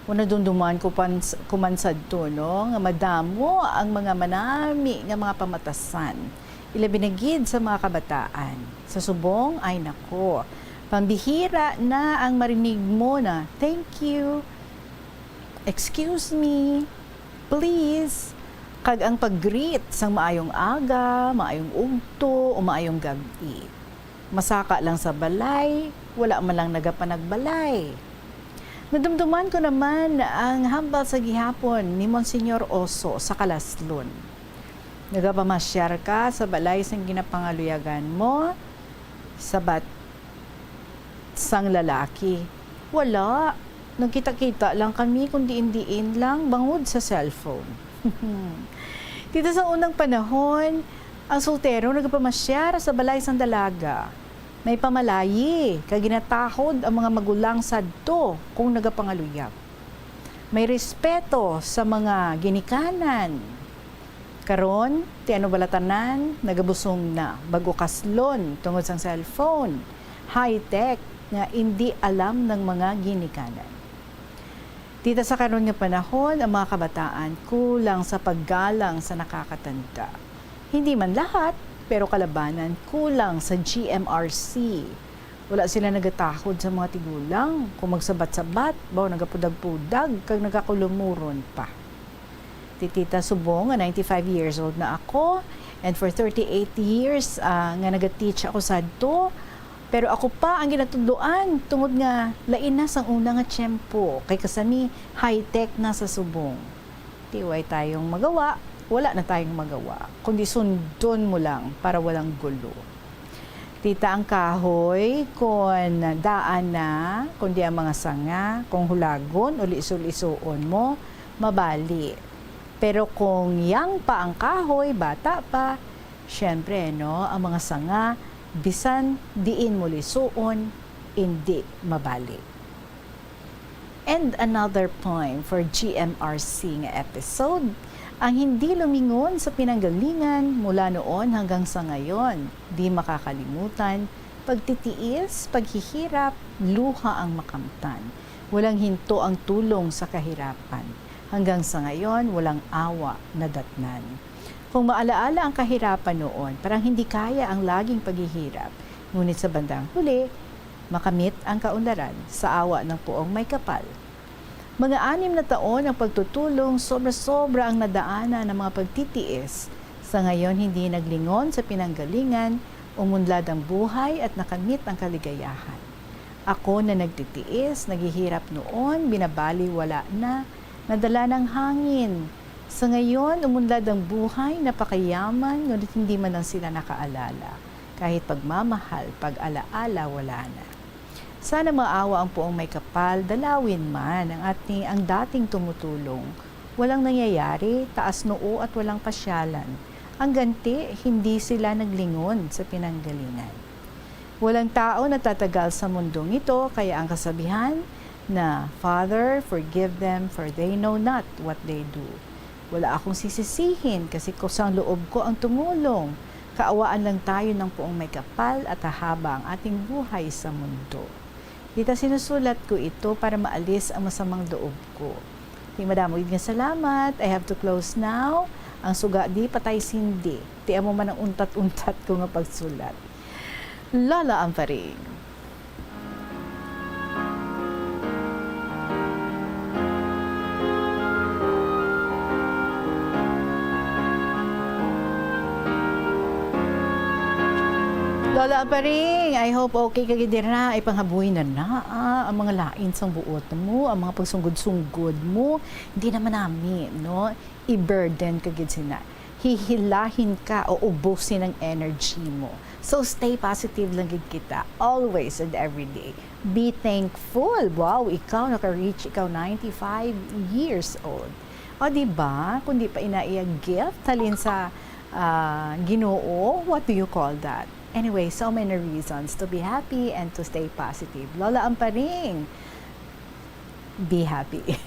Kung nadumduman ko pan-, ko man sadto, no, nga madamo ang mga manami nga mga pamatasan, ilabi na gid sa mga kabataan. Sa subong, ay nako, pambihira na ang marinig mo na, "Thank you," "Excuse me," "Please," kag ang pag-greet sang maayong aga, maayong udto, o maayong gab-i. Masaka lang sa balay, wala man lang nagapanagbalay. Nadumduman ko naman ang hambal sa gihapon ni Monsignor Oso sa kalaslon. Nagapamasyar ka sa balay sang ginapangaluyagan mo, sabat sang lalaki. Wala. Nagkita-kita lang kami kung diin-diin lang bangod sa cellphone. Dito sa unang panahon, ang soltero nagapamasyar sa balay sang dalaga. May pamalayi, kag ginatahod ang mga magulang sadto kung nagapangaluyag. May respeto sa mga ginikanan. Karon, ti ano bala tanan, nagabusong na, bag-o kaslon tungod sang cellphone, high-tech nga indi alam ng mga ginikanan. Tita, sa karon nga panahon, ang mga kabataan kulang sa paggalang sa nakakatanda. Hindi man lahat, pero kalabanan kulang sa G M R C. Wala sila nagatahod sa mga tigulang kung magsabat-sabat, baw nagapudag-pudag, kag nagakulumuron pa. Ti Tita subong nga ninety-five years old na ako, and for thirty-eight years, ah, nga nagateach ako sadto, pero ako pa ang ginatudloan tungod nga lain na sang una nga tiyempo, kay kasami high-tech na sa subong. Ti way tayong magawa, wala na tayong magawa, kundi sundon mo lang para walang gulo. Tita, ang kahoy, kon daan na, kundi ang mga sanga, kung hulagon o liso-lisuon mo, mabali. Pero kung yang pa ang kahoy, bata pa, syempre, no, ang mga sanga, bisan diin mo lisuon, indi mabali. And another poem for G M R C nga episode, ang hindi lumingon sa pinanggalingan mula noon hanggang sa ngayon, di makakalimutan, pagtitiis, paghihirap, luha ang makamtan. Walang hinto ang tulong sa kahirapan. Hanggang sa ngayon, walang awa nadatnan. Kung maalaala ang kahirapan noon, parang hindi kaya ang laging paghihirap. Ngunit sa bandang huli, makamit ang kaunlaran sa awa ng Poong May Kapal. Mga anim na taon ang pagtutulong, sobra-sobra ang nadaanan ng mga pagtitiis. Sa ngayon, hindi naglingon sa pinanggalingan, umunlad ang buhay at nakamit ang kaligayahan. Ako na nagtitiis, naghihirap noon, binabaliwala na, nadala ng hangin. Sa ngayon, umunlad ang buhay, napakayaman, ngunit hindi man lang sila nakaalala. Kahit pagmamahal, pag-alaala, wala na. Sana maawa ang Poong May Kapal, dalawin man ang ating, ang dating tumutulong. Walang nangyayari, taas noo at walang pasyalan. Ang ganti, hindi sila naglingon sa pinanggalingan. Walang tao natatagal sa mundong ito, kaya ang kasabihan na, "Father, forgive them, for they know not what they do." Wala akong sisisihin kasi kusang loob ko ang tumulong. Kaawaan lang tayo ng Poong May Kapal at hahaba ang ating buhay sa mundo. Tita, sinusulat ko ito para maalis ang masamang loob ko. Ti madamo gid nga salamat. I have to close now. Ang suga di patay sindi. Ti amo man ang untat-untat ko nga pagsulat. Lola Amparing. Lola Amparing, I hope okay ka gid dira. Ipanghabuhi na na, ah, ang mga lain sang buot mo, ang mga pagsunggod-sunggod mo. Di naman nami, no? I-burden ka gid sina. Hihilahin ka o ubusin ang energy mo. So, stay positive lang gid kita, always and every day. Be thankful. Wow, ikaw naka-reach, ikaw ninety-five years old. O, di ba? Kung di pa ina iya gift halin sa, ah, Ginoo, what do you call that? Anyway, so many reasons to be happy and to stay positive. Lola Amparing, Be happy.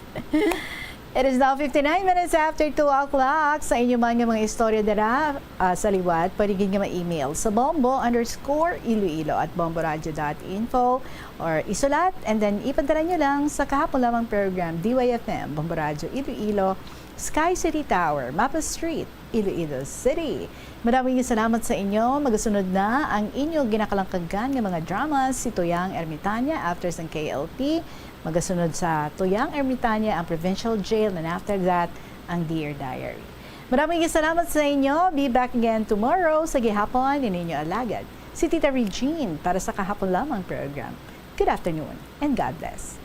It is now fifty-nine minutes after two o'clock. Sa inyo man nga mga istorya dira, ah, sa liwat, pwede gid nga ma-email sa bombo underscore iloilo at bomboradio dot info or isulat, and then ipadala nyo lang sa kahapon lamang program, D Y F M, Bombo Radio Iloilo, Sky City Tower, Mapa Street, Iloilo City. Madaming salamat sa inyo. Magasunod na ang inyo ginakalangkagan nga mga drama, Si Tuyang Ermitanya, after sang K L P. Magasunod sa Tuyang Ermitanya ang Provincial Jail, and after that, ang Dear Diary. Madaming salamat sa inyo. Be back again tomorrow sa gihapon ni ninyo alagad, si Tita Regine, para sa kahapon lamang program. Good afternoon and God bless.